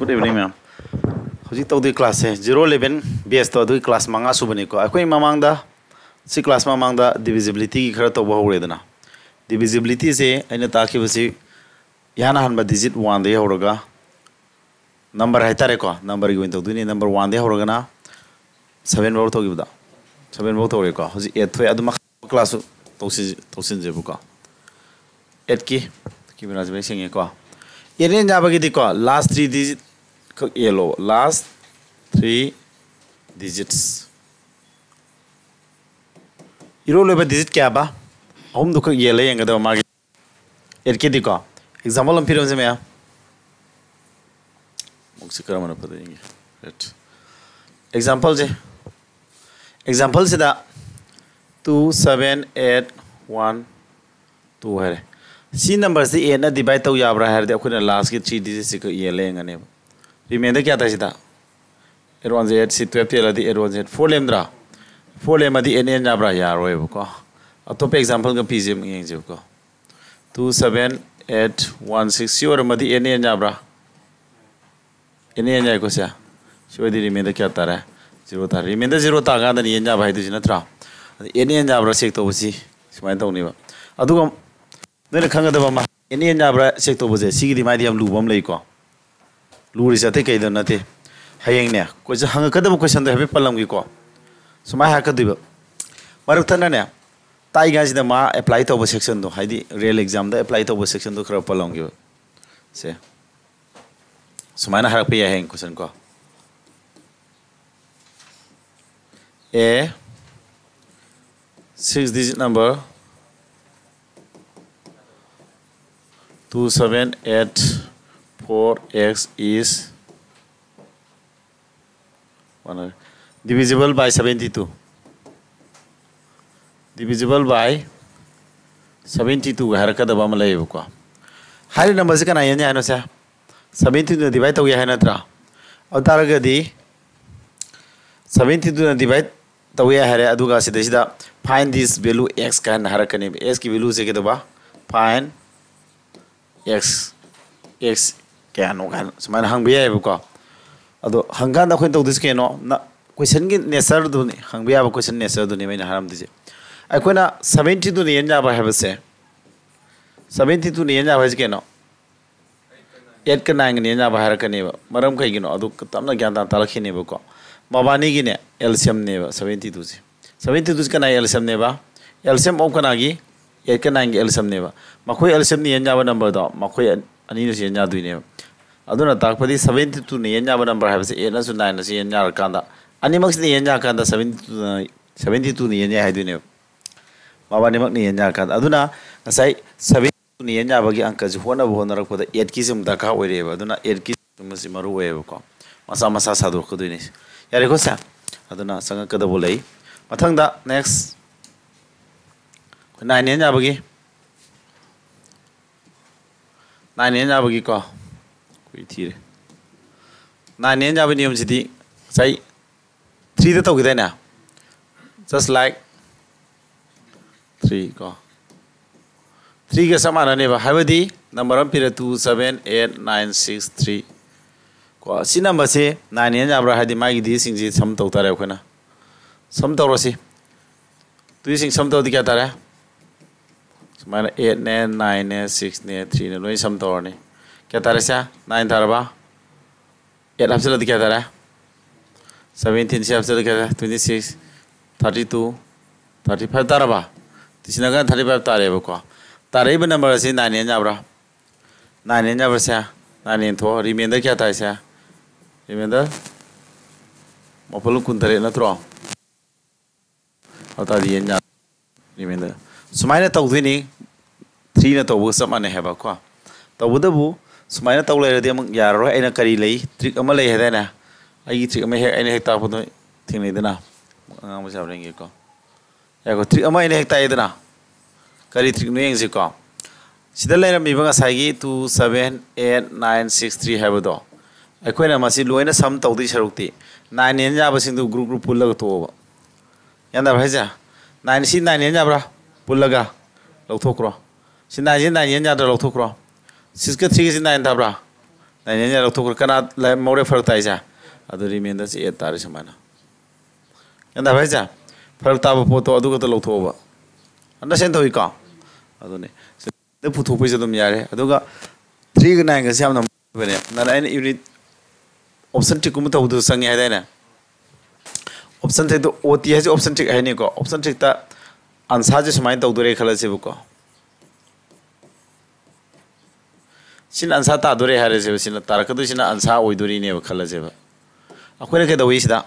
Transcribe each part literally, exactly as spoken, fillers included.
Good evening, ma'am. ꯍꯧꯖꯤꯛ ꯇꯧꯗꯣꯏ class ꯁꯦ zero eleven batch ꯇꯣ ꯑꯗꯨꯒꯤ class ꯃꯉꯥ ꯁꯨꯕꯅꯤꯀꯣ꯫ ꯑꯩꯈꯣꯏ ꯃꯃꯥꯡꯗ, ꯁꯤ class ꯃꯃꯥꯡꯗ divisibility ꯒꯤ ꯈꯔ ꯇꯧꯕ ꯍꯧꯔꯦꯗꯅ꯫ Divisibility ꯁꯦ ꯑꯩꯅ ꯇꯥꯛꯈꯤꯕꯁꯤ ꯏꯍꯥꯟ ꯑꯍꯥꯟꯕ digit one ꯗꯒꯤ ꯍꯧꯔꯒ, number ꯍꯥꯏꯇꯥꯔꯦꯀꯣ, number ꯒꯤ ꯑꯣꯏꯅ ꯇꯧꯗꯣꯏꯅꯤ꯫ Number one ꯗꯒꯤ ꯍꯧꯔꯒꯅ seven ꯐꯥꯎ ꯇꯧꯈꯤꯕꯗ, seven ꯐꯥꯎ ꯇꯧꯔꯦꯀꯣ꯫ ꯍꯧꯖꯤꯛ eight ꯊꯣꯛꯑꯦ꯫ ꯑꯗꯨ ꯃꯈꯥ class ꯁꯨ ꯇꯧꯁꯤ-, ꯇꯧꯁꯤꯟꯁꯦꯕꯀꯣ꯫ Eight ꯀꯤ camera ꯁꯦ ꯃꯌꯦꯛ ꯁꯦꯡꯉꯦꯀꯣ꯫ Eight ꯅ ꯌꯥꯕꯒꯤꯗꯤꯀꯣ, last three digit ꯈꯛ ꯌꯦꯜꯂꯣ꯫ Last three digits꯫ ꯏꯔꯣꯏ ꯂꯣꯏꯕ digit ꯀꯌꯥꯕ? ꯑꯍꯨꯝꯗꯨ ꯈꯛ ꯌꯦꯜꯂ ꯌꯦꯡꯒꯗꯕ ꯃꯥꯒꯤ꯫ Eight ꯀꯤꯗꯤꯀꯣ, example ꯑꯃ ꯄꯤꯔꯝꯁꯦ ꯃꯌꯥꯝ꯫ ꯑꯃꯨꯛꯁꯤ ꯀꯔꯝꯕꯅ ꯐꯗꯣꯏ ꯌꯦꯡꯒꯦ꯫ Right꯫ Example ꯁꯦ, example ꯁꯤꯗ two seven eight one two ꯍꯥꯏꯔꯦ꯫ ꯁꯤ number ꯁꯤ eight ꯅ divide ꯇꯧ ꯌꯥꯕ꯭ꯔꯥ ꯍꯥꯏꯔꯗꯤ, ꯑꯩꯈꯣꯏꯅ last ꯀꯤ three digit ꯁꯤ ꯈꯛ ꯌꯦꯜꯂ ꯌꯦꯡꯒꯅꯦꯕ꯫ Remainder ꯀꯌꯥ ꯇꯥꯏ ꯁꯤꯗ? Eight one ꯁꯦ eight, ꯁꯤ twelve ꯇꯦꯜꯂꯗꯤ eight one ꯁꯦ four ꯂꯦꯝꯗ꯭ꯔꯥ? Four ꯂꯦꯝꯃꯗꯤ eight ꯌꯥꯕ꯭ꯔꯥ? ꯌꯥꯔꯣꯏꯕꯀꯣ꯫ ꯑꯇꯣꯞꯄ example ꯒ ꯄꯤꯁꯦ ꯑꯃꯨꯛ ꯌꯦꯡꯁꯦꯕꯀꯣ꯫ Two seven eight one six ꯁꯤ ꯑꯣꯏꯔꯝꯃꯗꯤ eight ꯌꯥꯕ꯭ꯔꯥ? Eight ꯌꯥꯏꯀꯣ ꯁꯦ꯫ ꯁꯤ ꯑꯣꯏꯔꯗꯤ remainder ꯀꯌꯥ ꯇꯥꯔꯦ? Zero ꯇꯥꯔꯦ꯫ Remainder zero ꯇꯥꯀꯥꯟꯗꯅꯤ eight ꯌꯥꯕ ꯍꯥꯏꯗꯣꯏꯁꯤ, ꯅꯠꯇ꯭ꯔꯥ? ꯑꯗ eight ꯌꯥꯕ꯭ꯔꯥ check ꯇꯧꯕꯁꯤ ꯁꯨꯃꯥꯏꯅ ꯇꯧꯅꯦꯕ꯫ ꯑꯗꯨꯒ ꯅꯣꯏꯅ ꯈꯪꯒꯗꯕ ꯑꯃ, eight ꯌꯥꯕ꯭ꯔꯥ check ꯇꯧꯕꯁꯦ, ꯁꯤꯒꯤꯗꯤ ꯃꯥꯏꯗꯤ ꯌꯥꯝ ꯂꯨꯕ ꯑꯃ ꯂꯩꯀꯣ꯫ ꯂꯨꯔꯤꯁꯦ ꯑꯇꯩ ꯀꯩꯗ ꯅꯠꯇꯦ꯫ ꯍꯌꯦꯡꯅꯦ, question, ꯍꯪꯉꯛꯀꯗꯕ question ꯗꯣ ꯍꯥꯏꯐꯦꯠ ꯄꯜꯂꯝꯒꯦꯀꯣ꯫ ꯁꯨꯃꯥꯏꯅ ꯍꯥꯏꯔꯛꯀꯗꯣꯏꯕ, ꯃꯔꯛ ꯊꯠꯅꯅꯦ, ꯇꯥꯛꯏ ꯀꯥꯟꯁꯤꯗ ꯃꯥ apply ꯇꯧꯕ section ꯗꯣ, ꯍꯥꯏꯗꯤ real exam ꯗ apply ꯇꯧꯕ section ꯗꯣ ꯈꯔ ꯄꯜꯂꯝꯒꯦꯕ꯫ ꯁꯦ, ꯁꯨꯃꯥꯏꯅ ꯍꯥꯏꯔꯛꯄ ꯌꯥꯏ ꯍꯌꯦꯡ question ꯀꯣ꯫ A six digit number two seven eight four x is divisible by seventy two, divisible by seventy two ꯒ ꯍꯥꯏꯔꯛꯀꯗꯕ ꯑꯃ ꯂꯩꯌꯦꯕꯀꯣ꯫ ꯍꯥꯏꯔꯤꯕ number ꯁꯤ ꯀꯅꯥ ꯌꯦꯟꯅꯤ ꯍꯥꯏꯅꯣ ꯁꯦ? Seventy two ꯅ divide ꯇꯧ ꯌꯥꯏ ꯍꯥꯏ ꯅꯠꯇ꯭ꯔꯥ? ꯑꯗꯨ ꯇꯥꯔꯒꯗꯤ seventy two ꯅ divide ꯇꯧ ꯌꯥꯏ ꯍꯥꯏꯔꯦ, ꯑꯗꯨꯒ ꯁꯤꯗꯩꯁꯤꯗ find this value x ꯀꯥꯏꯅ ꯍꯥꯏꯔꯛꯀꯅꯦꯕ꯫ X ꯀꯤ value ꯁꯦ ꯀꯩꯗꯧꯕ? Find x, x ꯀꯌꯥꯅꯣ ꯀꯥꯏꯅ ꯁꯨꯃꯥꯏꯅ ꯍꯪꯕ ꯌꯥꯏꯑꯕꯀꯣ꯫ ꯑꯗꯣ ꯍꯪꯀꯥꯟꯗ ꯑꯩꯈꯣꯏꯅ ꯇꯧꯗꯣꯏꯁꯦ ꯀꯩꯅꯣ? ꯅ-, questionꯒꯤ natureꯗꯨꯅꯤ, ꯍꯪꯕ ꯌꯥꯕ question natureꯗꯨꯅꯤ ꯑꯩꯅ ꯍꯥꯏꯔꯝꯗꯣꯏꯁꯦ꯫ ꯑꯩꯈꯣꯏꯅ seventy twoꯅ ꯌꯦꯟ ꯌꯥꯕ ꯍꯥꯏꯕꯁꯦ, seventy twoꯅ ꯌꯦꯟ ꯌꯥꯕ ꯍꯥꯏꯁꯦ ꯀꯩꯅꯣ? Eightꯀ nineꯒꯅ ꯌꯦꯟ ꯌꯥꯕ ꯍꯥꯏꯔꯛꯀꯅꯦꯕ꯫ ꯃꯔꯝ ꯀꯩꯒꯤꯅꯣ? ꯑꯗꯨ ꯇꯞꯅ ꯒ꯭ꯌꯥꯟ ꯇꯥꯅ ꯇꯥꯜꯂꯛꯈꯤꯅꯦꯕꯀꯣ꯫ ꯃꯕꯥꯅꯤꯒꯤꯅꯦ, LCMꯅꯦꯕ seventy twoꯁꯦ꯫ Seventy twoꯁꯦ ꯀꯅꯥꯒꯤ LCMꯅꯦꯕ? LCM of ꯀꯅꯥꯒꯤ? Eightꯀ nineꯒꯤ LCMꯅꯦꯕ꯫ ꯃꯈꯣꯏ LCMꯅ ꯌꯦꯟ ꯌꯥꯕ numberꯗꯣ ꯃꯈꯣꯏ ꯑꯅꯤꯅꯁꯨ ꯌꯦꯟ ꯌꯥꯗꯣꯏꯅꯦꯕ꯫ ꯑꯗꯨꯅ ꯇꯥꯛꯄꯗꯤ seventy twoꯅ ꯌꯦꯟ ꯌꯥꯕ number ꯍꯥꯏꯕꯁꯦ eightꯅꯁꯨ nineꯅꯁꯨ ꯌꯦꯟ ꯌꯥꯔꯀꯥꯟꯗ, ꯑꯅꯤꯃꯛꯁꯤꯅ ꯌꯦꯟ ꯌꯥꯔꯀꯥꯟꯗ seventy twoꯅ, seventy twoꯅ ꯌꯦꯟ ꯌꯥꯏ ꯍꯥꯏꯗꯣꯏꯅꯦꯕ꯫ ꯃꯕꯥꯅꯤꯃꯛꯅ ꯌꯦꯟ ꯌꯥꯔꯀꯥꯟꯗ꯫ ꯑꯗꯨꯅ ꯉꯁꯥꯏ seventy twoꯅ ꯌꯦꯟ ꯌꯥꯕꯒꯤ ꯑꯪꯀꯁꯤ ꯍꯣꯠꯅꯕ ꯍꯣꯠꯅꯔꯛꯄꯗ eightꯀꯤꯁꯤ ꯑꯃꯨꯛ ꯗꯔꯀꯥꯔ ꯑꯣꯏꯔꯛꯑꯦꯕ꯫ ꯑꯗꯨꯅ eightꯀꯤ ꯁꯤꯃꯁꯤ ꯃꯔꯨ ꯑꯣꯏꯌꯦꯕꯀꯣ꯫ ꯃꯁꯥ ꯃꯁꯥ ꯁꯥꯗꯣꯔꯛꯀꯗꯣꯏꯅꯤ꯫ ꯌꯥꯔꯦꯀꯣ ꯁꯦ? ꯑꯗꯨꯅ ꯆꯪꯉꯛꯀꯗꯕ ꯂꯩ꯫ ꯃꯊꯪꯗ next ꯑꯩꯈꯣꯏ nine ꯌꯦꯟ ꯌꯥꯕꯒꯤ, nine ꯌꯦꯟ ꯌꯥꯕꯒꯤꯀꯣ, ꯑꯩꯈꯣꯏ ꯊꯤꯔꯦ꯫ Nine ꯌꯦꯟ ꯌꯥꯕꯒꯤ ꯅꯤꯌꯣꯝꯁꯤꯗꯤ ꯉꯁꯥꯏ threeꯗ ꯇꯧꯈꯤꯗꯥꯏꯅꯦ? Just like three ꯀꯣ, threeꯒ ꯆꯞ ꯃꯥꯟꯅꯅꯦꯕ꯫ ꯍꯥꯏꯕꯗꯤ number ꯑꯃ ꯄꯤꯔꯦ, two seven eight nine six three ꯀꯣ꯫ ꯁꯤ numberꯁꯦ nine ꯌꯦꯟ ꯌꯥꯕ꯭ꯔꯥ? ꯍꯥꯏꯗꯤ ꯃꯥꯒꯤ digitꯁꯤꯡꯁꯤ sum ꯇꯧ ꯇꯥꯔꯦ ꯑꯩꯈꯣꯏꯅ꯫ Sum ꯇꯧꯔꯁꯤ꯫ Two ꯁꯤꯡ sum ꯇꯧꯔꯗꯤ ꯀꯌꯥ ꯇꯥꯔꯦ? ꯁꯨꯃꯥꯏꯅ eightꯅꯦ, nineꯅꯦ, sixꯅꯦ, threeꯅꯦ, ꯂꯣꯏ sum ꯇꯧꯔꯅꯤ꯫ ꯀꯌꯥ ꯇꯥꯔꯦ ꯁꯦ? Nine ꯇꯥꯔꯕ? Eight ꯍꯥꯞꯆꯤꯜꯂꯗꯤ ꯀꯌꯥ ꯇꯥꯔꯦ? Seventeen꯫ ꯁꯤ ꯍꯥꯞꯆꯤꯜꯂꯗꯤ ꯀꯌꯥ ꯇꯥꯔꯦ? Twenty six, thirty two, thirty five ꯇꯥꯔꯕ? ꯇꯤꯁꯤꯅꯒ thirty five ꯇꯥꯔꯦꯕꯀꯣ꯫ ꯇꯥꯔꯛꯏꯕ number ꯑꯁꯤ nine ꯌꯦꯟ ꯌꯥꯕ꯭ꯔꯥ? Nine ꯌꯦꯟ ꯌꯥꯕ꯭ꯔꯥ ꯁꯦ? Nine ꯌꯦꯟꯊꯣꯛꯑꯣ꯫ Remainder ꯀꯌꯥ ꯇꯥꯏ ꯁꯦ? Remainder ꯃꯥꯄꯜ ꯀꯨꯟꯇꯔꯦꯠ ꯅꯠꯇ꯭ꯔꯣ? ꯑꯗꯨ ꯇꯥꯔꯗꯤ ꯌꯦꯟ ꯌꯥ-, remainder꯫ ꯁꯨꯃꯥꯏꯅ ꯇꯧꯗꯣꯏꯅꯤ, threeꯅ ꯇꯧꯕꯒ ꯆꯞ ꯃꯥꯟꯅꯩ ꯍꯥꯏꯕꯀꯣ꯫ ꯇꯧꯕꯇꯕꯨ ꯁꯨꯃꯥꯏꯅ ꯇꯧ ꯂꯩꯔꯗꯤ ꯑꯃꯨꯛ ꯌꯥꯔꯔꯣꯏ꯫ ꯑꯩꯅ ꯀꯔꯤ ꯂꯩ? Trick ꯑꯃ ꯂꯩ ꯍꯥꯏꯗꯥꯏꯅꯦ? ꯑꯩꯒꯤ trick ꯑꯃ ꯍꯦꯛ, ꯑꯩꯅ ꯍꯦꯛ ꯇꯥꯛꯄꯗꯣ ꯊꯦꯡꯅꯩꯗꯅ꯫ ꯑꯉꯥꯡ ꯃꯆꯥ ꯍꯣꯔꯦꯟꯒꯤꯀꯣ꯫ ꯌꯥꯏꯀꯣ, trick ꯑꯃ ꯑꯩꯅ ꯍꯦꯛ ꯇꯥꯛꯑꯦꯗꯅ꯫ ꯀꯔꯤ trickꯅꯣ ꯌꯦꯡꯁꯤꯀꯣ꯫ ꯁꯤꯗ ꯂꯩꯔꯝꯃꯤꯕ ꯉꯁꯥꯏꯒꯤ two seven eight nine six three ꯍꯥꯏꯕꯗꯣ, ꯑꯩꯈꯣꯏꯅ ꯃꯁꯤ ꯂꯣꯏꯅ sum ꯇꯧꯗꯣꯏ ꯁꯔꯨꯛꯇꯤ, nine ꯌꯦꯟ ꯌꯥꯕꯁꯤꯡꯗꯨ group group ꯄꯨꯜꯂꯒ ꯇꯣꯛꯑꯣꯕ꯫ ꯌꯥꯟꯗꯕ꯭ꯔꯥ ꯍꯥꯏꯁꯦ? Nine, ꯁꯤ nine ꯌꯦꯟ ꯌꯥꯕ꯭ꯔꯥ? ꯄꯨꯜꯂꯒ ꯂꯧꯊꯣꯛꯈ꯭ꯔꯣ꯫ ꯁꯤ nineꯁꯤ nine ꯌꯦꯟ ꯌꯥꯗ꯭ꯔꯥ? ꯂꯧꯊꯣꯛꯈ꯭ꯔꯣ꯫ Sixꯀ threeꯒꯁꯤ nine ꯇꯥꯕ꯭ꯔꯥ? ꯅꯥꯏꯟ ꯑꯦꯟ ꯂꯧꯊꯣꯛꯈ꯭ꯔꯦ, ꯀꯅꯥ ꯂꯩꯍꯧꯔꯦ ꯐꯔꯛ ꯇꯥꯏꯁꯦ? ꯑꯗꯨ ꯔꯤꯃꯦꯟꯗꯔꯁꯦ ꯑꯦꯠ ꯇꯥꯔꯦ ꯁꯨꯃꯥꯏꯅ꯫ ꯒ꯭ꯌꯥꯟ ꯇꯥꯕ ꯍꯥꯏꯁꯦ? ꯐꯔꯛ ꯇꯥꯕ ꯄꯣꯠꯇꯣ ꯑꯗꯨ ꯈꯛꯇ ꯂꯧꯊꯣꯛꯑꯣꯕ꯫ ꯑꯟꯗꯔꯁꯇꯦꯟ ꯇꯧꯏꯀꯣ? ꯑꯗꯨꯅꯦ꯫ ꯁꯤꯗ ꯄꯨꯊꯣꯛꯄꯩꯁꯨ ꯑꯗꯨꯝ ꯌꯥꯔꯦ꯫ ꯑꯗꯨꯒ ꯊ꯭ꯔꯤꯒ ꯅꯥꯏꯟꯒꯁꯦ ꯌꯥꯝꯅ ꯃꯔꯨꯑꯣꯏꯕꯅꯦ꯫ ꯅꯅꯥꯏꯅ ꯌꯨꯅꯤꯠ ꯑꯣꯞꯁꯟ ꯇ꯭ꯔꯤꯛꯀꯨꯝꯕ ꯇꯧꯕꯗꯨ ꯆꯪꯉꯦ ꯍꯥꯏꯗꯥꯏꯅꯦ? ꯑꯣꯞꯁꯟ ꯇ꯭ꯔꯤꯛꯇ, ꯑꯣ ꯇꯤ ꯍꯥꯏꯁꯦ ꯑꯣꯞꯁꯟ ꯇ꯭ꯔꯤꯛ ꯍꯥꯏꯅꯤꯀꯣ꯫ ꯑꯣꯞꯁꯟ ꯇ꯭ꯔꯤꯛꯇ ꯑꯟꯁꯥꯔꯁꯦ ꯁꯨꯃꯥꯏꯅ ꯇꯧꯗꯣꯔꯦ ꯈꯜꯂꯁꯦꯕꯀꯣ꯫ ꯁꯤꯅ ꯑꯟꯁꯥꯔ ꯇꯥꯗꯣꯔꯦ ꯍꯥꯏꯔꯁꯦꯕ, ꯁꯤꯅ ꯇꯥꯔꯛꯀꯗꯣꯏꯁꯤꯅ ꯑꯟꯁꯥꯔ ꯑꯣꯏꯗꯣꯔꯤꯅꯦꯕ ꯈꯜꯂꯁꯦꯕ꯫ ꯑꯩꯈꯣꯏꯅ ꯀꯩꯗꯧꯏ ꯁꯤꯗ?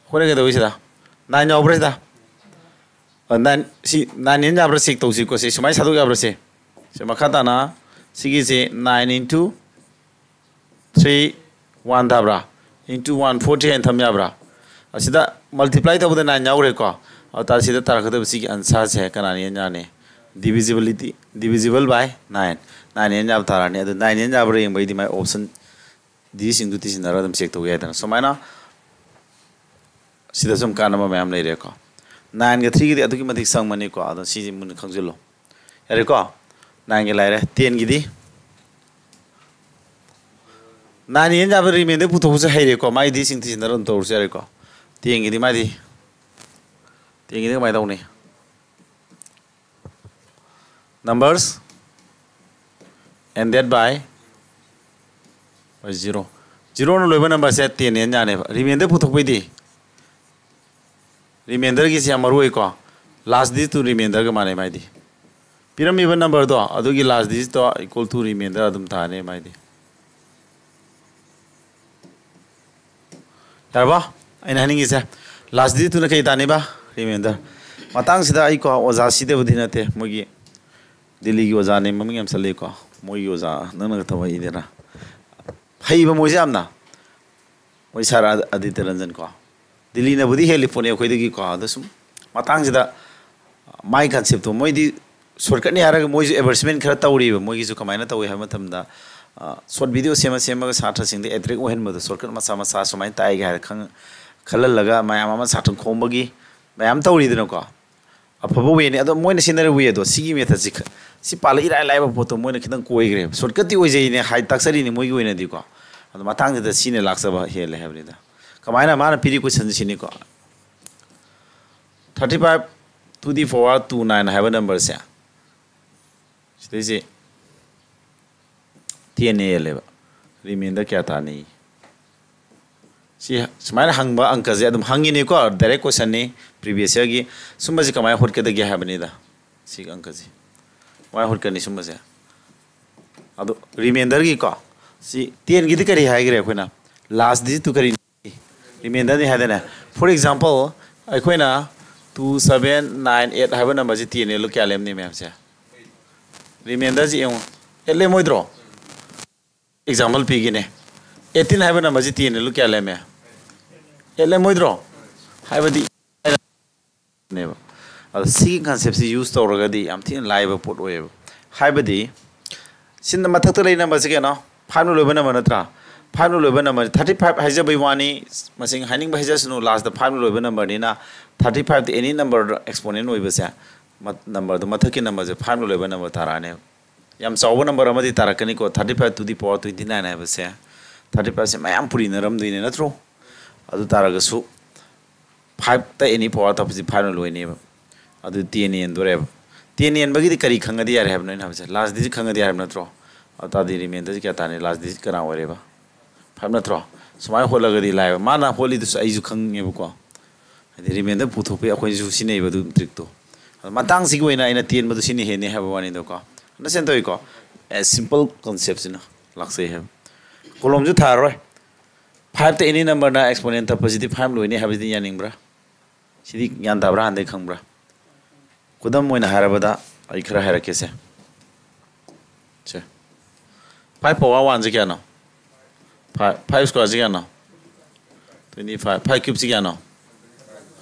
ꯑꯩꯈꯣꯏꯅ ꯀꯩꯗꯧꯏ ꯁꯤꯗ? ꯅꯥꯏꯟ ꯌꯥꯎꯕ꯭ꯔꯥ ꯁꯤꯗ? ꯑ, ꯅꯥꯏꯟ, ꯁꯤ ꯅꯥꯏꯟ ꯑꯦꯟ ꯌꯥꯕ꯭ꯔꯥ ꯆꯦꯛ ꯇꯧꯁꯤꯀꯣ꯫ ꯁꯤ ꯁꯨꯃꯥꯏꯅ ꯁꯥꯗꯣꯛ ꯌꯥꯕ꯭ꯔꯥ ꯁꯤ? ꯁꯤ ꯃꯈꯥ ꯇꯥꯅ ꯁꯤꯒꯤꯁꯤ ꯅꯥꯏꯟ ꯏꯟꯇꯨ ꯊ꯭ꯔꯤ ꯋꯥꯟ ꯊꯥꯕ꯭ꯔꯥ? ꯏꯟꯇꯨ ꯋꯥꯟ ꯐꯣꯔꯇꯤ ꯍꯥꯏꯅ ꯊꯝ ꯌꯥꯕ꯭ꯔꯥ? ꯑꯁꯤꯗ ꯃꯜꯇꯤꯄ꯭ꯂꯥꯏ ꯇꯧꯕꯗ ꯅꯥꯏꯟ ꯌꯥꯎꯈ꯭ꯔꯦꯀꯣ꯫ ꯑꯗꯨ ꯇꯥꯔꯗꯤ ꯁꯤꯗ ꯇꯥꯔꯛꯀꯗꯕ ꯁꯤꯒꯤ ꯑꯟꯁꯥꯔꯁꯦ ꯀꯅꯥꯅ ꯑꯦꯟ ꯌꯥꯅꯤ? Divisibility, divisible by nine꯫ Nine ꯑꯦꯟ ꯌꯥꯕ ꯇꯥꯔꯅꯤ꯫ ꯑꯗꯨ ꯅꯥꯏꯟ ꯑꯦꯟ ꯌꯥꯕ꯭ꯔꯥ ꯌꯦꯡꯕꯩꯗꯤ ꯃꯥꯏ ꯑꯣꯞꯁꯟ ꯗꯤꯁꯤꯡꯗꯨ ꯊꯤꯖꯤꯟꯅꯔꯒ ꯑꯗꯨꯝ ꯆꯦꯛ ꯇꯧꯕ ꯌꯥꯏꯗꯅ꯫ ꯁꯨꯃꯥꯏꯅ ꯁꯤꯗꯁꯨ ꯑꯗꯨꯝ ꯀꯥꯟꯅꯕ ꯃꯌꯥꯝ ꯂꯩꯔꯦꯀꯣ꯫ ꯅꯥꯏꯟꯒ ꯊ꯭ꯔꯤꯒꯗꯤ ꯑꯗꯨꯛꯀꯤ ꯃꯇꯤꯛ ꯆꯪꯕꯅꯤꯀꯣ꯫ ꯑꯗꯣ ꯁꯤꯁꯤ ꯃꯨꯟꯅ ꯈꯪꯖꯤꯜꯂꯣ꯫ ꯌꯥꯔꯦꯀꯣ? ꯅꯥꯏꯟꯒꯤ ꯂꯥꯏꯔꯦ꯫ ꯇꯦꯟꯒꯤꯗꯤ? ꯅꯥꯏꯟ ꯑꯦꯟ ꯌꯥꯕ ꯔꯤꯃꯦꯟꯗꯔ ꯄꯨꯊꯣꯛꯄꯁꯨ ꯍꯩꯔꯦꯀꯣ꯫ ꯃꯥꯏ ꯗꯤꯁꯤꯡ ꯊꯤꯖꯤꯟꯅꯔꯒ ꯑꯗꯨꯝ ꯇꯧꯔꯁꯨ ꯌꯥꯔꯦꯀꯣ꯫ ꯇꯦꯟꯒꯤꯗꯤ ꯃꯥꯏꯗꯤ? ꯇꯦꯟꯒꯤꯗꯤ ꯀꯃꯥꯏꯅ ꯇꯧꯅꯤ? Numbers ended by zero꯫ ꯖꯤꯔꯣꯅ ꯂꯣꯏꯕ ꯅꯝꯕꯔꯁꯦ ꯇꯦꯟ ꯑꯦꯟ ꯌꯥꯅꯦꯕ꯫ ꯔꯤꯃꯦꯟꯗꯔ ꯄꯨꯊꯣꯛꯄꯩꯗꯤ? ꯔꯤꯃꯦꯟꯗꯔꯒꯤꯁꯦ ꯌꯥꯝ ꯃꯔꯨ ꯑꯣꯏꯀꯣ꯫ ꯂꯥꯁ ꯗꯤꯖꯤꯠꯇꯨ ꯔꯤꯃꯦꯟꯗꯔꯒ ꯃꯥꯟꯅꯩ ꯃꯥꯏꯗꯤ꯫ ꯄꯤꯔꯝꯃꯤꯕ ꯅꯝꯕꯔꯗꯣ ꯑꯗꯨꯒꯤ ꯂꯥꯁ ꯗꯤꯖꯤꯠꯇꯣ ꯏꯀ꯭ꯋꯦꯜ ꯇꯨ ꯔꯤꯃꯦꯟꯗꯔ ꯑꯗꯨꯝ ꯇꯥꯅꯤ ꯃꯥꯏꯗꯤ꯫ ꯌꯥꯔꯕꯣ? ꯑꯩꯅ ꯍꯥꯏꯅꯤꯡꯉꯤꯁꯦ, ꯂꯥꯁ ꯗꯤꯖꯤꯠꯇꯨꯅ ꯀꯩ ꯇꯥꯅꯤꯕ? ꯔꯤꯃꯦꯟꯗꯔ꯫ ꯃꯇꯥꯡꯁꯤꯗ ꯑꯩꯀꯣ ꯑꯣꯖꯥ ꯁꯤꯗꯕꯗꯤ ꯅꯠꯇꯦ, ꯃꯣꯏꯒꯤ ꯗꯤꯜꯂꯤꯒꯤ ꯑꯣꯖꯥꯅꯤ, ꯃꯃꯤꯡ ꯌꯥꯝ ꯆꯠꯂꯤꯀꯣ꯫ ꯃꯣꯏꯒꯤ ꯑꯣꯖꯥ ꯅꯪꯅꯒ ꯊꯕꯛ ꯏꯗꯅ ꯍꯩꯕ ꯃꯣꯏꯁꯦ ꯌꯥꯝꯅ꯫ ꯃꯣꯏ ꯁꯥꯔ ꯑꯥ-, ꯑꯗꯤꯇ꯭ꯌ ꯔꯟꯖꯟ ꯀꯣ꯫ ꯗꯤꯜꯂꯤꯅꯕꯨꯗꯤ ꯍꯦꯜꯂꯤ ꯄꯣꯠꯅꯤ ꯑꯩꯈꯣꯏꯗꯒꯤꯀꯣ꯫ ꯑꯗꯣ ꯁꯨꯝ ꯃꯇꯥꯡꯁꯤꯗ ꯃꯥꯏ ꯀꯟꯁꯦꯞꯇꯣ ꯃꯣꯏꯗꯤ ꯁꯣꯔꯠꯀꯠꯅꯤ ꯍꯥꯏꯔꯒ ꯃꯣꯏꯁꯨ ꯑꯦꯗꯚꯔꯇꯤꯁꯃꯦꯟ ꯈꯔ ꯇꯧꯔꯤꯕ꯫ ꯃꯣꯏꯒꯤꯁꯨ ꯀꯃꯥꯏꯅ ꯇꯧꯏ ꯍꯥꯏꯕ ꯃꯇꯝꯗ, ꯑ, ꯁꯣꯔꯠ ꯚꯤꯗꯤꯑꯣ ꯁꯦꯝꯃ ꯁꯦꯝꯃꯒ ꯁꯥꯇ꯭ꯔꯁꯤꯡꯗ ꯑꯦꯇ꯭ꯔꯦꯛ ꯑꯣꯏꯍꯟꯕꯗꯣ, ꯁꯣꯔꯠꯀꯠ ꯃꯆꯥ ꯃꯆꯥ ꯁꯨꯃꯥꯏꯅ ꯇꯥꯛꯏꯒ ꯍꯥꯏꯔ ꯈꯪ-, ꯈꯜꯍꯜꯂꯒ ꯃꯌꯥꯝ ꯑꯃ ꯁꯥꯇ꯭ꯔ ꯈꯣꯝꯕꯒꯤ ꯃꯌꯥꯝ ꯇꯧꯔꯤꯗꯅꯀꯣ꯫ ꯑꯐꯕ ꯋꯦꯅꯤ꯫ ꯑꯗꯣ ꯃꯣꯏꯅ ꯁꯤꯖꯤꯟꯅꯔꯤꯕ ꯋꯦꯗꯣ, ꯁꯤꯒꯤ ꯃꯦꯊꯠꯁꯤ ꯈ-, ꯁꯤ ꯄꯥꯜꯂ ꯏꯔꯥꯏ ꯂꯥꯏꯕ ꯄꯣꯠꯇꯣ ꯃꯣꯏꯅ ꯈꯤꯇꯪ ꯀꯣꯏꯈ꯭ꯔꯦꯕ꯫ ꯁꯣꯔꯠꯀꯠꯇꯤ ꯑꯣꯏꯖꯩꯅꯦ ꯍꯥꯏ ꯇꯥꯛꯆꯔꯤꯅꯦ ꯃꯣꯏꯒꯤ ꯑꯣꯏꯅꯗꯤꯀꯣ꯫ ꯑꯗꯣ ꯃꯇꯥꯡꯁꯤꯗ ꯁꯤꯅ ꯂꯥꯛꯆꯕ ꯍꯦꯜꯂꯦ ꯍꯥꯏꯕꯅꯤꯗ꯫ ꯀꯃꯥꯏꯅ? ꯃꯥꯅ ꯄꯤꯔꯤ ꯀꯣꯏꯁꯟꯁꯦ ꯁꯤꯅꯤꯀꯣ, thirty five to the power two nine ꯍꯥꯏꯕ ꯅꯝꯕꯔꯁꯦ, ꯁꯤꯗꯩꯁꯦ ten ꯍꯦꯜꯂꯦꯕ, ꯔꯤꯃꯦꯟꯗꯔ ꯀꯌꯥ ꯇꯥꯅꯤ? ꯁꯤ ꯁꯨꯃꯥꯏꯅ ꯍꯪꯕ ꯑꯪꯀꯁꯦ ꯑꯗꯨꯝ ꯍꯪꯉꯤꯅꯤꯀꯣ, ꯗꯥꯏꯔꯦꯛ ꯀꯣꯏꯁꯟꯅꯤ, ꯄ꯭ꯔꯤꯚꯤꯌꯁ ꯌꯔꯒꯤ꯫ ꯁꯨꯝꯕꯁꯤ ꯀꯃꯥꯏꯅ ꯍꯣꯠꯀꯗꯒꯦ ꯍꯥꯏꯕꯅꯤꯗ꯫ ꯁꯤꯒꯤ ꯑꯪꯀꯁꯤ ꯀꯃꯥꯏꯅ ꯍꯣꯠꯀꯅꯤ ꯁꯨꯝꯕꯁꯦ? ꯑꯗꯣ ꯔꯤꯃꯦꯟꯗꯔꯒꯤꯀꯣ, ꯁꯤ ꯇꯦꯟꯒꯤꯗꯤ ꯀꯔꯤ ꯍꯥꯏꯈ꯭ꯔꯦ ꯑꯩꯈꯣꯏꯅ? ꯂꯥꯁ ꯗꯤꯖꯤꯠꯇꯨ ꯀꯔꯤ? ꯔꯤꯃꯦꯟꯗꯔꯅꯤ ꯍꯥꯏꯗꯅꯦ꯫ For example, ꯑꯩꯈꯣꯏꯅ two seven nine eight ꯍꯥꯏꯕ ꯅꯝꯕꯔꯁꯤ ꯇꯦꯟ ꯑꯦꯜꯂꯨ ꯀꯌꯥ ꯂꯦꯝꯅꯤ ꯃꯌꯥꯝꯁꯦ? ꯔꯤꯃꯦꯟꯗꯔꯁꯤ ꯌꯦꯡꯉꯨ, ꯑꯦꯠ ꯂꯦꯝꯃꯣꯏꯗ꯭ꯔꯣ? ꯑꯦꯛꯖꯥꯝꯄꯜ ꯄꯤꯒꯦꯅꯦ, eighteen ꯍꯥꯏꯕ ꯅꯝꯕꯔꯁꯤ ꯇꯦꯟ ꯑꯦꯜꯂꯨ ꯀꯌꯥ ꯂꯦꯝꯃꯦ? ꯑꯦꯠ ꯂꯦꯝꯃꯣꯏꯗ꯭ꯔꯣ? ꯍꯥꯏꯕꯗꯤ ꯅꯦꯕ꯫ ꯑꯗꯣ ꯁꯤꯒꯤ ꯀꯟꯁꯦꯞꯁꯤ ꯌꯨꯁ ꯇꯧꯔꯒꯗꯤ ꯌꯥꯝ ꯊꯤꯅ ꯂꯥꯏꯕ ꯄꯣꯠ ꯑꯣꯏꯌꯦꯕ꯫ ꯍꯥꯏꯕꯗꯤ ꯁꯤꯅ ꯃꯊꯛꯇ ꯂꯩ ꯅꯝꯕꯔꯁꯤ ꯀꯩꯅꯣ? Fiveꯅ ꯂꯣꯏꯕ ꯅꯝꯕꯔ ꯅꯠꯇ꯭ꯔꯥ? Fiveꯅ ꯂꯣꯏꯕ ꯅꯝꯕꯔ, thirty five ꯍꯥꯏꯖꯕꯩ ꯋꯥꯅꯤ, ꯃꯁꯤꯡ ꯍꯥꯏꯅꯤꯡꯕ ꯍꯥꯏꯖꯁꯅꯨ, ꯂꯥꯁꯇ fiveꯅ ꯂꯣꯏꯕ ꯅꯝꯕꯔꯅꯤꯅ thirty fiveꯇ any number exponent ꯑꯣꯏꯕꯁꯦ, ꯃ-, ꯅꯝꯕꯔꯗꯣ, ꯃꯊꯛꯀꯤ ꯅꯝꯕꯔꯁꯦ fiveꯅ ꯂꯣꯏꯕ ꯅꯝꯕꯔ ꯇꯥꯔꯛꯑꯅꯦꯕ꯫ ꯌꯥꯝ ꯆꯥꯎꯕ ꯅꯝꯕꯔ ꯑꯃꯗꯤ ꯇꯥꯔꯛꯀꯅꯤꯀꯣ, thirty five to the power twenty nine ꯍꯥꯏꯕꯁꯦ꯫ Thirty fiveꯁꯦ ꯃꯌꯥꯝ ꯄꯨꯔꯤꯅꯔꯝꯗꯣꯏꯅꯦ ꯅꯠꯇ꯭ꯔꯣ? ꯑꯗꯨ ꯇꯥꯔꯒꯁꯨ fiveꯇ any power ꯇꯧꯕꯁꯤ fiveꯅ ꯂꯣꯏꯅꯦꯕ꯫ ꯑꯗꯨ ten ꯌꯦꯟꯗꯣꯔꯦꯕ꯫ Ten ꯌꯦꯟꯕꯒꯤꯗꯤ ꯀꯔꯤ ꯈꯪꯉꯗꯤ ꯌꯥꯔꯦ ꯍꯥꯏꯕꯅꯣ ꯑꯩꯅ ꯍꯥꯏꯕꯁꯦ? Last digit ꯈꯪꯉꯗꯤ ꯌꯥꯔꯦ ꯅꯠꯇ꯭ꯔꯣ? ꯑꯗꯨ ꯇꯥꯔꯗꯤ ꯔꯤꯃꯦꯟꯗꯔꯁꯤ ꯀꯌꯥ ꯇꯥꯅꯤ? Last digit ꯀꯅꯥ ꯑꯣꯏꯔꯦꯕ? Five ꯅꯠꯇ꯭ꯔꯣ? ꯁꯨꯃꯥꯏꯅ ꯍꯣꯠꯂꯒꯗꯤ ꯂꯥꯏꯕ꯫ ꯃꯥꯅ ꯍꯣꯠꯂꯤꯗꯨꯁꯨ ꯑꯩꯁꯨ ꯈꯪꯉꯦꯕꯀꯣ꯫ ꯍꯥꯏꯗꯤ ꯔꯤꯃꯦꯟꯗꯔ ꯄꯨꯊꯣꯛꯄꯒꯤ ꯑꯩꯈꯣꯏꯁꯨ ꯁꯤꯖꯤꯟꯅꯩꯕ ꯑꯗꯨ ꯇ꯭ꯔꯤꯛꯇꯣ꯫ ꯑꯗꯣ ꯃꯇꯥꯡꯁꯤꯒꯤ ꯑꯣꯏꯅ ꯑꯩꯅ ꯇꯦꯟꯕꯗꯨ ꯁꯤꯅ ꯍꯦꯟꯅꯤ ꯍꯥꯏꯕ ꯋꯥꯅꯤꯗꯀꯣ꯫ ꯑꯟꯗꯔꯁꯇꯦꯟ ꯇꯧꯋꯤꯀꯣ? ꯑꯦ, ꯁꯤꯝꯄꯜ ꯀꯟꯁꯦꯞꯁꯤꯅ ꯂꯥꯛꯆꯩ ꯍꯥꯏꯕ꯫ ꯀꯣꯂꯣꯝꯁꯨ ꯊꯥꯔꯔꯣꯏ꯫ Fiveꯇ any numberꯅ exponent ꯇꯞꯄꯁꯤꯗꯤ five ꯂꯣꯏꯅꯤ ꯍꯥꯏꯕꯁꯤꯗꯤ ꯌꯥꯅꯤꯡꯕ꯭ꯔꯥ? ꯁꯤꯗꯤ ꯒ꯭ꯌꯥꯟ ꯇꯥꯕ꯭ꯔꯥ? ꯍꯥꯟꯅꯗꯩ ꯈꯪꯕ꯭ꯔꯥ? ꯈꯨꯗꯝ ꯑꯣꯏꯅ ꯍꯥꯏꯔꯕꯗ ꯑꯩ ꯈꯔ ꯍꯥꯏꯔꯛꯀꯦꯁꯦ꯫ ꯁꯦ, five power oneꯁꯦ ꯀꯌꯥꯅꯣ? Five, five squareꯁꯦ ꯀꯌꯥꯅꯣ? Twenty five꯫ Five cubeꯁꯦ ꯀꯌꯥꯅꯣ?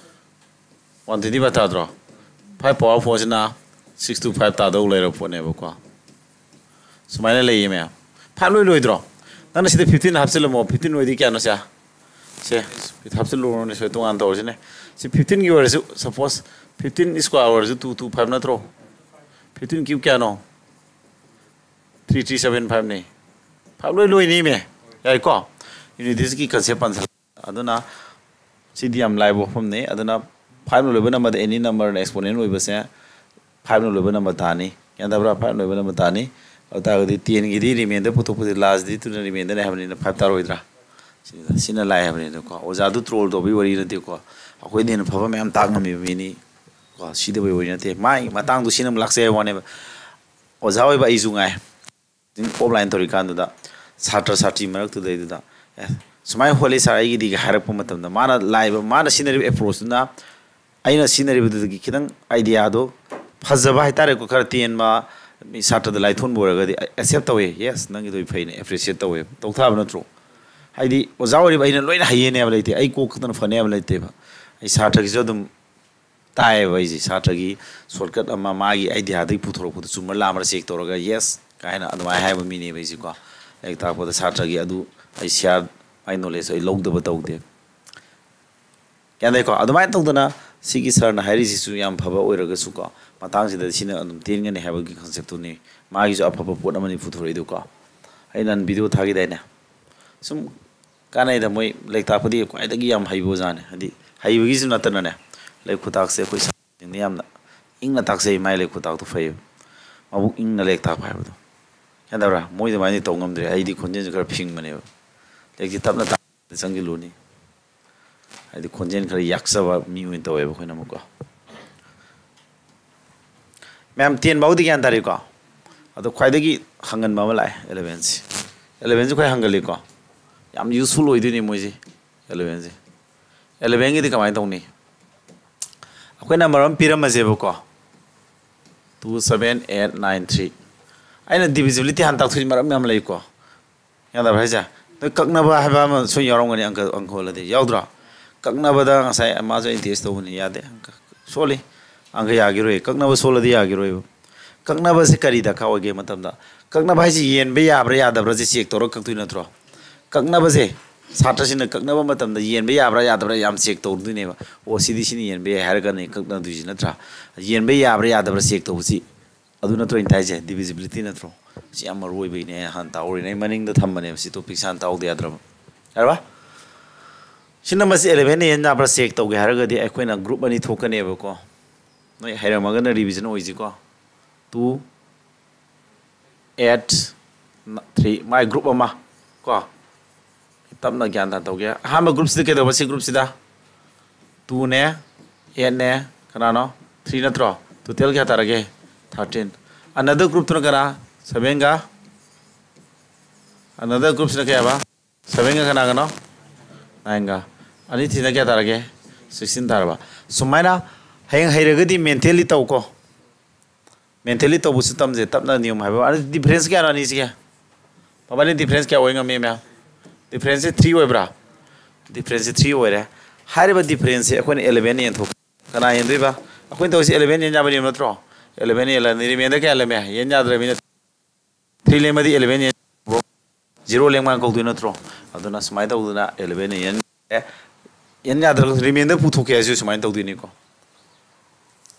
One twenty five ꯇꯥꯗ꯭ꯔꯣ? Five power fourꯁꯤꯅ six two five ꯇꯥꯗꯧ ꯂꯩꯔꯕ ꯄꯣꯠꯅꯦꯕꯀꯣ꯫ ꯁꯨꯃꯥꯏꯅ ꯂꯩꯌꯦ ꯃꯌꯥꯝ꯫ Five ꯂꯣꯏ ꯂꯣꯏꯗ꯭ꯔꯣ? ꯅꯪꯅ ꯁꯤꯗ fifteen ꯍꯥꯞꯆꯤꯜꯂꯝꯃꯣ꯫ Fifteen ꯑꯣꯏꯗꯤ ꯀꯌꯥꯅꯣ ꯁꯦ? ꯁꯦ, ꯍꯥꯞꯆꯤꯜꯂꯨꯔꯣꯅꯦ, ꯁꯦ, ꯇꯣꯉꯥꯟ ꯇꯧꯔꯁꯤꯅꯦ꯫ ꯁꯤ fifteenꯒꯤ ꯑꯣꯏꯔꯁꯨ, suppose fifteen square ꯑꯣꯏꯔꯁꯨ two two five ꯅꯠꯇ꯭ꯔꯣ? ꯐꯤꯐꯇꯤꯟ ꯀ꯭ꯌꯨꯕ ꯀꯌꯥꯅꯣ? ꯊ꯭ꯔꯤ ꯊ꯭ꯔꯤ ꯁꯕꯦꯟ ꯐꯥꯏꯚꯅꯤ꯫ ꯐꯥꯏꯚ ꯂꯣꯏ ꯂꯣꯏꯅꯤꯃꯦ꯫ ꯌꯥꯏꯀꯣ? ꯌꯨꯅꯤꯠ ꯗꯤꯖꯤꯠꯀꯤ ꯀꯟꯁꯦꯞ ꯄꯟꯁꯜꯂꯛ꯫ ꯑꯗꯨꯅ ꯁꯤꯗꯤ ꯌꯥꯝ ꯂꯥꯏꯕ ꯋꯥꯐꯝꯅꯤ꯫ ꯑꯗꯨꯅ ꯐꯥꯏꯚꯅ ꯂꯣꯏꯕ ꯅꯝꯕꯔꯗ ꯑꯦꯅꯤ ꯅꯝꯕꯔꯅ ꯑꯦꯛꯁꯄꯣꯅꯦꯟ ꯑꯣꯏꯕꯁꯦ ꯐꯥꯏꯚꯅ ꯂꯣꯏꯕ ꯅꯝꯕꯔ ꯇꯥꯅꯤ꯫ ꯒ꯭ꯌꯥꯟ ꯇꯥꯕ꯭ꯔꯥ? ꯐꯥꯏꯚꯅ ꯂꯣꯏꯕ ꯅꯝꯕꯔ ꯇꯥꯅꯤ꯫ ꯑꯗꯨ ꯇꯥꯔꯒꯗꯤ ꯇꯦꯟꯒꯤꯗꯤ ꯔꯤꯃꯦꯟꯗꯔ ꯄꯨꯊꯣꯛꯄꯁꯦ, ꯂꯥꯁ ꯗꯤꯖꯤꯠꯇꯨꯅ ꯔꯤꯃꯦꯟꯗꯔꯅꯦ ꯍꯥꯏꯕꯅꯤꯅ ꯐꯥꯏꯚ ꯇꯥꯔꯣꯏꯗ꯭ꯔꯥ? ꯁꯤꯅꯤꯗ꯫ ꯁꯤꯅ ꯂꯥꯏ ꯍꯥꯏꯕꯅꯤꯅꯀꯣ꯫ ꯑꯣꯖꯥꯗꯨ ꯇ꯭ꯔꯣꯜ ꯇꯧꯕꯒꯤ ꯋꯥꯔꯤ ꯅꯠꯇꯦꯀꯣ꯫ ꯑꯩꯈꯣꯏꯗ ꯍꯦꯟꯅ ꯐꯕ ꯃꯌꯥꯝ ꯇꯥꯛ ꯉꯝꯃꯤꯕ ꯃꯤꯅꯤ꯫ ꯀꯣ, ꯁꯤꯗꯕꯩ ꯋꯥꯔꯤ ꯅꯠꯇꯦ꯫ ꯃꯥꯏ ꯃꯇꯥꯡꯗꯣ ꯁꯤꯅ ꯑꯃꯨꯛ ꯂꯥꯛꯆꯩ ꯍꯥꯏꯕ ꯋꯥꯅꯦꯕ꯫ ꯑꯣꯖꯥ ꯑꯣꯏꯕ ꯑꯩꯁꯨ ꯉꯥꯏ꯫ ꯑꯣꯐꯂꯥꯏꯟ ꯇꯧꯔꯤꯀꯥꯟꯗꯨꯗ ꯁꯥꯇ꯭ꯔ ꯁꯥꯇ꯭ꯔꯤ ꯃꯔꯛꯇꯨꯗꯩꯗꯨꯗ, "ꯑꯦ, ꯁꯨꯃꯥꯏꯅ ꯍꯣꯠꯂꯤ ꯁꯥꯔ ꯑꯩꯒꯤꯗꯤꯒ" ꯍꯥꯏꯔꯛꯄ ꯃꯇꯝꯗ, ꯃꯥꯅ ꯂꯥꯛꯏꯕ, ꯃꯥꯅ ꯁꯤꯖꯤꯟꯅꯔꯤꯕ ꯑꯦꯄ꯭ꯔꯣꯆꯇꯨꯅ ꯑꯩꯅ ꯁꯤꯖꯤꯟꯅꯔꯤꯕꯗꯨꯗꯒꯤ ꯈꯤꯇꯪ ꯑꯥꯏꯗꯤꯌꯥꯗꯣ ꯐꯖꯕ ꯍꯥꯏꯇꯥꯔꯦꯀꯣ, ꯈꯔ ꯇꯦꯟꯕ, ꯃꯤ ꯁꯥꯇ꯭ꯔꯗ ꯂꯥꯏꯊꯣꯟꯕ ꯑꯣꯏꯔꯒꯗꯤ ꯑꯦꯛꯁꯦꯞ ꯇꯧꯋꯦ꯫ "ꯌꯦꯁ, ꯅꯪꯒꯤꯗꯣ ꯐꯩꯅꯦ", ꯑꯦꯄ꯭ꯔꯤꯁꯤꯌꯦꯠ ꯇꯧꯋꯦ꯫ ꯇꯧ ꯊꯥꯕ ꯅꯠꯇ꯭ꯔꯣ? ꯍꯥꯏꯗꯤ ꯑꯣꯖꯥ ꯑꯣꯏꯔꯤꯕ ꯑꯩꯅ ꯂꯣꯏꯅ ꯍꯩꯌꯦꯅꯦ ꯍꯥꯏꯕ ꯂꯩꯇꯦ, ꯑꯩ ꯀꯣꯛ ꯈꯛꯇꯅ ꯐꯅꯤ ꯍꯥꯏꯕ ꯂꯩꯇꯦꯕ꯫ ꯑꯩ ꯁꯥꯇ꯭ꯔꯒꯤꯁꯨ ꯑꯗꯨꯝ ꯇꯥꯏꯌꯦꯕ ꯑꯩꯁꯦ꯫ ꯁꯥꯇ꯭ꯔꯒꯤ ꯁꯣꯔꯠꯀꯠ ꯑꯃ ꯃꯥꯒꯤ ꯑꯥꯏꯗꯤꯌꯥꯗꯒꯤ ꯄꯨꯊꯣꯔꯛꯄꯗꯣ ꯆꯨꯝꯕ꯭ꯔꯥ ꯂꯥꯝꯕ꯭ꯔꯥ ꯆꯦꯛ ꯇꯧꯔꯒ, "ꯌꯦꯁ" ꯀꯥꯏꯅ ꯑꯗꯨꯃꯥꯏꯅ ꯍꯥꯏꯕ ꯃꯤꯅꯦꯕ ꯑꯩꯁꯦꯀꯣ꯫ ꯂꯥꯏꯔꯤꯛ ꯇꯥꯛꯄꯗ ꯁꯥꯇ꯭ꯔꯒꯤ ꯑꯗꯨ ꯑꯩ ꯁꯤꯌꯥꯔ, ꯃꯥꯏ ꯅꯣꯂꯦꯖ ꯑꯩ ꯂꯧꯗꯕ ꯇꯧꯗꯦ꯫ ꯒ꯭ꯌꯥꯟ ꯇꯥꯏꯀꯣ? ꯑꯗꯨꯃꯥꯏꯅ ꯇꯧꯗꯅ ꯁꯤꯒꯤ ꯁꯥꯔꯅ ꯍꯥꯏꯔꯤꯁꯤꯁꯨ ꯌꯥꯝ ꯐꯕ ꯑꯣꯏꯔꯒꯁꯨꯀꯣ, ꯃꯇꯥꯡꯁꯤꯗ ꯁꯤꯅ ꯑꯗꯨꯝ ꯇꯦꯟꯒꯅꯤ ꯍꯥꯏꯕꯒꯤ ꯀꯟꯁꯦꯞꯇꯨꯅꯤ꯫ ꯃꯥꯒꯤꯁꯨ ꯑꯐꯕ ꯄꯣꯠ ꯑꯃꯅꯤ ꯄꯨꯊꯣꯔꯛꯏꯗꯨꯀꯣ꯫ ꯑꯩ ꯅꯍꯥꯟ ꯚꯤꯗꯤꯑꯣ ꯊꯥꯈꯤꯗꯥꯏꯅꯦ? ꯁꯨꯝ ꯀꯥꯟꯅꯩꯗ, ꯃꯣꯏ ꯂꯥꯏꯔꯤꯛ ꯇꯥꯛꯄꯗꯤ ꯈ꯭ꯋꯥꯏꯗꯒꯤ ꯌꯥꯝ ꯍꯩꯕ ꯑꯣꯖꯥꯅꯦ꯫ ꯍꯥꯏꯗꯤ ꯍꯩꯕꯒꯤꯁꯨ ꯅꯠꯇꯅꯅꯦ, ꯂꯥꯏꯔꯤꯛ ꯈꯨꯇꯥꯛꯁꯦ ꯑꯩꯈꯣꯏ ꯁꯥꯇ꯭ꯔꯁꯤꯡꯗ ꯌꯥꯝꯅ ꯏꯪꯅ ꯇꯥꯛꯆꯩ꯫ ꯃꯥꯏ ꯂꯥꯏꯔꯤꯛ ꯈꯨꯇꯥꯛꯇꯣ ꯐꯩꯌꯦꯕ꯫ ꯃꯕꯨꯛ ꯏꯪꯅ ꯂꯥꯏꯔꯤꯛ ꯇꯥꯛꯄ ꯍꯥꯏꯕꯗꯣ꯫ ꯒ꯭ꯌꯥꯟ ꯇꯥꯕ꯭ꯔꯥ? ꯃꯣꯏ ꯑꯗꯨꯃꯥꯏꯅꯗꯤ ꯇꯧ ꯉꯝꯗ꯭ꯔꯦ꯫ ꯑꯩꯗꯤ ꯈꯣꯟꯖꯦꯜꯁꯨ ꯈꯔ ꯐꯤꯡꯕꯅꯦꯕ꯫ ꯂꯥꯏꯔꯤꯛꯇꯤ ꯇꯞꯅ ꯇꯥꯛꯄꯗ ꯆꯪꯁꯤꯜꯂꯨꯅꯤ꯫ ꯍꯥꯏꯗꯤ ꯈꯣꯟꯖꯦꯜ ꯈꯔ ꯌꯥꯛꯆꯕ ꯃꯤ ꯑꯣꯏꯅ ꯇꯧꯋꯦꯕ ꯑꯩꯈꯣꯏꯅ ꯑꯃꯨꯛꯀꯣ꯫ ꯃꯌꯥꯝ ꯇꯦꯟ ꯐꯥꯎꯗꯤ ꯒ꯭ꯌꯥꯟ ꯇꯥꯔꯦꯀꯣ? ꯑꯗꯣ ꯈ꯭ꯋꯥꯏꯗꯒꯤ ꯍꯪꯒꯟꯕ ꯑꯃ ꯂꯥꯛꯑꯦ, ꯑꯦꯂꯚꯦꯟꯁꯤ꯫ ꯑꯦꯂꯚꯦꯟꯁꯤ ꯈ꯭ꯋꯥꯏ ꯍꯪꯒꯜꯂꯤꯀꯣ? ꯌꯥꯝ ꯌꯨꯁꯐꯨꯜ ꯑꯣꯏꯗꯣꯏꯅꯤ ꯃꯣꯏꯁꯦ, ꯑꯦꯂꯚꯦꯟꯁꯤ꯫ ꯑꯦꯂꯚꯦꯟꯒꯤꯗꯤ ꯀꯃꯥꯏꯅ ꯇꯧꯅꯤ? ꯑꯩꯈꯣꯏ ꯅꯝꯕꯔ ꯑꯃ ꯄꯤꯔꯝꯃꯁꯦꯕꯀꯣ, two seven eight nine three. ꯑꯩꯅ ꯗꯤꯚꯤꯖꯤꯕꯤꯂꯤꯇꯤ ꯍꯥꯟꯅ ꯇꯥꯛꯊꯣꯛꯏ, ꯃꯔꯝ ꯌꯥꯝ ꯂꯩꯀꯣ꯫ ꯌꯥꯗꯕ꯭ꯔꯥ ꯍꯥꯏꯁꯦ? ꯅꯣꯏ ꯀꯛꯅꯕ ꯍꯥꯏꯕ ꯑꯃ ꯁꯣꯏ ꯌꯥꯎꯔꯝꯒꯅꯤ, ꯑꯪꯀ, ꯑꯪꯀ ꯍꯣꯜꯂꯗꯤ꯫ ꯌꯥꯎꯗ꯭ꯔꯣ? ꯀꯛꯅꯕꯗ ꯉꯁꯥꯏ ꯃꯥꯁꯨ ꯑꯩꯅ ꯇꯦꯁ ꯇꯧꯕꯅꯤ, ꯌꯥꯗꯦ꯫ ꯑꯪꯀ ꯁꯣꯜꯂꯤ꯫ ꯑꯪꯀ ꯌꯥꯈꯤꯔꯣꯏ꯫ ꯀꯛꯅꯕ ꯁꯣꯜꯂꯗꯤ ꯌꯥꯈꯤꯔꯣꯏꯕ꯫ ꯀꯛꯅꯕꯁꯦ ꯀꯔꯤ ꯗꯔꯀꯥꯔ ꯑꯣꯏꯒꯦ ꯃꯇꯝꯗ, ꯀꯛꯅꯕ ꯍꯥꯏꯁꯦ ꯌꯦꯟꯕ ꯌꯥꯕ꯭ꯔꯥ ꯌꯥꯗꯕ꯭ꯔꯥꯁꯦ ꯆꯦꯛ ꯇꯧꯔꯒ ꯀꯛꯇꯣꯏ ꯅꯠꯇ꯭ꯔꯣ? ꯀꯛꯅꯕꯁꯦ ꯁꯥꯇ꯭ꯔꯁꯤꯡꯅ ꯀꯛꯅꯕ ꯃꯇꯝꯗ ꯌꯦꯟꯕ ꯌꯥꯕ꯭ꯔꯥ ꯌꯥꯗꯕ꯭ꯔꯥ ꯌꯥꯝ ꯆꯦꯛ ꯇꯧꯗꯣꯏꯅꯦꯕ꯫ ꯑꯣ, ꯁꯤꯗꯤ ꯁꯤꯅ ꯌꯦꯟꯕ ꯌꯥꯏ ꯍꯥꯏꯔꯒꯅꯦ ꯀꯛꯅꯗꯣꯏꯁꯤ, ꯅꯠꯇ꯭ꯔꯥ? ꯌꯦꯟꯕ ꯌꯥꯕ꯭ꯔꯥ ꯌꯥꯗꯕ꯭ꯔꯥ ꯆꯦꯛ ꯇꯧꯕꯁꯤ ꯑꯗꯨ ꯅꯠꯇ꯭ꯔꯣ ꯑꯩꯅ ꯇꯥꯏꯁꯦ? Divisibility ꯅꯠꯇ꯭ꯔꯣ? ꯁꯤ ꯌꯥꯝ ꯃꯔꯨ ꯑꯣꯏꯕꯩꯅꯦ, ꯍꯥꯟꯅ ꯇꯥꯛꯍꯧꯔꯤꯅꯦ꯫ ꯑꯩ ꯃꯅꯤꯡꯗ ꯊꯝꯕꯅꯦꯕ, ꯁꯤ topic ꯁꯦ ꯍꯥꯟꯅ ꯇꯥꯛꯍꯧꯗ ꯌꯥꯗ꯭ꯔꯕ꯫ ꯌꯥꯔꯕ? ꯁꯤ number ꯁꯦ eleven ꯅ ꯌꯦꯟ ꯌꯥꯕ꯭ꯔꯥ check ꯇꯧꯒꯦ ꯍꯥꯏꯔꯒꯗꯤ ꯑꯩꯈꯣꯏꯅ group ꯑꯅꯤ ꯊꯣꯛꯀꯅꯦꯕꯀꯣ꯫ ꯅꯣꯏ ꯍꯩꯔꯝꯃꯒꯅ revision ꯑꯣꯏꯁꯤꯀꯣ꯫ Two, eight, three, ꯃꯥꯏ group ꯑꯃ ꯀꯣ꯫ ꯇꯞꯅ ꯒ꯭ꯌꯥꯟ ꯇꯥꯅ ꯇꯧꯒꯦ꯫ ꯑꯍꯥꯟꯕ group ꯁꯤꯗ ꯀꯩꯗꯧꯕ? ꯁꯤ group ꯁꯤꯗ two ꯅꯦ, eight ꯅꯦ, ꯀꯅꯥꯅꯣ? Three ꯅꯠꯇ꯭ꯔꯣ? Total ꯀꯌꯥ ꯇꯥꯔꯒꯦ? Thirteen꯫ Another group ꯇꯨꯅ ꯀꯅꯥ? Seven ꯒ꯫ Another group ꯁꯤꯅ ꯀꯌꯥꯕ? Seven ꯒ ꯀꯅꯥꯒꯅꯣ? Nine ꯒ꯫ ꯑꯅꯤ ꯊꯤꯅ ꯀꯌꯥ ꯇꯥꯔꯒꯦ? Sixteen ꯇꯥꯔꯕ? ꯁꯨꯃꯥꯏꯅ ꯍꯌꯦꯡ ꯍꯩꯔꯒꯗꯤ mentally ꯇꯧꯀꯣ꯫ Mentally ꯇꯧꯕꯁꯨ ꯇꯝꯁꯦ, ꯇꯞꯅ ꯅꯤꯌꯣꯝ ꯍꯥꯏꯕ꯫ ꯑꯗꯨ difference ꯀꯌꯥꯅꯣ ꯑꯅꯤꯁꯤꯒꯤ? ꯃꯕꯥꯅꯤ difference ꯀꯌꯥ ꯑꯣꯏ ꯉꯝꯃꯤ, ꯃꯌꯥꯝ? Difference ꯁꯦ three ꯑꯣꯏꯕ꯭ꯔꯥ? Difference ꯁꯦ three ꯑꯣꯏꯔꯦ꯫ ꯍꯥꯏꯔꯤꯕ difference ꯁꯦ ꯑꯩꯈꯣꯏꯅ eleven ꯌꯦꯟꯊꯣꯛ-, ꯀꯅꯥ ꯌꯦꯟꯗꯣꯏꯕ? ꯑꯩꯈꯣꯏꯅ ꯇꯧꯔꯤꯁꯦ eleven ꯌꯦꯟ ꯌꯥꯕ ꯅꯤꯌꯝ ꯅꯠꯇ꯭ꯔꯣ? Eleven ꯌꯦꯜꯂꯅꯤ, remainder ꯀꯌꯥ ꯂꯦꯝꯃꯦ? ꯌꯦꯟ ꯌꯥꯗ꯭ꯔꯕꯅꯤꯅ three ꯂꯦꯝꯃꯗꯤ eleven ꯌꯦꯟ, zero ꯂꯦꯝꯃ ꯀꯧꯗꯣꯏ ꯅꯠꯇ꯭ꯔꯣ? ꯑꯗꯨꯅ ꯁꯨꯃꯥꯏꯅ ꯇꯧꯗꯅ eleven ꯌꯦꯟ, ꯌꯦꯟ ꯌꯥꯗ꯭ꯔꯒꯁꯨ remainder ꯄꯨꯊꯣꯛꯀꯦ ꯍꯥꯏꯁꯨ ꯁꯨꯃꯥꯏꯅ ꯇꯧꯗꯣꯏꯅꯤꯀꯣ꯫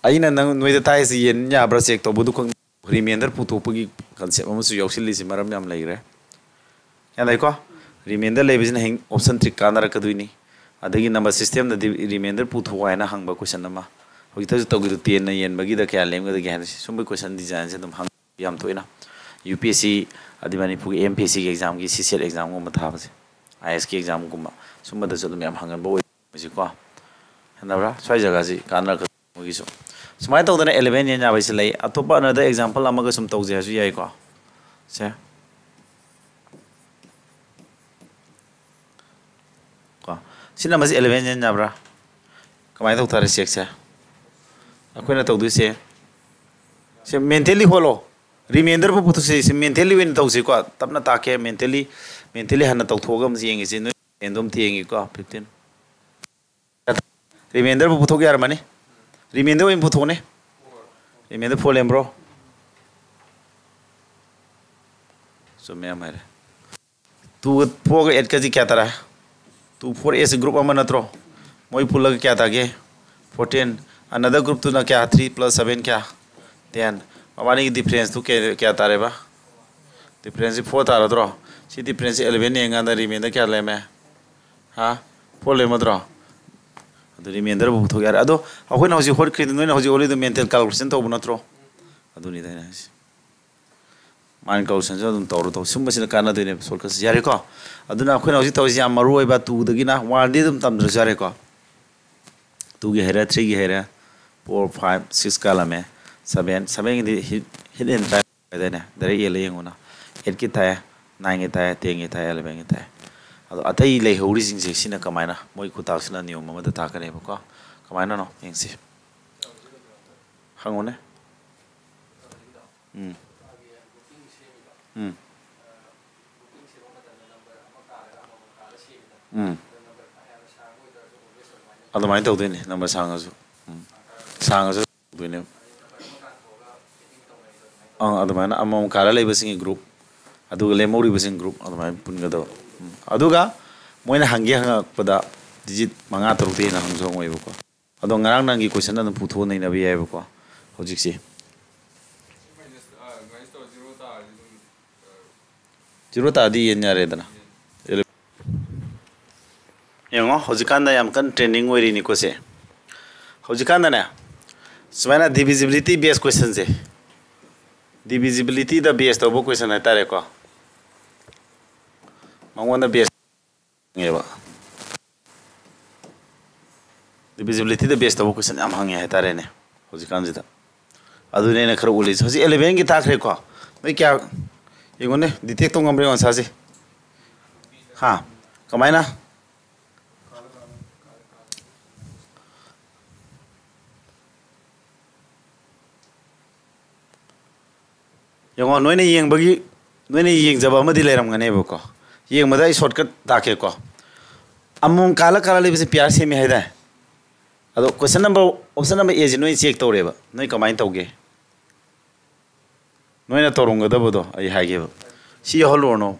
ꯑꯩꯅ ꯅꯪ, ꯅꯣꯏꯗ ꯇꯥꯛꯏꯁꯦ ꯌꯦꯟ ꯌꯥꯕ꯭ꯔꯥ check ꯇꯧꯕꯗꯨ ꯈꯛ, remainder ꯄꯨꯊꯣꯛꯄꯒꯤ concept ꯑꯃꯁꯨ ꯌꯥꯎꯁꯤꯜꯂꯤꯁꯦ ꯃꯔꯝ ꯌꯥꯝ ꯂꯩꯈ꯭ꯔꯦ꯫ ꯒ꯭ꯌꯥꯟ ꯇꯥꯏꯀꯣ? Remainder ꯂꯩꯕꯁꯤꯅ ꯍꯌꯦꯡ option trick ꯀꯥꯟꯅꯔꯛꯀꯗꯣꯏꯅꯤ꯫ ꯑꯗꯒꯤ number system ꯗꯗꯤ remainder ꯄꯨꯊꯣꯛꯑꯣ ꯍꯥꯏꯅ ꯍꯪꯕ question ꯑꯃ꯫ ꯍꯧꯖꯤꯛꯇꯁꯨ ꯇꯧꯈꯤꯗꯣ, ten ꯅ ꯌꯦꯟꯕꯒꯤꯗ ꯀꯌꯥ ꯂꯦꯝꯒꯗꯒꯦ ꯍꯥꯏꯅ ꯁꯨꯝꯕ question design ꯁꯦ ꯑꯗꯨꯝ ꯍꯪ-, ꯌꯥꯝ ꯊꯣꯛꯏꯅ꯫ U P S C ꯑꯗꯩ ꯃꯅꯤꯄꯨꯔꯒꯤ M P S C ꯒꯤ exam ꯒꯤ C set exam ꯒꯨꯝꯕ ꯊꯥꯕꯁꯦ, I A S ꯀꯤ exam ꯒꯨꯝꯕ, ꯁꯨꯝꯕꯗꯁꯨ ꯑꯗꯨꯝ ꯌꯥꯝ ꯍꯪꯒꯟꯕ ꯑꯣꯏ-, ꯑꯣꯏꯁꯤꯀꯣ꯫ ꯈꯪꯉꯕ꯭ꯔꯥ? ꯁ꯭ꯋꯥꯏ ꯖꯒꯥꯁꯤ ꯀꯥꯟꯅꯔꯛꯀꯗꯣꯏꯅꯤ ꯃꯣꯏꯒꯤꯁꯨ꯫ ꯁꯨꯃꯥꯏꯅ ꯇꯧꯗꯅ eleven ꯌꯦꯟ ꯌꯥꯕꯩꯁꯤ ꯂꯩ꯫ ꯑꯇꯣꯞꯄ another example ꯑꯃꯒ ꯁꯨꯝ ꯇꯧꯁꯦ ꯍꯥꯏꯁꯨ ꯌꯥꯏꯀꯣ꯫ ꯁꯦ꯫ ꯀꯣ꯫ ꯁꯤ number ꯁꯤ eleven ꯌꯦꯟ ꯌꯥꯕ꯭ꯔꯥ? ꯀꯃꯥꯏꯅ ꯇꯧ ꯇꯥꯔꯦ check ꯁꯦ? ꯑꯩꯈꯣꯏꯅ ꯇꯧꯗꯣꯏꯁꯦ, ꯁꯦ mentally ꯍꯣꯠꯂꯣ꯫ Remainder ꯐꯥꯎ ꯄꯨꯊꯣꯛꯁꯤ, ꯁꯤ mentally ꯑꯣꯏꯅ ꯇꯧꯁꯤꯀꯣ꯫ ꯇꯞꯅ ꯇꯥꯛꯀꯦ, mentally, mentally ꯍꯥꯟꯅ ꯇꯧꯊꯣꯛꯑꯒ ꯑꯃꯁꯤ ꯌꯦꯡꯉꯁꯤ꯫ ꯅꯣꯏ brain ꯗꯣ ꯑꯝꯇ ꯌꯦꯡꯒꯦꯀꯣ, fifteen꯫ Remainder ꯕꯨ ꯄꯨꯊꯣꯛ ꯌꯥꯔꯝꯃꯅꯤ꯫ Remainder ꯑꯣꯏꯅ ꯄꯨꯊꯣꯛꯅꯦ꯫ Remainder four ꯂꯩꯔꯝꯕ꯭ꯔꯣ? ꯆꯨꯝꯃꯦ ꯌꯥꯝ ꯍꯥꯏꯔꯦ꯫ Two ꯒ four ꯒ eight ꯀꯁꯤ ꯀꯌꯥ ꯇꯥꯔꯦ? Two four eight ꯁꯤ group ꯑꯃ ꯅꯠꯇ꯭ꯔꯣ? ꯃꯣꯏ ꯄꯨꯜꯂꯒ ꯀꯌꯥ ꯇꯥꯒꯦ? Fourteen꯫ Another group ꯇꯨꯅ ꯀꯌꯥ? Three plus seven ꯀꯌꯥ? Ten꯫ ꯃꯕꯥꯅꯤꯒꯤ difference ꯇꯨ ꯀꯌꯥ ꯀꯌꯥ ꯇꯥꯔꯦꯕ? Difference ꯁꯤ four ꯇꯥꯔꯗ꯭ꯔꯣ? ꯁꯤ difference ꯁꯤ eleven ꯌꯦꯡꯀꯥꯟꯗ remainder ꯀꯌꯥ ꯂꯩꯔꯝꯃꯦ? ꯍꯥ? Four ꯂꯩꯔꯝꯃꯗ꯭ꯔꯣ? ꯑꯗꯨ remainder ꯕꯨ ꯄꯨꯊꯣꯛ ꯌꯥꯔꯦ꯫ ꯑꯗꯣ ꯑꯩꯈꯣꯏꯅ ꯍꯧꯖꯤꯛ ꯍꯣꯠꯈ꯭ꯔꯤꯗꯣ ꯅꯣꯏꯅ ꯍꯧꯖꯤꯛ ꯍꯣꯠꯂꯤꯗꯣ mental calculation ꯇꯧꯕ ꯅꯠꯇ꯭ꯔꯣ? ꯑꯗꯨꯅꯤꯗ ꯑꯩꯅ ꯍꯥꯏꯁꯦ꯫ Mind calculation ꯁꯨ ꯑꯗꯨꯝ ꯇꯧꯔꯣ, ꯇꯧ꯫ ꯁꯨꯝꯕꯁꯤꯅ ꯀꯥꯟꯅꯗꯣꯏꯅꯦꯕ shortcut ꯁꯦ꯫ ꯌꯥꯔꯦꯀꯣ? ꯑꯗꯨꯅ ꯑꯩꯈꯣꯏꯅ ꯍꯧꯖꯤꯛ ꯇꯧꯔꯤꯁꯦ ꯌꯥꯝ ꯃꯔꯨ ꯑꯣꯏꯕ two ꯗꯒꯤꯅ, one ꯗꯤ ꯑꯗꯨꯝ ꯇꯝꯗ꯭ꯔꯁꯨ ꯌꯥꯔꯦꯀꯣ꯫ Two ꯒꯤ ꯍꯩꯔꯦ, three ꯒꯤ ꯍꯩꯔꯦ, four, five, six ꯀꯥꯜꯂꯝꯃꯦ, seven, seven ꯒꯤꯗꯤ hit, hit and try ꯍꯥꯏꯗꯥꯏꯅꯦ? Direct ꯌꯦꯡꯉꯨꯅ꯫ Eight ꯀꯤ ꯊꯥꯏ, nine ꯒꯤ ꯊꯥꯏ, ten ꯒꯤ ꯊꯥꯏ, eleven ꯒꯤ ꯊꯥꯏ꯫ ꯑꯗꯣ ꯑꯇꯩ ꯂꯩꯍꯧꯔꯤꯁꯤꯡꯁꯦ ꯁꯤꯅ ꯀꯃꯥꯏꯅ? ꯃꯣꯏ ꯈꯨꯇꯥꯛꯁꯤꯅ ꯅꯤꯌꯣꯝ ꯑꯃꯗ ꯇꯥꯛꯀꯅꯦꯕꯀꯣ꯫ ꯀꯃꯥꯏꯅꯅꯣ? ꯌꯦꯡꯁꯤ꯫ ꯍꯪꯉꯨꯅꯦ꯫ ꯎꯝ꯫ ꯎꯝ꯫ ꯎꯝ꯫ ꯑꯗꯨꯃꯥꯏꯅ ꯇꯧꯗꯣꯏꯅꯤ, number ꯁꯥꯡꯉꯁꯨ꯫ ꯎꯝ꯫ ꯁꯥꯡꯉꯁꯨ ꯇꯧꯗꯣꯏꯅꯦꯕ꯫ ꯑꯪ, ꯑꯗꯨꯃꯥꯏꯅ ꯑꯃꯃꯝ ꯀꯥꯜꯂ ꯂꯩꯕꯁꯤꯡꯒꯤ group, ꯑꯗꯨꯒ ꯂꯦꯝꯍꯧꯔꯤꯕꯁꯤꯡ group ꯑꯗꯨꯃꯥꯏꯅ ꯄꯨꯟꯒꯗꯕ꯫ ꯎꯝ꯫ ꯑꯗꯨꯒ ꯃꯣꯏꯅ ꯍꯪꯒꯦ ꯍꯪꯉꯛꯄꯗ digit ꯃꯉꯥ ꯇꯔꯨꯛꯇꯩ ꯍꯦꯟꯅ ꯍꯪꯁꯨ ꯍꯪꯉꯣꯏꯕꯀꯣ꯫ ꯑꯗꯣ ꯉꯔꯥꯡ ꯅꯪꯒꯤ question ꯑꯗꯨꯝ ꯄꯨꯊꯣꯛꯑ ꯅꯩꯅꯕ ꯌꯥꯏꯕꯀꯣ ꯍꯧꯖꯤꯛꯁꯦ꯫ Zero ꯇꯥꯔꯗꯤ ꯌꯦꯟ ꯌꯥꯔꯦꯗꯅ꯫ ꯌꯦꯡꯉꯣ, ꯍꯧꯖꯤꯛꯀꯥꯟꯗ ꯌꯥꯝ ꯀꯟꯅ trending ꯑꯣꯏꯔꯤꯅꯤꯀꯣ ꯁꯦ꯫ ꯍꯧꯖꯤꯛꯀꯥꯟꯗꯅꯦ, ꯁꯨꯃꯥꯏꯅ divisibility base question ꯁꯦ, divisibility ꯗ base ꯇꯧꯕ question ꯍꯥꯏꯇꯥꯔꯦꯀꯣ, ꯃꯉꯣꯟꯗ base ꯍꯪꯉꯦꯕ꯫ Divisibility ꯗ base ꯇꯧꯕ question ꯌꯥꯝ ꯍꯪꯉꯦ ꯍꯥꯏꯇꯥꯔꯦꯅꯦ ꯍꯧꯖꯤꯛꯀꯥꯟꯁꯤꯗ꯫ ꯑꯗꯨꯅꯦ ꯑꯩꯅ ꯈꯔ ꯎꯠꯂꯤꯁꯦ꯫ ꯍꯧꯖꯤꯛ eleven ꯒꯤ ꯇꯥꯛꯈ꯭ꯔꯦꯀꯣ꯫ ꯅꯣꯏ ꯀꯌꯥ ꯌꯦꯡꯉꯨꯅꯦ, detect ꯇꯧ ꯉꯝꯕ꯭ꯔꯥ ꯌꯦꯡꯉꯣ answer ꯁꯦ꯫ ꯍꯥ? ꯀꯃꯥꯏꯅ? ꯌꯦꯡꯉꯣ, ꯅꯣꯏꯅ ꯌꯦꯡꯕꯒꯤ, ꯅꯣꯏꯅ ꯌꯦꯡꯖꯕ ꯑꯃꯗꯤ ꯂꯩꯔꯝꯒꯅꯦꯕꯀꯣ꯫ ꯌꯦꯡꯕꯗ ꯑꯩ shortcut ꯇꯥꯛꯀꯦꯀꯣ꯫ ꯑꯃꯃꯝ ꯀꯥꯜꯂ ꯀꯥꯜꯂ ꯂꯩꯕꯁꯦ pair ꯁꯦꯝꯃꯦ ꯍꯥꯏꯗꯥꯏ? ꯑꯗꯣ question number, option number A ꯁꯦ ꯅꯣꯏ check ꯇꯧꯔꯦꯕ꯫ ꯅꯣꯏ ꯀꯃꯥꯏꯅ ꯇꯧꯒꯦ? ꯅꯣꯏꯅ ꯇꯧꯔꯝꯒꯗꯕꯗꯣ ꯑꯩ ꯍꯥꯏꯒꯦꯕ꯫ ꯁꯤ ꯌꯥꯎꯍꯜꯂꯨꯔꯅꯣ꯫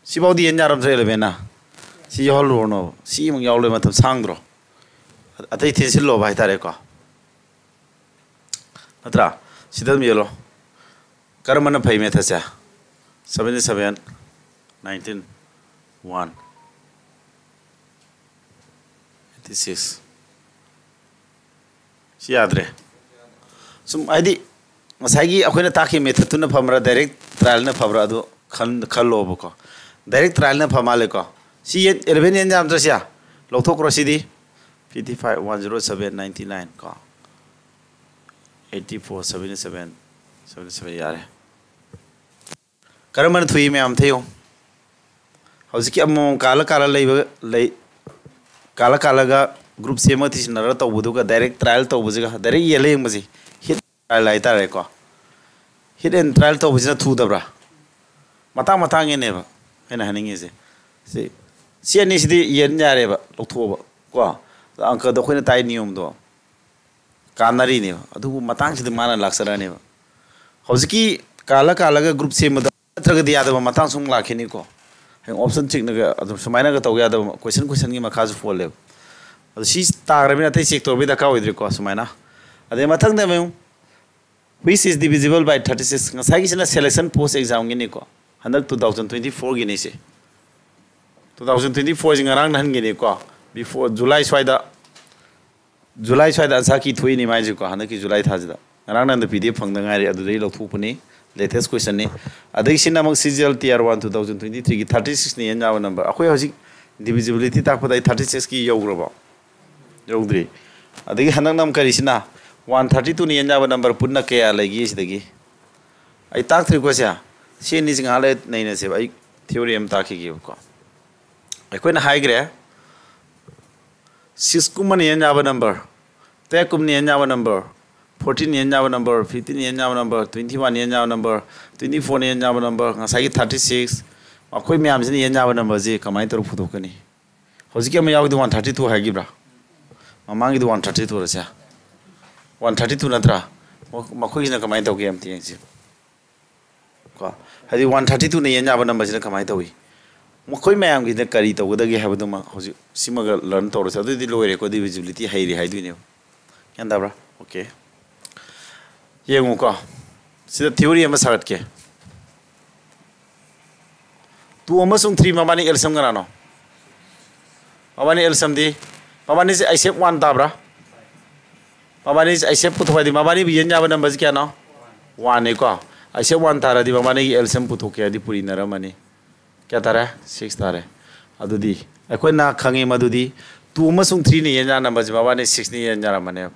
ꯁꯤꯐꯥꯎꯗꯤ ꯌꯦꯟ ꯌꯥꯔꯝꯗ꯭ꯔꯦ eleven ꯅ꯫ ꯁꯤ ꯌꯥꯎꯍꯜꯂꯨꯔꯅꯣ꯫ ꯁꯤ ꯑꯃꯨꯛ ꯌꯥꯎ ꯂꯩ ꯃꯇꯝ ꯁꯥꯡꯗ꯭ꯔꯣ? ꯑꯇꯩ ꯊꯤꯟꯁꯤꯜꯂꯣꯕ ꯍꯥꯏꯇꯥꯔꯦꯀꯣ꯫ ꯅꯠꯇ꯭ꯔꯥ? ꯁꯤꯗ ꯑꯗꯨꯝ ꯌꯦꯜꯂꯣ꯫ ꯀꯔꯝꯕꯅ ꯐꯩ methodꯁꯦ? Seventy seven, nineteen, one, eighty six. ꯁꯤ ꯌꯥꯗ꯭ꯔꯦ꯫ ꯁꯨꯝ ꯍꯥꯏꯗꯤ ꯉꯁꯥꯏꯒꯤ ꯑꯩꯈꯣꯏꯅ ꯇꯥꯛꯈꯤꯕ methodꯇꯨꯅ ꯐꯕ꯭ꯔꯥ, direct trialꯅ ꯐꯕ꯭ꯔꯥ, ꯑꯗꯨ ꯈꯟ-, ꯈꯜꯂꯣꯕꯀꯣ꯫ Direct trialꯅ ꯐ ꯃꯥꯜꯂꯦꯀꯣ꯫ ꯁꯤ eleven ꯌꯦꯟ ꯌꯥꯝꯗ꯭ꯔꯣ ꯁꯤ? ꯂꯧꯊꯣꯛꯈ꯭ꯔꯣ ꯁꯤꯗꯤ꯫ Fifty five, one zero seven, ninety nine ꯀꯣ꯫ Eighty four, seventy seven, seventy seven ꯌꯥꯔꯦ꯫ ꯀꯔꯝꯕꯅ ꯊꯨꯏ ꯃꯌꯥꯝ ꯊꯤꯌꯨ꯫ ꯍꯧꯖꯤꯛꯀꯤ ꯑꯃꯃꯝ ꯀꯥꯜꯂ ꯀꯥꯜꯂ ꯂꯩꯕ ꯂꯩ, ꯀꯥꯜꯂ ꯀꯥꯜꯂꯒ group ꯁꯦꯝꯃꯒ ꯊꯤꯖꯤꯟꯅꯔꯒ ꯇꯧꯕꯗꯨꯒ direct trial ꯇꯧꯕꯁꯤꯒ, direct ꯌꯦꯜꯂ ꯌꯦꯡꯕꯁꯤ, hit trial ꯍꯥꯏꯇꯥꯔꯦꯀꯣ꯫ Hit and trial ꯇꯧꯕꯁꯤꯅ ꯊꯨꯗꯕ꯭ꯔꯥ? ꯃꯇꯥꯡ ꯃꯇꯥꯡꯒꯤꯅꯦꯕ ꯑꯩꯅ ꯍꯥꯏꯅꯤꯡꯉꯤꯁꯦ꯫ ꯁꯤ, ꯁꯤ ꯑꯅꯤꯁꯤꯗꯤ ꯌꯦꯟ ꯌꯥꯔꯦꯕ, ꯂꯧꯊꯣꯛꯑꯕ ꯀꯣ꯫ ꯑꯪꯀꯗꯣ ꯑꯩꯈꯣꯏꯅ ꯇꯥꯏ ꯅꯤꯌꯣꯝꯗꯣ ꯀꯥꯟꯅꯔꯤꯅꯦꯕ꯫ ꯑꯗꯨꯕꯨ ꯃꯇꯥꯡꯁꯤꯗ ꯃꯥꯅ ꯂꯥꯛꯆꯔꯛꯑꯅꯦꯕ꯫ ꯍꯧꯖꯤꯛꯀꯤ ꯀꯥꯜꯂ ꯀꯥꯜꯂꯒ group ꯁꯦꯝꯕꯗ ꯅꯠꯇ꯭ꯔꯒꯗꯤ ꯌꯥꯗꯕ ꯃꯇꯥꯡꯁꯨ ꯑꯃꯨꯛ ꯂꯥꯛꯈꯤꯅꯤꯀꯣ꯫ ꯍꯌꯦꯡ option ꯆꯤꯛꯅꯒ ꯑꯗꯨꯝ ꯁꯨꯃꯥꯏꯅꯒ ꯇꯧ ꯌꯥꯗꯕ, question questionꯒꯤ ꯃꯈꯥꯁꯨ ꯄꯣꯜꯂꯦꯕ꯫ ꯑꯗꯣ ꯁꯤ ꯇꯥꯈ꯭ꯔꯕꯅꯤꯅ ꯑꯇꯩ check ꯇꯧꯔꯕꯗꯤ ꯗꯔꯀꯥꯔ ꯑꯣꯏꯗ꯭ꯔꯦꯀꯣ ꯁꯨꯃꯥꯏꯅ꯫ ꯑꯗꯩ ꯃꯊꯪꯗ ꯑꯃꯨꯛ, which is divisible by thirty six? ꯉꯁꯥꯏꯒꯤꯁꯤꯅ selection post examꯒꯤꯅꯤꯀꯣ, ꯍꯟꯗꯛ two thousand twenty fourꯒꯤꯅꯤ ꯁꯤ꯫ Two thousand twenty fourꯁꯤ ꯉꯔꯥꯡ ꯅꯍꯥꯟꯒꯤꯅꯤꯀꯣ, before July ꯁ꯭ꯋꯥꯏꯗ, July ꯁ꯭ꯋꯥꯏꯗ answer key ꯊꯣꯛꯏꯅꯤ ꯃꯥꯏꯁꯤꯀꯣ, ꯍꯟꯗꯛꯀꯤ July ꯊꯥꯁꯤꯗ꯫ ꯉꯔꯥꯡ ꯅꯍꯥꯟꯗ P D F ꯐꯪꯗ ꯉꯥꯏꯔꯤ, ꯑꯗꯨꯗꯒꯤ ꯂꯧꯊꯣꯛꯄꯅꯤ, latest questionꯅꯤ꯫ ꯑꯗꯒꯤ ꯁꯤꯅ ꯑꯃꯨꯛ C G L T R one two thousand twenty threeꯒꯤ thirty sixꯅꯤ ꯌꯦꯟ ꯌꯥꯕ number꯫ ꯑꯩꯈꯣꯏ ꯍꯧꯖꯤꯛ divisibilityꯇꯥꯛꯄꯗ ꯑꯩ thirty sixꯀꯤ ꯌꯧꯈ꯭ꯔꯕꯣ? ꯌꯧꯗ꯭ꯔꯤ꯫ ꯑꯗꯒꯤ ꯍꯟꯗꯛꯅ ꯑꯃꯨꯛ ꯀꯔꯤꯁꯤꯅ, one thirty twoꯅꯤ ꯌꯦꯟ ꯌꯥꯕ number ꯄꯨꯟꯅ ꯀꯌꯥ ꯂꯩꯒꯦ ꯁꯤꯗꯒꯤ? ꯑꯩ ꯇꯥꯛꯇ꯭ꯔꯤꯀꯣ ꯁꯦ? ꯁꯤ ꯑꯅꯤꯁꯤ ꯉꯥꯏꯍꯥꯛ ꯂꯩ ꯅꯩꯅꯁꯦꯕ꯫ ꯑꯩ theory ꯑꯃ ꯇꯥꯛꯈꯤꯒꯦꯕꯀꯣ꯫ ꯑꯩꯈꯣꯏꯅ ꯍꯥꯏꯈ꯭ꯔꯦ, sixꯀꯨꯝꯕꯅ ꯌꯦꯟ ꯌꯥꯕ number, twelveꯀꯨꯝꯕꯅ ꯌꯦꯟ ꯌꯥꯕ number, fourteenꯅ ꯌꯦꯟ ꯌꯥꯕ number, fifteenꯅ ꯌꯦꯟ ꯌꯥꯕ number, twenty oneꯅ ꯌꯦꯟ ꯌꯥꯕ number, twenty fourꯅ ꯌꯦꯟ ꯌꯥꯕ number, ꯉꯁꯥꯏꯒꯤ thirty six, ꯃꯈꯣꯏ ꯃꯌꯥꯝꯁꯤꯅ ꯌꯦꯟ ꯌꯥꯕ numberꯁꯤ ꯀꯃꯥꯏꯅ ꯇꯧꯔꯒ ꯄꯨꯊꯣꯛꯀꯅꯤ? ꯍꯧꯖꯤꯛꯀꯤ ꯑꯃ ꯌꯥꯎꯕꯗꯤ one thirty two ꯍꯥꯏꯈꯤꯕ꯭ꯔꯥ? ꯃꯃꯥꯡꯒꯤꯗꯤ one thirty twoꯔꯁꯦ? One thirty two ꯅꯠꯇ꯭ꯔꯥ? ꯃꯈꯣꯏꯒꯤꯁꯤꯅ ꯀꯃꯥꯏꯅ ꯇꯧꯒꯦ ꯑꯝꯇ ꯌꯦꯡꯁꯤ꯫ ꯀꯣ, ꯍꯥꯏꯗꯤ one thirty twoꯅ ꯌꯦꯟ ꯌꯥꯕ numberꯁꯤꯅ ꯀꯃꯥꯏꯅ ꯇꯧꯏ? ꯃꯈꯣꯏ ꯃꯌꯥꯝꯒꯤꯗ ꯀꯔꯤ ꯇꯧꯒꯗꯒꯦ ꯍꯥꯏꯕꯗꯨꯃ ꯍꯧꯖꯤꯛ ꯁꯤꯃꯒ learn ꯇꯧꯔꯁꯦ꯫ ꯑꯗꯨꯗꯤ ꯂꯣꯏꯔꯦꯀꯣ, divisibility ꯍꯩꯔꯦ ꯍꯥꯏꯗꯣꯏꯅꯦꯕ꯫ ꯒ꯭ꯌꯥꯟ ꯇꯥꯕ꯭ꯔꯥ? Okay꯫ ꯌꯦꯡꯉꯨꯀꯣ꯫ ꯁꯤꯗ theory ꯑꯃ ꯁꯥꯒꯠꯀꯦ꯫ Two ꯑꯃꯁꯨꯡ three ꯃꯕꯥꯅꯤ L C M ꯀꯅꯥꯅꯣ? ꯃꯕꯥꯅꯤ L C M D, ꯃꯕꯥꯅꯤꯁꯦ I C F one ꯇꯥꯕ꯭ꯔꯥ? ꯃꯕꯥꯅꯤꯁꯦ I C F ꯄꯨꯊꯣꯛ ꯍꯥꯏꯗꯤ ꯃꯕꯥꯅꯤꯕꯨ ꯌꯦꯟ ꯌꯥꯕ numberꯁꯤ ꯀꯌꯥꯅꯣ? One ꯅꯤꯀꯣ꯫ I C F one ꯇꯥꯔꯗꯤ ꯃꯕꯥꯅꯤꯒꯤ L C M ꯄꯨꯊꯣꯛꯀꯦ ꯍꯥꯏꯗꯤ ꯄꯨꯔꯤꯅꯔꯝꯃꯅꯤ꯫ ꯀꯌꯥ ꯇꯥꯔꯦ? Six ꯇꯥꯔꯦ꯫ ꯑꯗꯨꯗꯤ ꯑꯩꯈꯣꯏꯅ ꯈꯪꯉꯤ ꯃꯗꯨꯗꯤ two ꯑꯃꯁꯨꯡ three ꯅ ꯌꯦꯟ ꯌꯥ numberꯁꯤ ꯃꯕꯥꯅꯤ six ꯅ ꯌꯦꯟ ꯌꯥꯔꯝꯃꯅꯦꯕ꯫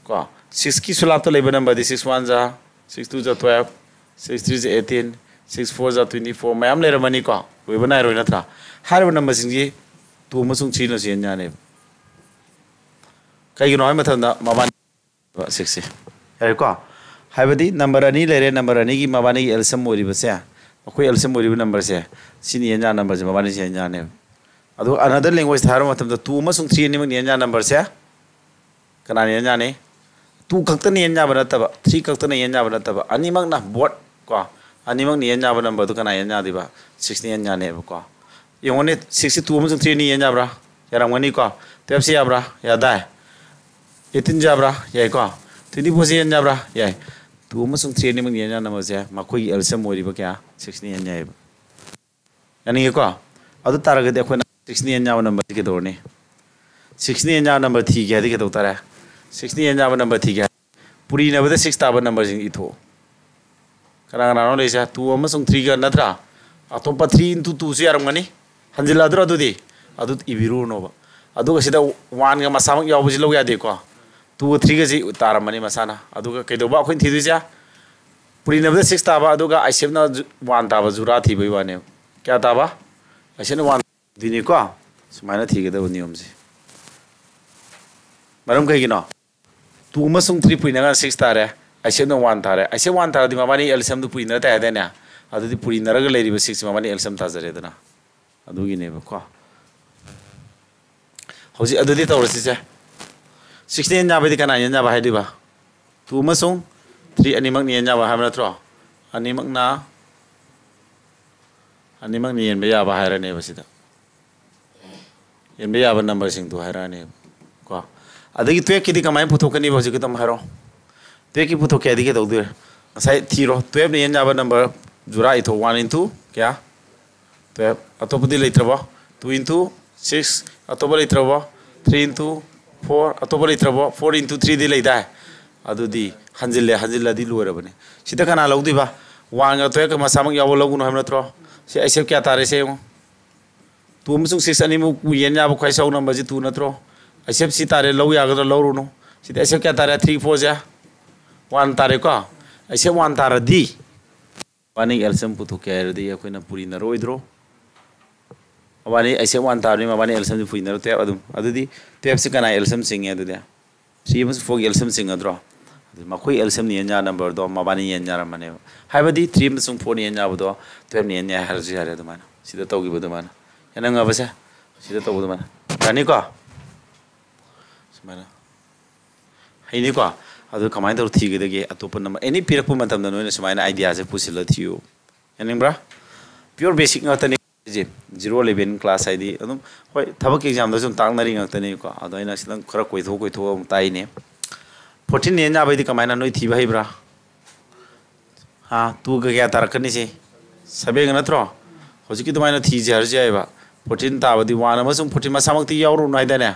ꯀꯣ, six ꯀꯤ ꯁꯨꯂꯥꯞꯇ ꯂꯩꯕ numberꯗꯤ six one ꯖꯥ, six two ꯖꯥ twelve, six three ꯖꯥ eighteen, six four ꯖꯥ twenty four ꯃꯌꯥꯝ ꯂꯩꯔꯝꯃꯅꯤꯀꯣ, ꯂꯣꯏꯕ ꯅꯥꯏꯔꯣꯏ ꯅꯠꯇ꯭ꯔꯥ? ꯍꯥꯏꯔꯤꯕ numberꯁꯤꯡꯁꯤ two ꯑꯃꯁꯨꯡ three ꯅꯁꯨ ꯌꯦꯟ ꯌꯥꯅꯦꯕ꯫ ꯀꯩꯒꯤꯅꯣ ꯍꯥꯏꯕ ꯃꯇꯝꯗ ꯃꯕꯥꯅꯤ six ꯁꯦ꯫ ꯌꯥꯔꯦꯀꯣ? ꯍꯥꯏꯕꯗꯤ number ꯑꯅꯤ ꯂꯩꯔꯦ, number ꯑꯅꯤꯒꯤ ꯃꯕꯥꯅꯤꯒꯤ L C M ꯑꯣꯏꯔꯤꯕꯁꯦ, ꯃꯈꯣꯏ L C M ꯑꯣꯏꯔꯤꯕ numberꯁꯦ, ꯁꯤꯅ ꯌꯦꯟ ꯌꯥ numberꯁꯦ, ꯃꯕꯥꯅꯤꯁꯦ ꯌꯦꯟ ꯌꯥꯅꯦꯕ꯫ ꯑꯗꯨꯒ another languageꯇ ꯍꯥꯏꯔꯕ ꯃꯇꯝꯗ two ꯑꯃꯁꯨꯡ three ꯑꯅꯤꯃꯛꯅ ꯌꯦꯟ ꯌꯥ numberꯁꯦ ꯀꯅꯥꯅ ꯌꯦꯟ ꯌꯥꯅꯤ? Two ꯈꯛꯇꯅ ꯌꯦꯟ ꯌꯥꯕ ꯅꯠꯇꯕ, three ꯈꯛꯇꯅ ꯌꯦꯟ ꯌꯥꯕ ꯅꯠꯇꯕ, ꯑꯅꯤꯃꯛꯅ both ꯀꯣ, ꯑꯅꯤꯃꯛꯅ ꯌꯦꯟ ꯌꯥꯕ numberꯗꯨ ꯀꯅꯥ ꯌꯦꯟ ꯌꯥꯗꯣꯏꯕ? Six ꯅ ꯌꯦꯟ ꯌꯥꯅꯦꯕꯀꯣ꯫ ꯌꯦꯡꯉꯨꯅꯦ, six ꯁꯤ two ꯑꯃꯁꯨꯡ three ꯑꯅꯤ ꯌꯦꯟ ꯌꯥꯕ꯭ꯔꯥ? ꯌꯥꯔꯝꯒꯅꯤꯀꯣ꯫ Twelve ꯁꯤ ꯌꯥꯕ꯭ꯔꯥ? ꯌꯥꯗꯥꯏ꯫ Eighteen ꯁꯤ ꯌꯥꯕ꯭ꯔꯥ? ꯌꯥꯏꯀꯣ꯫ Twenty four ꯁꯤ ꯌꯦꯟ ꯌꯥꯕ꯭ꯔꯥ? ꯌꯥꯏ꯫ Two ꯑꯃꯁꯨꯡ three ꯑꯅꯤꯃꯛ ꯌꯦꯟ ꯌꯥꯅꯕꯁꯦ ꯃꯈꯣꯏꯒꯤ L C M ꯑꯣꯏꯔꯤꯕ ꯀꯌꯥ? Six ꯅ ꯌꯦꯟ ꯌꯥꯏꯑꯕ꯫ ꯌꯥꯅꯤꯡꯉꯦꯀꯣ? ꯑꯗꯨ ꯇꯥꯔꯒꯗꯤ ꯑꯩꯈꯣꯏꯅ six ꯅ ꯌꯦꯟ ꯌꯥꯕ numberꯁꯤ ꯀꯩꯗꯧꯔꯅꯤ? Six ꯅ ꯌꯦꯟ ꯌꯥꯕ number ꯊꯤꯒꯦ ꯍꯥꯏꯗꯤ ꯀꯩꯗꯧ ꯇꯥꯔꯦ? Six ꯅ ꯌꯦꯟ ꯌꯥꯕ number ꯊꯤꯒꯦ ꯍꯥꯏ, ꯄꯨꯔꯤꯅꯕꯗ six ꯇꯥꯕ numberꯁꯤꯡ ꯏꯊꯣꯛꯑꯣ꯫ ꯀꯅꯥ ꯀꯅꯥꯅꯣ ꯂꯩꯔꯤꯁꯦ? Two ꯑꯃꯁꯨꯡ three ꯒ ꯅꯠꯇ꯭ꯔꯥ? ꯑꯇꯣꯞꯄ three into two ꯁꯨ ꯌꯥꯔꯝꯒꯅꯤ꯫ ꯍꯟꯖꯤꯜꯂꯛꯑꯗ꯭ꯔꯣ ꯑꯗꯨꯗꯤ? ꯑꯗꯨ ꯏꯕꯤꯔꯨꯅꯣꯕ꯫ ꯑꯗꯨꯒ ꯁꯤꯗ one ꯒ ꯃꯁꯥꯃꯛ ꯌꯥꯎꯕꯁꯤ ꯂꯧ ꯌꯥꯗꯦꯀꯣ꯫ Two ꯒ three ꯒꯁꯤ ꯇꯥꯔꯝꯃꯅꯤ ꯃꯁꯥꯅ꯫ ꯑꯗꯨꯒ ꯀꯩꯗꯧꯕ ꯑꯩꯈꯣꯏꯅ ꯊꯤꯗꯣꯏꯁꯦ? ꯄꯨꯔꯤꯅꯕꯗ six ꯇꯥꯕ, ꯑꯗꯨꯒ I C F ꯅ one ꯇꯥꯕ ꯖꯨꯔꯥ ꯊꯤꯕꯒꯤ ꯋꯥꯅꯦꯕ꯫ ꯀꯌꯥ ꯇꯥꯕ? I C F ꯅ one ꯊꯤꯗꯣꯏꯅꯤꯀꯣ꯫ ꯁꯨꯃꯥꯏꯅ ꯊꯤꯒꯗꯕ ꯅꯤꯌꯣꯝꯁꯦ꯫ ꯃꯔꯝ ꯀꯩꯒꯤꯅꯣ? Two ꯑꯃꯁꯨꯡ three ꯄꯨꯔꯤꯅꯒ six ꯇꯥꯔꯦ, I C F ꯅ one ꯇꯥꯔꯦ꯫ I C F one ꯇꯥꯔꯗꯤ ꯃꯕꯥꯅꯤ L C M ꯗꯨ ꯄꯨꯔꯤꯅꯔ ꯇꯥꯏ ꯍꯥꯏꯗꯥꯏꯅꯦ? ꯑꯗꯨꯗꯤ ꯄꯨꯔꯤꯅꯔꯒ ꯂꯩꯔꯤꯕ six ꯁꯤ ꯃꯕꯥꯅꯤ L C M ꯇꯥꯖꯔꯦꯗꯅ꯫ ꯑꯗꯨꯒꯤꯅꯦꯕꯀꯣ꯫ ꯍꯧꯖꯤꯛ ꯑꯗꯨꯗꯤ ꯇꯧꯔꯁꯤꯁꯦ꯫ Six ꯅ ꯌꯦꯟ ꯌꯥꯕꯗꯤ ꯀꯅꯥ ꯌꯦꯟ ꯌꯥꯕ ꯍꯥꯏꯗꯣꯏꯕ? Two ꯑꯃꯁꯨꯡ three ꯑꯅꯤꯃꯛꯅ ꯌꯦꯟ ꯌꯥꯕ ꯍꯥꯏꯕ ꯅꯠꯇ꯭ꯔꯣ? ꯑꯅꯤꯃꯛꯅ, ꯑꯅꯤꯃꯛꯅ ꯌꯦꯟꯕ ꯌꯥꯕ ꯍꯥꯏꯔꯅꯦꯕ ꯁꯤꯗ꯫ ꯌꯦꯟꯕ ꯌꯥꯕ numberꯁꯤꯡꯗꯣ ꯍꯥꯏꯔꯛꯑꯅꯦꯕ ꯀꯣ꯫ ꯑꯗꯒꯤ twelve ꯀꯤꯗꯤ ꯀꯃꯥꯏꯅ ꯄꯨꯊꯣꯛꯀꯅꯤꯕ? ꯍꯧꯖꯤꯛꯀꯤꯗꯣ ꯑꯃꯨꯛ ꯍꯥꯏꯔꯛꯑꯣ꯫ twelve ꯀꯤ ꯄꯨꯊꯣꯛꯀꯦ ꯍꯥꯏꯗꯤ ꯀꯩꯗꯧꯗꯣꯏꯔꯦ? ꯉꯁꯥꯏ ꯊꯤꯔꯣ, twelve ꯅ ꯌꯦꯟ ꯌꯥꯕ ꯅꯝꯕꯔ ꯖꯨꯔꯥ ꯏꯊꯣꯛ꯫ One into ꯀꯌꯥ? Twelve꯫ ꯑꯇꯣꯞꯄꯗꯤ ꯂꯩꯇ꯭ꯔꯕꯣ? Two into six꯫ ꯑꯇꯣꯞꯄ ꯂꯩꯇ꯭ꯔꯕꯣ? Three into four꯫ ꯑꯇꯣꯞꯄ ꯂꯩꯇ꯭ꯔꯕꯣ? Four into three ꯗꯤ ꯂꯩꯗꯥꯏ? ꯑꯗꯨꯗꯤ ꯍꯟꯖꯤꯜꯂꯦ, ꯍꯟꯖꯤꯜꯂꯗꯤ ꯂꯣꯏꯔꯕꯅꯦ꯫ ꯁꯤꯗ ꯀꯅꯥ ꯂꯧꯗꯣꯏꯕ? One ꯒ twelve ꯀ ꯃꯁꯥꯃꯛ ꯌꯥꯎꯕ ꯂꯧꯒꯅꯨ ꯍꯥꯏꯕ ꯅꯠꯇ꯭ꯔꯣ? ꯁꯤ ꯑꯩꯁꯦ ꯀꯌꯥ ꯇꯥꯔꯦ? ꯁꯦ ꯌꯦꯡꯉꯨ꯫ Two ꯑꯃꯁꯨꯡ six ꯑꯅꯤꯃꯛ ꯌꯦꯟ ꯌꯥꯕ ꯈ꯭ꯋꯥꯏ ꯆꯥꯎ ꯅꯝꯕꯔꯁꯤ two ꯅꯠꯇ꯭ꯔꯣ? ꯑꯩꯁꯦ ꯁꯤ ꯇꯥꯔꯦ, ꯂꯧ ꯌꯥꯒꯗ꯭ꯔꯥ? ꯂꯧꯔꯨꯅꯨ꯫ ꯁꯤꯗꯤ ꯑꯩꯁꯦ ꯀꯌꯥ ꯇꯥꯔꯦ? Three four ꯁꯦ one ꯇꯥꯔꯦꯀꯣ꯫ ꯑꯩꯁꯦ one ꯇꯥꯔꯗꯤ ꯃꯕꯥꯅꯤ L C M ꯄꯨꯊꯣꯛꯀꯦ ꯍꯥꯏꯔꯗꯤ ꯑꯩꯈꯣꯏꯅ ꯄꯨꯔꯤꯅꯔꯣꯏꯗ꯭ꯔꯣ? ꯃꯕꯥꯅꯤ ꯑꯩꯁꯦ one ꯇꯥꯔꯗꯤ ꯃꯕꯥꯅꯤ L C M ꯗꯤ ꯄꯨꯔꯤꯅꯔꯣ꯫ Twelve ꯑꯗꯨꯝ꯫ ꯑꯗꯨꯗꯤ twelve ꯁꯤ ꯀꯅꯥ L C M ꯆꯤꯡꯉꯦ ꯑꯗꯨꯗꯤ? Three ꯑꯃꯁꯨꯡ four ꯒꯤ L C M ꯆꯤꯡꯒꯗ꯭ꯔꯣ? ꯑꯗꯨ ꯃꯈꯣꯏ L C M ꯅ ꯌꯦꯟ ꯌꯥ ꯅꯝꯕꯔꯗꯣ ꯃꯕꯥꯅꯤ ꯌꯦꯟ ꯌꯥꯔꯝꯃꯅꯦꯕ꯫ ꯍꯥꯏꯕꯗꯤ three ꯑꯃꯁꯨꯡ four ꯅ ꯌꯦꯟ ꯌꯥꯕꯗꯣ twelve ꯅ ꯌꯦꯟ ꯌꯥꯏ ꯍꯥꯏꯔꯁꯨ ꯌꯥꯔꯦ꯫ ꯑꯗꯨꯃꯥꯏꯅ ꯁꯤꯗ ꯇꯧꯈꯤꯕ ꯑꯗꯨꯃꯥꯏꯅ꯫ ꯌꯥꯅꯤꯡꯉꯕꯁꯦ? ꯁꯤꯗ ꯇꯧꯕ ꯑꯗꯨꯃꯥꯏꯅ꯫ ꯌꯥꯅꯤꯀꯣ? ꯁꯨꯃꯥꯏꯅ꯫ ꯍꯩꯅꯤꯀꯣ? ꯑꯗꯨ ꯀꯃꯥꯏꯅ ꯇꯧꯔ ꯊꯤꯒꯗꯒꯦ? ꯑꯇꯣꯞꯄ ꯅꯝꯕꯔ ꯑꯦꯅꯤ ꯄꯤꯔꯛꯄ ꯃꯇꯝꯗ ꯅꯣꯏꯅ ꯁꯨꯃꯥꯏꯅ ꯑꯥꯏꯗꯤꯌꯥꯁꯦ ꯄꯨꯁꯤꯜꯂ ꯊꯤꯌꯨ꯫ ꯌꯥꯅꯤꯡꯕ꯭ꯔꯥ? Pure basic ꯉꯥꯛꯇꯅꯤ꯫ ꯁꯤꯁꯦ zero eleven class ꯍꯥꯏꯗꯤ ꯑꯗꯨꯝ, ꯍꯣꯏ, ꯊꯕꯛꯀꯤ exam ꯗꯁꯨ ꯑꯗꯨꯝ ꯇꯥꯛꯅꯔꯤ ꯉꯥꯛꯇꯅꯤꯀꯣ꯫ ꯑꯗꯣ ꯑꯩꯅ ꯈꯤꯇꯪ ꯈꯔ ꯀꯣꯏꯊꯣꯛ ꯀꯣꯏꯊꯣꯛꯑ ꯑꯃꯨꯛ ꯇꯥꯛꯏꯅꯦ꯫ Fourteen ꯅ ꯌꯦꯟ ꯌꯥꯕꯩꯗꯤ ꯀꯃꯥꯏꯅ ꯅꯣꯏ ꯊꯤꯕ ꯍꯩꯕ꯭ꯔꯥ? ꯍꯥ, two ꯒ ꯀꯌꯥ ꯇꯥꯔꯛꯀꯅꯤ ꯁꯤ? Seven ꯒ ꯅꯠꯇ꯭ꯔꯣ? ꯍꯧꯖꯤꯛꯀꯤ ꯑꯗꯨꯃꯥꯏꯅ ꯊꯤꯁꯦ ꯍꯥꯏꯔꯁꯨ ꯌꯥꯏꯑꯕ꯫ Fourteen ꯇꯥꯕꯗꯤ one ꯑꯃꯁꯨꯡ fourteen ꯃꯁꯥꯃꯛꯇꯤ ꯌꯥꯎꯔꯨꯅꯨ ꯍꯥꯏꯗꯥꯏꯅꯦ?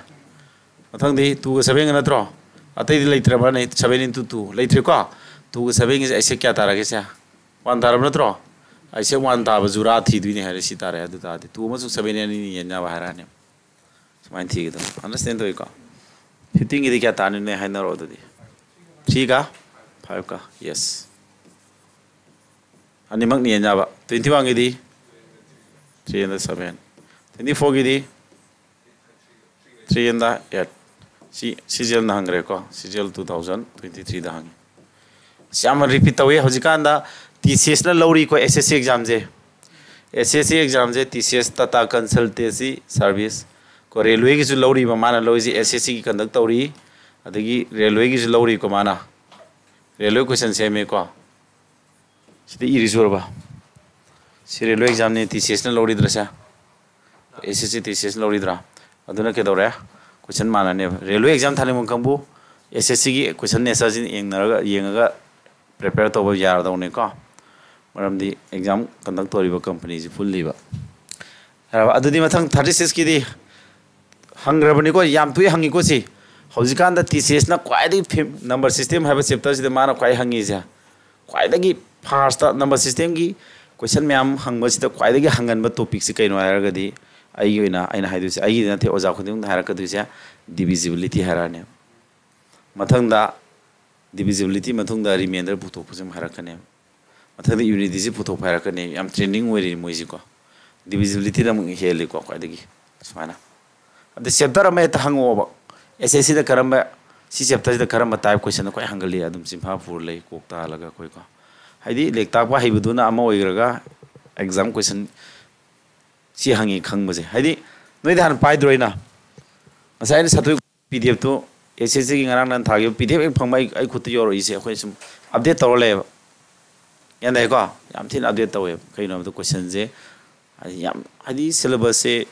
ꯃꯊꯪꯗꯤ two ꯒ seven ꯒ ꯅꯠꯇ꯭ꯔꯣ? ꯑꯇꯩꯗꯤ ꯂꯩꯇ꯭ꯔꯕꯅꯦ, seven into two ꯂꯩꯇ꯭ꯔꯦꯀꯣ? Two ꯒ seven ꯒꯤꯁꯦ ꯑꯩꯁꯦ ꯀꯌꯥ ꯇꯥꯔꯒꯦ ꯁꯦ? One ꯇꯥꯔꯕ ꯅꯠꯇ꯭ꯔꯣ? ꯑꯩꯁꯦ one ꯇꯥꯕ ꯖꯨꯔꯥ ꯊꯤꯗꯣꯏꯅꯦ ꯍꯥꯏꯔꯦ꯫ ꯁꯤ ꯇꯥꯔꯦ꯫ ꯑꯗꯨ ꯇꯥꯔꯗꯤ two ꯑꯃꯁꯨꯡ seven ꯑꯅꯤꯅꯤ ꯌꯦꯟ ꯌꯥꯕ ꯍꯥꯏꯔꯛꯑꯅꯤ꯫ ꯁꯨꯃꯥꯏꯅ ꯊꯤꯒꯗꯕ꯫ Understand ꯇꯧꯏꯀꯣ? Fifteen ꯒꯤꯗꯤ ꯀꯌꯥ ꯇꯥꯅꯤ ꯅꯣꯏ ꯍꯥꯏꯅꯔꯣ ꯑꯗꯨꯗꯤ꯫ Three ꯒ five ꯀ꯫ Yes꯫ ꯑꯅꯤꯃꯛꯅ ꯌꯦꯟ ꯌꯥꯕ꯫ Twenty one ꯒꯤꯗꯤ three and seven꯫ Twenty four ꯒꯤꯗꯤ three and eight꯫ ꯁꯤ CGL ꯅ ꯍꯪꯈ꯭ꯔꯦꯀꯣ꯫ CGL two thousand twenty three ꯗ ꯍꯪꯉꯤ꯫ ꯑꯁ, ꯌꯥꯝꯅ repeat ꯇꯧꯏ꯫ ꯍꯧꯖꯤꯛꯀꯥꯟꯗ TCS ꯅ ꯂꯧꯔꯤꯀꯣ SSC exam ꯁꯦ꯫ SSC exam ꯁꯦ TCS, Tata Consultancy Service꯫ ꯀꯣ, railway ꯒꯤꯁꯨ ꯂꯧꯔꯤꯕ, ꯃꯥꯅ ꯂꯧꯔꯤꯁꯦ SSC ꯒꯤ conduct ꯇꯧꯔꯤ꯫ ꯑꯗꯒꯤ railway ꯒꯤꯁꯨ ꯂꯧꯔꯤꯀꯣ ꯃꯥꯅ꯫ Railway question ꯁꯦꯝꯃꯦꯀꯣ꯫ ꯁꯤꯗ ꯏꯔꯤꯁꯨꯔꯕ? ꯁꯤ railway exam ꯅꯤ, TCS ꯅ ꯂꯧꯔꯤꯗ꯭ꯔꯁꯦ? SSC TCS ꯅ ꯂꯧꯔꯤꯗ꯭ꯔꯥ? ꯑꯗꯨꯅ ꯀꯩꯗꯧꯔꯦ? Question ꯃꯥꯟꯅꯅꯦꯕ꯫ Railway exam ꯊꯥꯅꯤꯡꯕ ꯀꯥꯡꯕꯨ, ꯑꯦꯁ ꯑꯦꯁ ꯁꯤꯒꯤ ꯀꯣꯏꯁꯟ ꯅꯦꯆꯔꯁꯤ ꯌꯦꯡꯅꯔꯒ, ꯌꯦꯡꯉꯒ ꯄ꯭ꯔꯤꯄꯦꯌꯔ ꯇꯧꯕ ꯌꯥꯔꯗꯧꯅꯤꯀꯣ꯫ ꯃꯔꯝꯗꯤ ꯑꯦꯛꯖꯥꯝ ꯀꯟꯗꯛ ꯇꯧꯔꯤꯕ ꯀꯝꯄꯅꯤꯁꯤ ꯄꯨꯜꯂꯤꯕ꯫ ꯌꯥꯔꯕ? ꯑꯗꯨꯗꯤ ꯃꯊꯪ ꯊꯥꯔꯇꯤ ꯁꯤꯛꯁꯀꯤꯗꯤ ꯍꯪꯈ꯭ꯔꯕꯅꯤꯀꯣ, ꯌꯥꯝ ꯇꯣꯏ ꯍꯪꯉꯤꯀꯣ ꯁꯤ꯫ ꯍꯧꯖꯤꯛꯀꯥꯟꯗ ꯇꯤ ꯁꯤ ꯑꯦꯁꯅ ꯈ꯭ꯋꯥꯏꯗꯒꯤ ꯐꯦꯝ-, ꯅꯝꯕꯔ ꯁꯤꯁꯇꯦꯝ ꯍꯥꯏꯕ ꯆꯦꯞꯇꯔꯁꯤꯗ ꯃꯥꯅ ꯈ꯭ꯋꯥꯏ ꯍꯪꯉꯤꯁꯦ꯫ ꯈ꯭ꯋꯥꯏꯗꯒꯤ ꯐꯥꯔꯁꯇ ꯅꯝꯕꯔ ꯁꯤꯁꯇꯦꯝꯒꯤ ꯀꯣꯏꯁꯟ ꯃꯌꯥꯝ ꯍꯪꯕꯁꯤꯗ ꯈ꯭ꯋꯥꯏꯗꯒꯤ ꯍꯪꯒꯟꯕ ꯇꯣꯄꯤꯛꯁꯤ ꯀꯩꯅꯣ ꯍꯥꯏꯔꯒꯗꯤ, ꯑꯩꯒꯤ ꯑꯣꯏꯅ ꯑꯩꯅ ꯍꯥꯏꯗꯣꯏꯁꯦ, ꯑꯩꯒꯤꯗꯤ ꯅꯠꯇꯦ, ꯑꯣꯖꯥ ꯈꯨꯗꯤꯡꯃꯛꯅ ꯍꯥꯏꯔꯛꯀꯗꯣꯏꯁꯦ, ꯗꯤꯚꯤꯖꯤꯕꯤꯂꯤꯇꯤ ꯍꯥꯏꯔꯛꯑꯅꯦꯕ꯫ ꯃꯊꯪꯗ ꯗꯤꯚꯤꯖꯤꯕꯤꯂꯤꯇꯤ ꯃꯇꯨꯡꯗ ꯔꯤꯃꯦꯟꯗꯔ ꯄꯨꯊꯣꯛꯄꯁꯤ ꯑꯃ ꯍꯥꯏꯔꯛꯀꯅꯦꯕ꯫ ꯃꯊꯪꯗ ꯌꯨꯅꯤꯇꯤꯁꯤ ꯄꯨꯊꯣꯛꯄ ꯍꯥꯏꯔꯛꯀꯅꯤ꯫ ꯌꯥꯝ ꯇ꯭ꯔꯦꯟꯗꯤꯡ ꯑꯣꯏꯔꯤ ꯃꯣꯏꯁꯤꯀꯣ꯫ ꯗꯤꯚꯤꯖꯤꯕꯤꯂꯤꯇꯤꯗ ꯑꯃꯨꯛ ꯍꯦꯜꯂꯤꯀꯣ ꯈ꯭ꯋꯥꯏꯗꯒꯤ꯫ ꯁꯨꯃꯥꯏꯅ꯫ ꯑꯗ ꯆꯦꯞꯇꯔ ꯑꯃ ꯍꯦꯛꯇ ꯍꯪꯉꯛꯑꯣꯕ꯫ ꯑꯦꯁ ꯑꯦꯁ ꯁꯤꯗ ꯀꯔꯝꯕ, ꯁꯤ ꯆꯦꯞꯇꯔꯁꯤꯗ ꯀꯔꯝꯕ ꯇꯥꯏꯞ ꯀꯣꯏꯁꯟꯅ ꯈ꯭ꯋꯥꯏ ꯍꯪꯒꯜꯂꯤ, ꯑꯗꯨꯝ ꯆꯤꯟꯐꯥ ꯄꯨꯔ ꯂꯩ ꯀꯣꯛꯇ ꯍꯥꯜꯂꯒ ꯑꯩꯈꯣꯏꯀꯣ꯫ ꯍꯥꯏꯗꯤ ꯂꯥꯏꯔꯤꯛ ꯇꯥꯛꯄ ꯍꯩꯕꯗꯨꯅ ꯑꯃ ꯑꯣꯏꯈ꯭ꯔꯒ ꯑꯦꯛꯖꯥꯝ ꯀꯣꯏꯁꯟ ꯁꯤ ꯍꯪꯉꯤ ꯈꯪꯕꯁꯦ꯫ ꯍꯥꯏꯗꯤ ꯅꯣꯏꯗ ꯍꯥꯟꯅ ꯄꯥꯏꯗ꯭ꯔꯣ ꯑꯩꯅ? ꯉꯁꯥꯏ ꯑꯩꯅ ꯁꯠꯇꯣꯛ ꯄꯤ ꯗꯤ ꯑꯦꯐꯇꯨ ꯑꯦꯁ ꯑꯦꯁ ꯁꯤꯒꯤ ꯉꯔꯥꯡ ꯅꯍꯥꯟ ꯊꯥꯈꯤꯕ ꯄꯤ ꯗꯤ ꯑꯦꯐ ꯍꯦꯛ ꯐꯪꯕ ꯑꯩ, ꯑꯩ ꯈꯨꯠꯇ ꯌꯧꯔꯛꯏꯁꯦ꯫ ꯑꯩꯈꯣꯏ ꯁꯨꯝ ꯑꯞꯗꯦꯠ ꯇꯧꯔ ꯂꯩꯌꯦꯕ꯫ ꯒ꯭ꯌꯥꯟ ꯇꯥꯏꯀꯣ? ꯌꯥꯝ ꯊꯤꯅ ꯑꯞꯗꯦꯠ ꯇꯧꯋꯦꯕ꯫ ꯀꯩꯅꯣ ꯍꯥꯏꯕꯗ ꯀꯣꯏꯁꯟꯁꯦ ꯍꯥꯏꯗꯤ ꯌꯥꯝ, ꯍꯥꯏꯗꯤ ꯁꯤꯂꯦꯕꯁꯁꯦ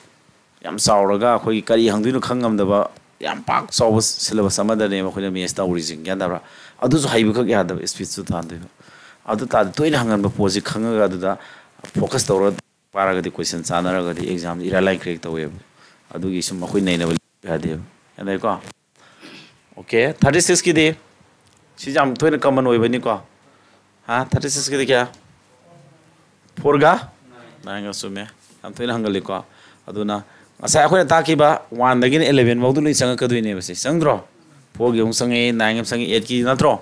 ꯌꯥꯝ ꯆꯥꯎꯔꯒ ꯑꯩꯈꯣꯏꯒꯤ ꯀꯔꯤ ꯍꯪꯗꯣꯏꯅꯣ ꯈꯪ ꯉꯝꯗꯕ, ꯌꯥꯝ ꯄꯥꯛ ꯆꯥꯎꯕ ꯁꯤꯂꯦꯕꯁ ꯑꯃꯗꯅꯦꯕ ꯑꯩꯈꯣꯏꯅ ꯃꯦꯠꯁ ꯇꯧꯔꯤꯁꯦ꯫ ꯒ꯭ꯌꯥꯟ ꯇꯥꯕ꯭ꯔꯥ? ꯑꯗꯨꯁꯨ ꯍꯩꯕꯈꯛ ꯌꯥꯗꯕ, ꯏꯁꯄꯤꯠꯁꯨ ꯇꯥꯟꯗꯣꯏꯕ꯫ ꯑꯗꯨ ꯇꯥꯔꯗꯤ ꯇꯣꯏꯅ ꯍꯪꯒꯟꯕ ꯄꯣꯠꯁꯤ ꯈꯪꯉꯒ ꯑꯗꯨꯗ ꯐꯣꯀꯁ ꯇꯧꯔꯒ ꯄꯥꯔꯒꯗꯤ ꯀꯣꯏꯁꯟ ꯆꯥꯟꯅꯔꯒꯗꯤ ꯑꯦꯛꯖꯥꯝꯁꯤ ꯏꯔꯥꯏ ꯂꯥꯏ ꯀ꯭ꯔꯦꯛ ꯇꯧꯋꯦꯕ꯫ ꯑꯗꯨꯒꯤ ꯁꯨꯝ ꯑꯩꯈꯣꯏ ꯅꯩꯅꯕ ꯌꯥꯗꯦꯕ꯫ ꯌꯥꯅꯩꯀꯣ? ꯑꯣꯀꯦ, ꯊꯥꯔꯇꯤ ꯁꯤꯛꯁꯀꯤꯗꯤ ꯁꯤ ꯌꯥꯝ ꯇꯣꯏꯅ ꯀꯃꯟ ꯑꯣꯏꯕꯅꯤꯀꯣ꯫ ꯍꯥ, ꯊꯥꯔꯇꯤ ꯁꯤꯛꯁꯀꯤꯗꯤ ꯀꯌꯥ? ꯐꯣꯔꯒ ꯅꯥꯏꯟꯒ ꯆꯨꯝꯃꯦ꯫ ꯌꯥꯝ ꯇꯣꯏꯅ ꯍꯪꯒꯜꯂꯤꯀꯣ꯫ ꯑꯗꯨꯅ ꯉꯁꯥꯏ ꯑꯩꯈꯣꯏꯅ ꯇꯥꯛꯈꯤꯕ ꯋꯥꯟꯗꯒꯤꯅ ꯑꯦꯂꯦꯚꯦꯟ ꯐꯥꯎꯗ ꯂꯣꯏ ꯆꯪꯉꯛꯀꯗꯣꯏꯅꯦꯕ꯫ ꯁꯤ ꯆꯪꯗ꯭ꯔꯣ? ꯐꯣꯔꯒꯤ ꯑꯃꯨꯛ ꯆꯪꯉꯛꯏ, ꯅꯥꯏꯟꯒꯤ ꯑꯃꯨꯛ ꯆꯪꯉꯛꯏ, ꯑꯩꯠꯀꯤ ꯅꯠꯇ꯭ꯔꯣ?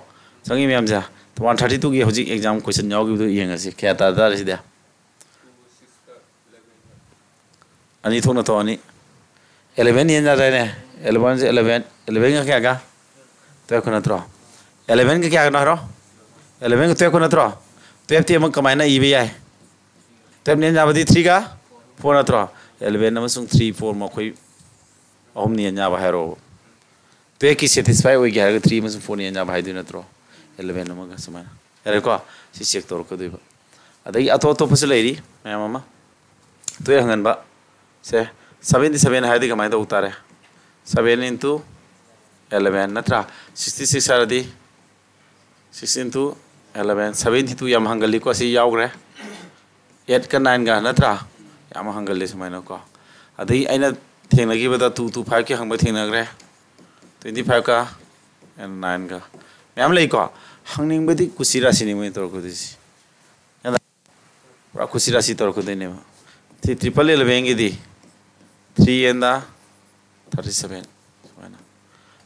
ꯆꯪꯉꯤ ꯃꯌꯥꯝꯁꯦ꯫ ꯋꯥꯟ ꯊꯥꯔꯇꯤ ꯇꯨꯒꯤ ꯍꯧꯖꯤꯛ ꯑꯦꯛꯖꯥꯝ ꯀꯣꯏꯁꯟ ꯌꯥꯎꯈꯤꯕꯗꯣ ꯌꯦꯡꯉꯁꯤ꯫ ꯀꯌꯥ ꯇꯥ ꯇꯥꯔꯦ ꯁꯤꯗꯤ? ꯑꯅꯤ ꯊꯣꯛꯅ ꯊꯣꯛꯑꯅꯤ꯫ ꯑꯦꯂꯦꯚꯦꯟ ꯌꯦꯟ ꯌꯥꯗꯥꯏꯅꯦ? ꯑꯦꯂꯦꯚꯦꯟꯁꯦ ꯑꯦꯂꯦꯚꯦꯟ, ꯑꯦꯂꯦꯚꯦꯟꯒ ꯀꯌꯥꯒ? ꯇꯨꯌꯦꯜꯐꯀ ꯅꯠꯇ꯭ꯔꯣ? ꯑꯦꯂꯦꯚꯦꯟꯒ ꯀꯌꯥꯒꯅꯣ ꯍꯥꯏꯔꯣ? ꯑꯦꯂꯦꯚꯦꯟꯒ ꯇꯨꯌꯦꯜꯐꯀ ꯅꯠꯇ꯭ꯔꯣ? ꯇꯨꯌꯦꯜꯐꯇꯤ ꯑꯃꯨꯛ ꯀꯃꯥꯏꯅ ꯏꯕ ꯌꯥꯏ? ꯇꯨꯌꯦꯜꯐꯅ ꯌꯦꯟ ꯌꯥꯕꯗꯤ ꯊ꯭ꯔꯤꯒ ꯐꯣꯔ ꯅꯠꯇ꯭ꯔꯣ? ꯑꯦꯂꯦꯚꯦꯟ ꯑꯃꯁꯨꯡ ꯊ꯭ꯔꯤ, ꯐꯣꯔ ꯃꯈꯣꯏ ꯑꯍꯨꯝꯅ ꯌꯦꯟ ꯌꯥꯕ ꯍꯥꯏꯔꯛꯑꯣꯕ꯫ ꯇꯨꯌꯦꯜꯐꯀꯤ ꯁꯦꯇꯤꯁꯐꯥꯏ ꯑꯣꯏꯒꯦ ꯍꯥꯏꯔꯒ ꯊ꯭ꯔꯤ ꯑꯃꯁꯨꯡ ꯐꯣꯔꯅ ꯌꯦꯟ ꯌꯥꯕ ꯍꯥꯏꯗꯣꯏ ꯅꯠꯇ꯭ꯔꯣ? ꯑꯦꯂꯦꯚꯦꯟ ꯑꯃꯒ ꯁꯨꯃꯥꯏꯅ꯫ ꯌꯥꯔꯦꯀꯣ? ꯁꯤ ꯆꯦꯛ ꯇꯧꯔꯛꯀꯗꯣꯏꯕ꯫ ꯑꯗꯒꯤ ꯑꯇꯣꯞ ꯑꯇꯣꯞꯄꯁꯨ ꯂꯩꯔꯤ ꯃꯌꯥꯝ ꯑꯃ꯫ ꯇꯨꯌꯦꯜꯐ ꯍꯪꯍꯟꯕ꯫ ꯁꯦ, ꯁꯚꯦꯟꯇꯤ ꯁꯚꯦꯟ ꯍꯥꯏꯔꯗꯤ ꯀꯃꯥꯏꯅ ꯇꯧ ꯇꯥꯔꯦ? ꯁꯚꯦꯟ into eleven ꯅꯠꯇ꯭ꯔꯥ? Sixty six ꯍꯥꯏꯔꯗꯤ six into eleven, seventy two ꯌꯥꯝ ꯍꯪꯒꯜꯂꯤꯀꯣ, ꯁꯤ ꯌꯥꯎꯈ꯭ꯔꯦ꯫ Eight ꯀ nine ꯒ ꯅꯠꯇ꯭ꯔꯥ? ꯌꯥꯝ ꯍꯪꯒꯜꯂꯤ ꯁꯨꯃꯥꯏꯅꯀꯣ꯫ ꯑꯗꯩ ꯑꯩꯅ ꯊꯦꯡꯅꯈꯤꯕꯗ two two five ꯀꯤ ꯍꯪꯕ ꯊꯦꯡꯅꯈ꯭ꯔꯦ, twenty five ꯀ and nine ꯒ꯫ ꯃꯌꯥꯝ ꯂꯩꯀꯣ꯫ ꯍꯪꯅꯤꯡꯕꯗꯤ ꯀꯨꯁꯤ ꯔꯥꯁꯤꯅꯤ ꯃꯣꯏꯅ ꯇꯧꯔꯛꯀꯗꯣꯏꯁꯤ꯫ ꯄꯨꯔꯥ ꯀꯨꯁꯤ ꯔꯥꯁꯤ ꯇꯧꯔꯛꯀꯗꯣꯏꯅꯦꯕ꯫ ꯁꯤ triple eleven ꯒꯤꯗꯤ three and thirty seven ꯁꯨꯃꯥꯏꯅ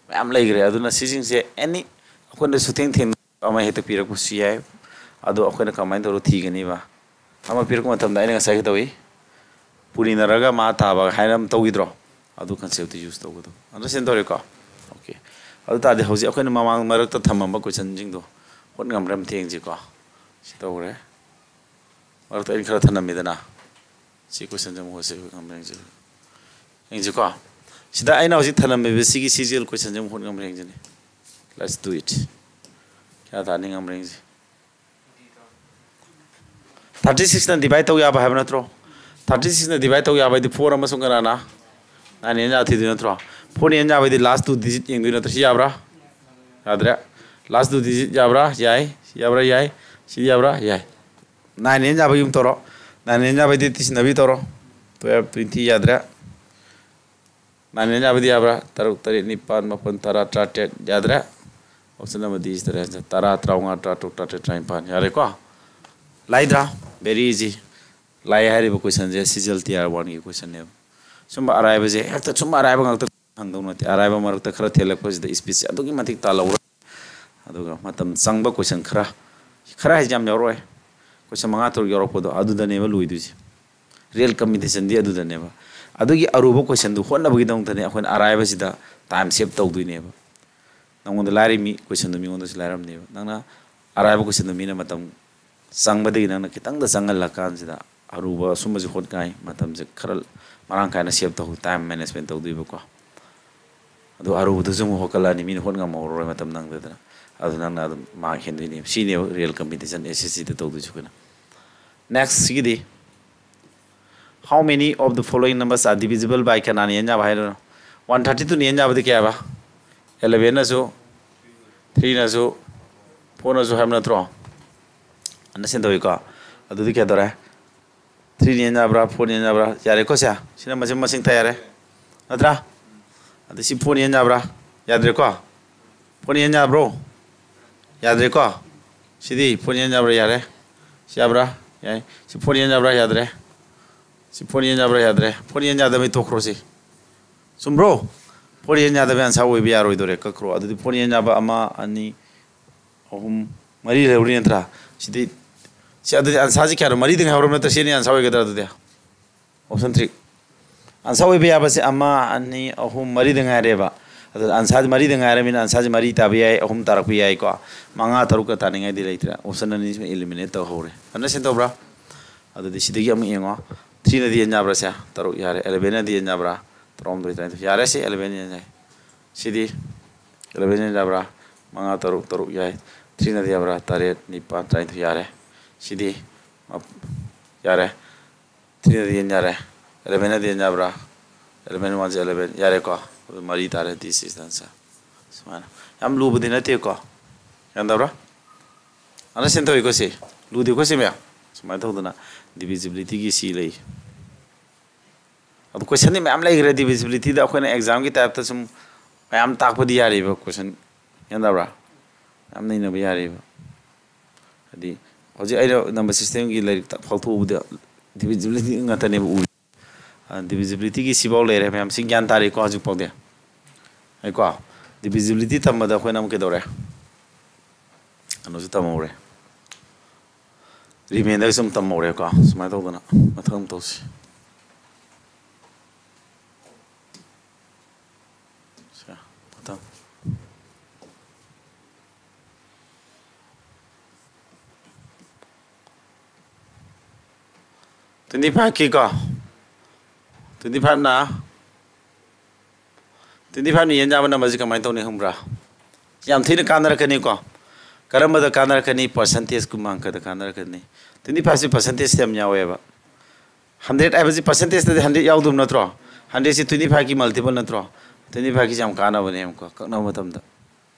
ꯃꯌꯥꯝ ꯂꯩꯈ꯭ꯔꯦ꯫ ꯑꯗꯨꯅ ꯁꯤꯁꯤꯡꯁꯦ ꯑꯦꯅꯤ ꯑꯩꯈꯣꯏꯅ ꯁꯨꯊꯦꯡ ꯊꯦꯡꯅ ꯑꯃ ꯍꯦꯛꯇ ꯄꯤꯔꯛꯄꯁꯨ ꯌꯥꯏ꯫ ꯑꯗꯣ ꯑꯩꯈꯣꯏꯅ ꯀꯃꯥꯏꯅ ꯇꯧꯔ ꯊꯤꯒꯅꯤꯕ? ꯑꯃ ꯄꯤꯔꯛꯄ ꯃꯇꯝꯗ ꯑꯩꯅ ꯉꯁꯥꯏ ꯀꯩꯗꯧꯏ? ꯄꯨꯔꯤꯅꯔꯒ ꯃꯥ ꯇꯥꯕ ꯍꯥꯏꯅ ꯑꯃ ꯇꯧꯈꯤꯗ꯭ꯔꯣ? ꯑꯗꯨ concept ꯇꯨ use ꯇꯧꯒꯗꯕ꯫ Understand ꯇꯧꯔꯦꯀꯣ? Okay꯫ ꯑꯗꯨ ꯇꯥꯔꯗꯤ ꯍꯧꯖꯤꯛ ꯑꯩꯈꯣꯏꯅ ꯃꯃꯥꯡ ꯃꯔꯛꯇ ꯊꯝꯃꯝꯕ question ꯁꯤꯡꯗꯣ ꯍꯣꯠ ꯉꯝꯕ꯭ꯔꯥ ꯑꯝꯇ ꯌꯦꯡꯁꯤꯀꯣ꯫ ꯁꯤ ꯇꯧꯈ꯭ꯔꯦ꯫ ꯃꯔꯛꯇ ꯑꯩꯅ ꯈꯔ ꯊꯅꯝꯃꯤꯗꯅ꯫ ꯁꯤ question ꯁꯦ ꯑꯃꯨꯛ ꯍꯣꯠꯁꯤ ꯉꯝꯕ꯭ꯔꯥ ꯌꯦꯡꯁꯤ꯫ ꯌꯦꯡꯁꯤꯀꯣ꯫ ꯁꯤꯗ ꯑꯩꯅ ꯍꯧꯖꯤꯛ ꯊꯅꯝꯃꯤꯕ ꯁꯤꯒꯤ C G L question ꯁꯦ ꯑꯃꯨꯛ ꯍꯣꯠ ꯉꯝꯕ꯭ꯔꯥ ꯌꯦꯡꯁꯤꯅꯦ꯫ Let's do it꯫ ꯀꯌꯥ ꯇꯥꯅꯤ ꯉꯝꯕ꯭ꯔꯥ ꯌꯦꯡꯁꯤ꯫ Thirty six ꯅ divide ꯇꯧ ꯌꯥꯕ ꯍꯥꯏꯕ ꯅꯠꯇ꯭ꯔꯣ? Thirty six ꯅ divide ꯇꯧ ꯌꯥꯕ ꯍꯥꯏꯗꯤ four ꯑꯃꯁꯨꯡ ꯀꯅꯥꯅ? Nine ꯅ ꯌꯥ ꯊꯤꯗꯣꯏ ꯅꯠꯇ꯭ꯔꯣ? Four ꯅ ꯌꯥꯕ ꯍꯥꯏꯗꯤ last two digit ꯌꯦꯡꯗꯣꯏ ꯅꯠꯇ꯭ꯔꯣ? ꯁꯤ ꯌꯥꯕ꯭ꯔꯥ? ꯌꯥꯗ꯭ꯔꯦ꯫ Last two digit ꯌꯥꯕ꯭ꯔꯥ? ꯌꯥꯏ꯫ ꯁꯤ ꯌꯥꯕ꯭ꯔꯥ? ꯌꯥꯏ꯫ ꯁꯤꯗꯤ ꯌꯥꯕ꯭ꯔꯥ? ꯌꯥꯏ꯫ Nine ꯅ ꯌꯥꯕ ꯌꯨꯝ ꯇꯧꯔꯣ꯫ Nine ꯅ ꯌꯥꯕ ꯍꯥꯏꯗꯤ ꯇꯤꯁꯤꯟꯅꯕꯤ ꯇꯧꯔꯣ꯫ Twelve, twenty ꯌꯥꯗ꯭ꯔꯦ꯫ Nine ꯅ ꯌꯥꯕꯗꯤ ꯌꯥꯕ꯭ꯔꯥ? ꯇꯔꯨꯛ, ꯇꯔꯦꯠ, ꯅꯤꯄꯥꯟ, ꯃꯥꯄꯟ, ꯇꯔꯥ, ꯇꯔꯥꯇꯔꯦꯠ ꯌꯥꯗ꯭ꯔꯦ꯫ Option ꯑꯃꯗꯤ ꯁꯤꯗ ꯂꯩꯔꯦ꯫ ꯇꯔꯥ, ꯇꯔꯥꯃꯉꯥ, ꯇꯔꯥꯇꯔꯨꯛ, ꯇꯔꯥꯇꯔꯦꯠ, ꯇꯔꯥꯅꯤꯄꯥꯟ꯫ ꯌꯥꯔꯦꯀꯣ? ꯂꯥꯏꯗ꯭ꯔꯥ? Very easy꯫ ꯂꯥꯏ ꯍꯥꯏꯔꯤꯕ question ꯁꯦ C G L T R one ꯒꯤ question ꯅꯦꯕ꯫ ꯁꯨꯝꯕ ꯑꯔꯥꯏꯕꯁꯦ ꯍꯦꯛꯇ ꯁꯨꯝ ꯑꯔꯥꯏꯕ ꯉꯥꯛꯇ ꯍꯪꯗꯧ ꯅꯠꯇꯦ꯫ ꯑꯔꯥꯏꯕ ꯃꯔꯛꯇ ꯈꯔ ꯊꯦꯜꯂꯛꯄꯁꯤꯗ speed ꯁꯦ ꯑꯗꯨꯛꯀꯤ ꯃꯇꯤꯛ ꯇꯥꯜꯍꯧꯔ꯫ ꯑꯗꯨꯒ ꯃꯇꯝ ꯆꯪꯕ question ꯈꯔ, ꯈꯔ ꯍꯥꯏꯁꯦ ꯌꯥꯝ ꯌꯥꯎꯔꯛꯑꯣꯏ꯫ Question ꯃꯉꯥ ꯇꯔꯨꯛ ꯌꯥꯎꯔꯛꯄꯗꯣ ꯑꯗꯨꯗꯅꯦꯕ ꯂꯣꯏꯗꯣꯏꯁꯦ꯫ Real competition ꯗꯤ ꯑꯗꯨꯗꯅꯦꯕ꯫ ꯑꯗꯨꯒꯤ ꯑꯔꯨꯕ question ꯗꯨ ꯍꯣꯠꯅꯕꯒꯤꯗꯃꯛꯇꯅꯦ ꯑꯩꯈꯣꯏꯅ ꯑꯔꯥꯏꯕꯁꯤꯗ time save ꯇꯧꯗꯣꯏꯅꯦꯕ꯫ ꯅꯉꯣꯟꯗ ꯂꯥꯏꯔꯤ ꯃꯤ question ꯗꯨ ꯃꯤꯉꯣꯟꯗꯁꯨ ꯂꯥꯏꯔꯝꯅꯦꯕ꯫ ꯅꯪꯅ ꯑꯔꯥꯏꯕ question ꯗꯨ ꯃꯤꯅ ꯃꯇꯝ ꯆꯪꯕꯗꯒꯤ ꯅꯪꯅ ꯈꯤꯇꯪꯗ ꯆꯪꯍꯜꯂꯀꯥꯟꯁꯤꯗ ꯑꯔꯨꯕ ꯑꯁꯨꯝꯕꯁꯤ ꯍꯣꯠꯉꯥꯏ ꯃꯇꯝꯁꯦ ꯈꯔ ꯃꯔꯥꯡ ꯀꯥꯏꯅ save ꯇꯧ, time management ꯇꯧꯗꯣꯏꯕꯀꯣ꯫ ꯑꯗꯨ ꯑꯔꯨꯕꯗꯨꯁꯨ ꯑꯃꯨꯛ ꯍꯣꯠꯀꯠꯂꯛꯑꯅꯤ, ꯃꯤꯅ ꯍꯣꯠ ꯉꯝꯍꯧꯔꯔꯣꯏ ꯃꯇꯝ ꯅꯪꯗꯗꯅ꯫ ꯑꯗꯨ ꯅꯪꯅ ꯑꯗꯨꯝ mark ꯍꯦꯟꯗꯣꯏꯅꯦꯕ꯫ ꯁꯤꯅꯦꯕ real competition S S C ꯗ ꯇꯧꯗꯣꯏꯁꯦ ꯑꯩꯈꯣꯏꯅ꯫ Next ꯁꯤꯒꯤꯗꯤ, how many of the following numbers are divisible by ꯀꯅꯥꯅ ꯌꯦꯟ ꯌꯥꯕ ꯍꯥꯏꯔꯣ? One thirty two ꯅ ꯌꯦꯟ ꯌꯥꯕꯗꯤ ꯀꯌꯥ ꯍꯥꯏꯕ? ꯑꯦꯂꯚꯦꯟꯅꯁꯨ, ꯊ꯭ꯔꯤꯅꯁꯨ, ꯐꯣꯔꯅꯁꯨ ꯍꯥꯏꯕ ꯅꯠꯇ꯭ꯔꯣ? ꯑꯟꯗꯔꯁꯇꯦꯟ ꯇꯧꯏꯀꯣ? ꯑꯗꯨꯗꯤ ꯀꯩꯗꯧꯔꯦ? ꯊ꯭ꯔꯤꯅ ꯍꯦꯟ ꯌꯥꯕ꯭ꯔꯥ, ꯐꯣꯔꯅ ꯍꯦꯟ ꯌꯥꯕ꯭ꯔꯥ? ꯌꯥꯔꯦꯀꯣ ꯁꯦ? ꯁꯤꯅ ꯃꯁꯤꯡ, ꯃꯁꯤꯡ ꯊꯥ ꯌꯥꯔꯦ, ꯅꯠꯇ꯭ꯔꯥ? ꯑꯗ ꯁꯤ ꯐꯣꯔꯅ ꯍꯦꯟ ꯌꯥꯕ꯭ꯔꯥ? ꯌꯥꯗ꯭ꯔꯦꯀꯣ? ꯐꯣꯔꯅ ꯍꯦꯟ ꯌꯥꯕ꯭ꯔꯣ? ꯌꯥꯗ꯭ꯔꯦꯀꯣ? ꯁꯤꯗꯤ ꯐꯣꯔꯅ ꯍꯦꯟ ꯌꯥꯕ꯭ꯔꯥ? ꯌꯥꯔꯦ꯫ ꯁꯤ ꯌꯥꯕ꯭ꯔꯥ? ꯌꯥꯏ꯫ ꯁꯤ ꯐꯣꯔꯅ ꯍꯦꯟ ꯌꯥꯕ꯭ꯔꯥ? ꯌꯥꯗ꯭ꯔꯦ꯫ ꯁꯤ ꯐꯣꯔꯅ ꯍꯦꯟ ꯌꯥꯕ꯭ꯔꯥ? ꯌꯥꯗ꯭ꯔꯦ꯫ ꯐꯣꯔꯅ ꯍꯦꯟ ꯌꯥꯗꯕꯩ ꯇꯣꯛꯈ꯭ꯔꯣ ꯁꯤ꯫ ꯆꯨꯝꯕ꯭ꯔꯣ? ꯐꯣꯔꯅ ꯍꯦꯟ ꯌꯥꯗꯕ ꯑꯟꯁꯥꯔ ꯑꯣꯏꯕ ꯌꯥꯔꯣꯏꯗꯣꯔꯦ, ꯀꯛꯈ꯭ꯔꯣ꯫ ꯑꯗꯨꯗꯤ ꯐꯣꯔꯅ ꯍꯦꯟ ꯌꯥꯕ ꯑꯃ, ꯑꯅꯤ, ꯑꯍꯨꯝ, ꯃꯔꯤ ꯂꯩꯍꯧꯔꯤ ꯅꯠꯇ꯭ꯔꯥ? ꯁꯤꯗꯤ, ꯁꯤ ꯑꯗꯨꯗꯤ ꯑꯟꯁꯥꯔꯁꯤ ꯀꯌꯥꯅꯣ? ꯃꯔꯤꯗꯪ ꯉꯥꯏꯍꯧꯔꯕ ꯅꯠꯇ꯭ꯔꯥ? ꯁꯤ ꯑꯅꯤ ꯑꯟꯁꯥꯔ ꯑꯣꯏꯒꯗ꯭ꯔꯥ ꯑꯗꯨꯗꯤ? Option three. ꯑꯟꯁꯥꯔ ꯑꯣꯏꯕ ꯌꯥꯕꯁꯦ ꯑꯃ, ꯑꯅꯤ, ꯑꯍꯨꯝ, ꯃꯔꯤꯗ ꯉꯥꯏꯔꯦꯕ꯫ ꯑꯗꯨ ꯑꯟꯁꯥꯔꯁꯦ ꯃꯔꯤꯗ ꯉꯥꯏꯔꯕꯅꯤꯅ ꯑꯟꯁꯥꯔꯁꯦ ꯃꯔꯤ ꯇꯥꯕ ꯌꯥꯏ, ꯑꯍꯨꯝ ꯇꯥꯔꯛꯄ ꯌꯥꯏꯀꯣ꯫ ꯃꯉꯥ, ꯇꯔꯨꯛꯀ ꯇꯥꯅꯤꯡꯉꯥꯏꯗꯤ ꯂꯩꯇ꯭ꯔꯦ꯫ ꯑꯣꯞꯁꯟ ꯑꯅꯤꯁꯤꯃ ꯏꯂꯤꯃꯤꯅꯦꯠ ꯇꯧꯍꯧꯔꯦ꯫ ꯑꯟꯗꯔꯁꯇꯦꯟ ꯇꯧꯕ꯭ꯔꯥ? ꯑꯗꯨꯗꯤ ꯁꯤꯗꯒꯤ ꯑꯃꯨꯛ ꯌꯦꯡꯉꯣ꯫ ꯊ꯭ꯔꯤꯅꯗꯤ ꯑꯦꯟ ꯌꯥꯕ꯭ꯔꯥ ꯁꯦ? ꯇꯔꯨꯛ ꯌꯥꯔꯦ꯫ ꯑꯦꯂꯚꯦꯟꯅꯗꯤ ꯑꯦꯟ ꯌꯥꯕ꯭ꯔꯥ? ꯇꯔꯥꯍꯨꯝꯗꯣꯏ, ꯇꯔꯥꯅꯤꯊꯣꯏ꯫ ꯌꯥꯔꯦ ꯁꯤ ꯑꯦꯂꯚꯦꯟ ꯑꯦꯟ ꯌꯥꯏ꯫ ꯁꯤꯗꯤ ꯑꯦꯂꯚꯦꯟ ꯑꯦꯟ ꯌꯥꯕ꯭ꯔꯥ? ꯃꯉꯥ, ꯇꯔꯨꯛ, ꯇꯔꯨꯛ ꯌꯥꯏ꯫ ꯊ꯭ꯔꯤꯅꯗꯤ ꯌꯥꯕ꯭ꯔꯥ? ꯇꯔꯦꯠ, ꯅꯤꯄꯥꯜ, ꯇꯔꯥꯅꯤꯊꯣꯏ꯫ ꯌꯥꯔꯦ꯫ ꯁꯤꯗꯤ ꯃꯞ-, ꯌꯥꯔꯦ꯫ ꯊ꯭ꯔꯤꯅꯗꯤ ꯑꯦꯟ ꯌꯥꯔꯦ꯫ ꯑꯦꯂꯚꯦꯟꯅꯗꯤ ꯑꯦꯟ ꯌꯥꯕ꯭ꯔꯥ? ꯑꯦꯂꯚꯦꯟ ꯋꯥꯟꯁꯦ ꯑꯦꯂꯚꯦꯟ꯫ ꯌꯥꯔꯦꯀꯣ? ꯑꯗꯨ ꯃꯔꯤ ꯇꯥꯔꯦ꯫ This is the answer꯫ ꯁꯨꯃꯥꯏꯅ꯫ ꯌꯥꯝ ꯂꯨꯕꯗꯤ ꯅꯠꯇꯦꯀꯣ꯫ ꯒ꯭ꯌꯥꯟ ꯇꯥꯕ꯭ꯔꯥ? ꯑꯟꯗꯔꯁꯇꯦꯟ ꯇꯧꯏꯀꯣ ꯁꯤ? ꯂꯨꯗꯦꯀꯣ ꯁꯤ ꯃꯌꯥꯝ? ꯁꯨꯃꯥꯏꯅ ꯇꯧꯗꯅ ꯗꯤꯚꯤꯖꯤꯕꯤꯂꯤꯇꯤꯒꯤ ꯁꯤ ꯂꯩ꯫ ꯑꯗꯨ ꯀꯣꯏꯁꯟꯗꯤ ꯃꯌꯥꯝ ꯂꯩꯈ꯭ꯔꯦ ꯗꯤꯚꯤꯖꯤꯕꯤꯂꯤꯇꯤꯗ꯫ ꯑꯩꯈꯣꯏꯅ ꯑꯦꯛꯖꯥꯝꯒꯤ ꯇꯥꯏꯞꯇ ꯁꯨꯝ ꯃꯌꯥꯝ ꯇꯥꯛꯄꯗꯤ ꯌꯥꯔꯤꯕ ꯀꯣꯏꯁꯟ, ꯒ꯭ꯌꯥꯟ ꯇꯥꯕ꯭ꯔꯥ? ꯌꯥꯝ ꯅꯩꯅꯕ ꯌꯥꯔꯤꯕ꯫ ꯍꯥꯏꯗꯤ ꯍꯧꯖꯤꯛ ꯑꯩꯅ ꯅꯝꯕꯔ ꯁꯤꯁꯇꯦꯝꯒꯤ ꯂꯥꯏꯔꯤꯛ ꯇꯥꯛ ꯐꯥꯎꯊꯣꯛꯎꯕꯗ ꯗꯤꯚꯤꯖꯤꯕꯤꯂꯤꯇꯤ ꯉꯥꯛꯇꯅꯦꯕ ꯎꯔꯤ꯫ ꯗꯤꯚꯤꯖꯤꯕꯤꯂꯤꯇꯤꯒꯤ ꯁꯤꯐꯥꯎ ꯂꯩꯔꯦ ꯃꯌꯥꯝ, ꯁꯤ ꯒ꯭ꯌꯥꯟ ꯇꯥꯔꯦꯀꯣ ꯍꯧꯖꯤꯛ ꯐꯥꯎꯗꯤ? ꯑꯩꯀꯣ, ꯗꯤꯚꯤꯖꯤꯕꯤꯂꯤꯇꯤ ꯇꯝꯕꯗ ꯑꯩꯈꯣꯏꯅ ꯑꯃꯨꯛ ꯀꯩꯗꯧꯔꯦ? ꯀꯩꯅꯣꯁꯨ ꯇꯝꯍꯧꯔꯦ꯫ ꯔꯤꯃꯦꯟꯗꯔꯁꯨ ꯑꯃꯨꯛ ꯇꯝꯍꯧꯔꯦꯀꯣ꯫ ꯁꯨꯃꯥꯏꯅ ꯇꯧꯗꯅ ꯃꯊꯪ ꯑꯃꯨꯛ ꯇꯧꯁꯤ꯫ ꯁꯦ, ꯃꯊꯪ꯫ ꯇ꯭ꯋꯦꯟꯇꯤ ꯐꯥꯏꯚꯀꯤꯀꯣ, ꯇ꯭ꯋꯦꯟꯇꯤ ꯐꯥꯏꯚꯅ, ꯇ꯭ꯋꯦꯟꯇꯤ ꯐꯥꯏꯚꯅ ꯌꯦꯟ ꯌꯥꯕ ꯅꯝꯕꯔꯁꯤ ꯀꯃꯥꯏꯅ ꯇꯧꯅꯤ ꯈꯪꯕ꯭ꯔꯥ? ꯌꯥꯝ ꯊꯤꯅ ꯀꯥꯟꯅꯔꯛꯀꯅꯤꯀꯣ꯫ ꯀꯔꯝꯕꯗ ꯀꯥꯟꯅꯔꯛꯀꯅꯤ? ꯄꯔꯁꯦꯟꯇꯦꯖꯀꯨꯝꯕ ꯑꯪꯀꯗ ꯀꯥꯟꯅꯔꯛꯀꯅꯤ꯫ ꯇ꯭ꯋꯦꯟꯇꯤ ꯐꯥꯏꯚꯁꯤ ꯄꯔꯁꯦꯟꯇꯦꯖꯇ ꯌꯥꯝ ꯌꯥꯎꯋꯦꯕ꯫ ꯍꯟꯗ꯭ꯔꯦꯠ ꯍꯥꯏꯕꯁꯤ ꯄꯔꯁꯦꯟꯇꯦꯖꯇꯗꯤ ꯍꯟꯗ꯭ꯔꯦꯠ ꯌꯥꯎꯗꯕ ꯅꯠꯇ꯭ꯔꯣ? ꯍꯟꯗ꯭ꯔꯦꯠꯁꯤ ꯇ꯭ꯋꯦꯟꯇꯤ ꯐꯥꯏꯚꯀꯤ ꯃꯜꯇꯤꯄꯜ ꯅꯠꯇ꯭ꯔꯣ? Twenty fiveꯀꯤꯁꯤ ꯌꯥꯝ ꯀꯥꯟꯅꯕꯅꯦ, ꯌꯦꯡꯉꯨꯀꯣ, ꯀꯛꯅꯕ ꯃꯇꯝꯗ꯫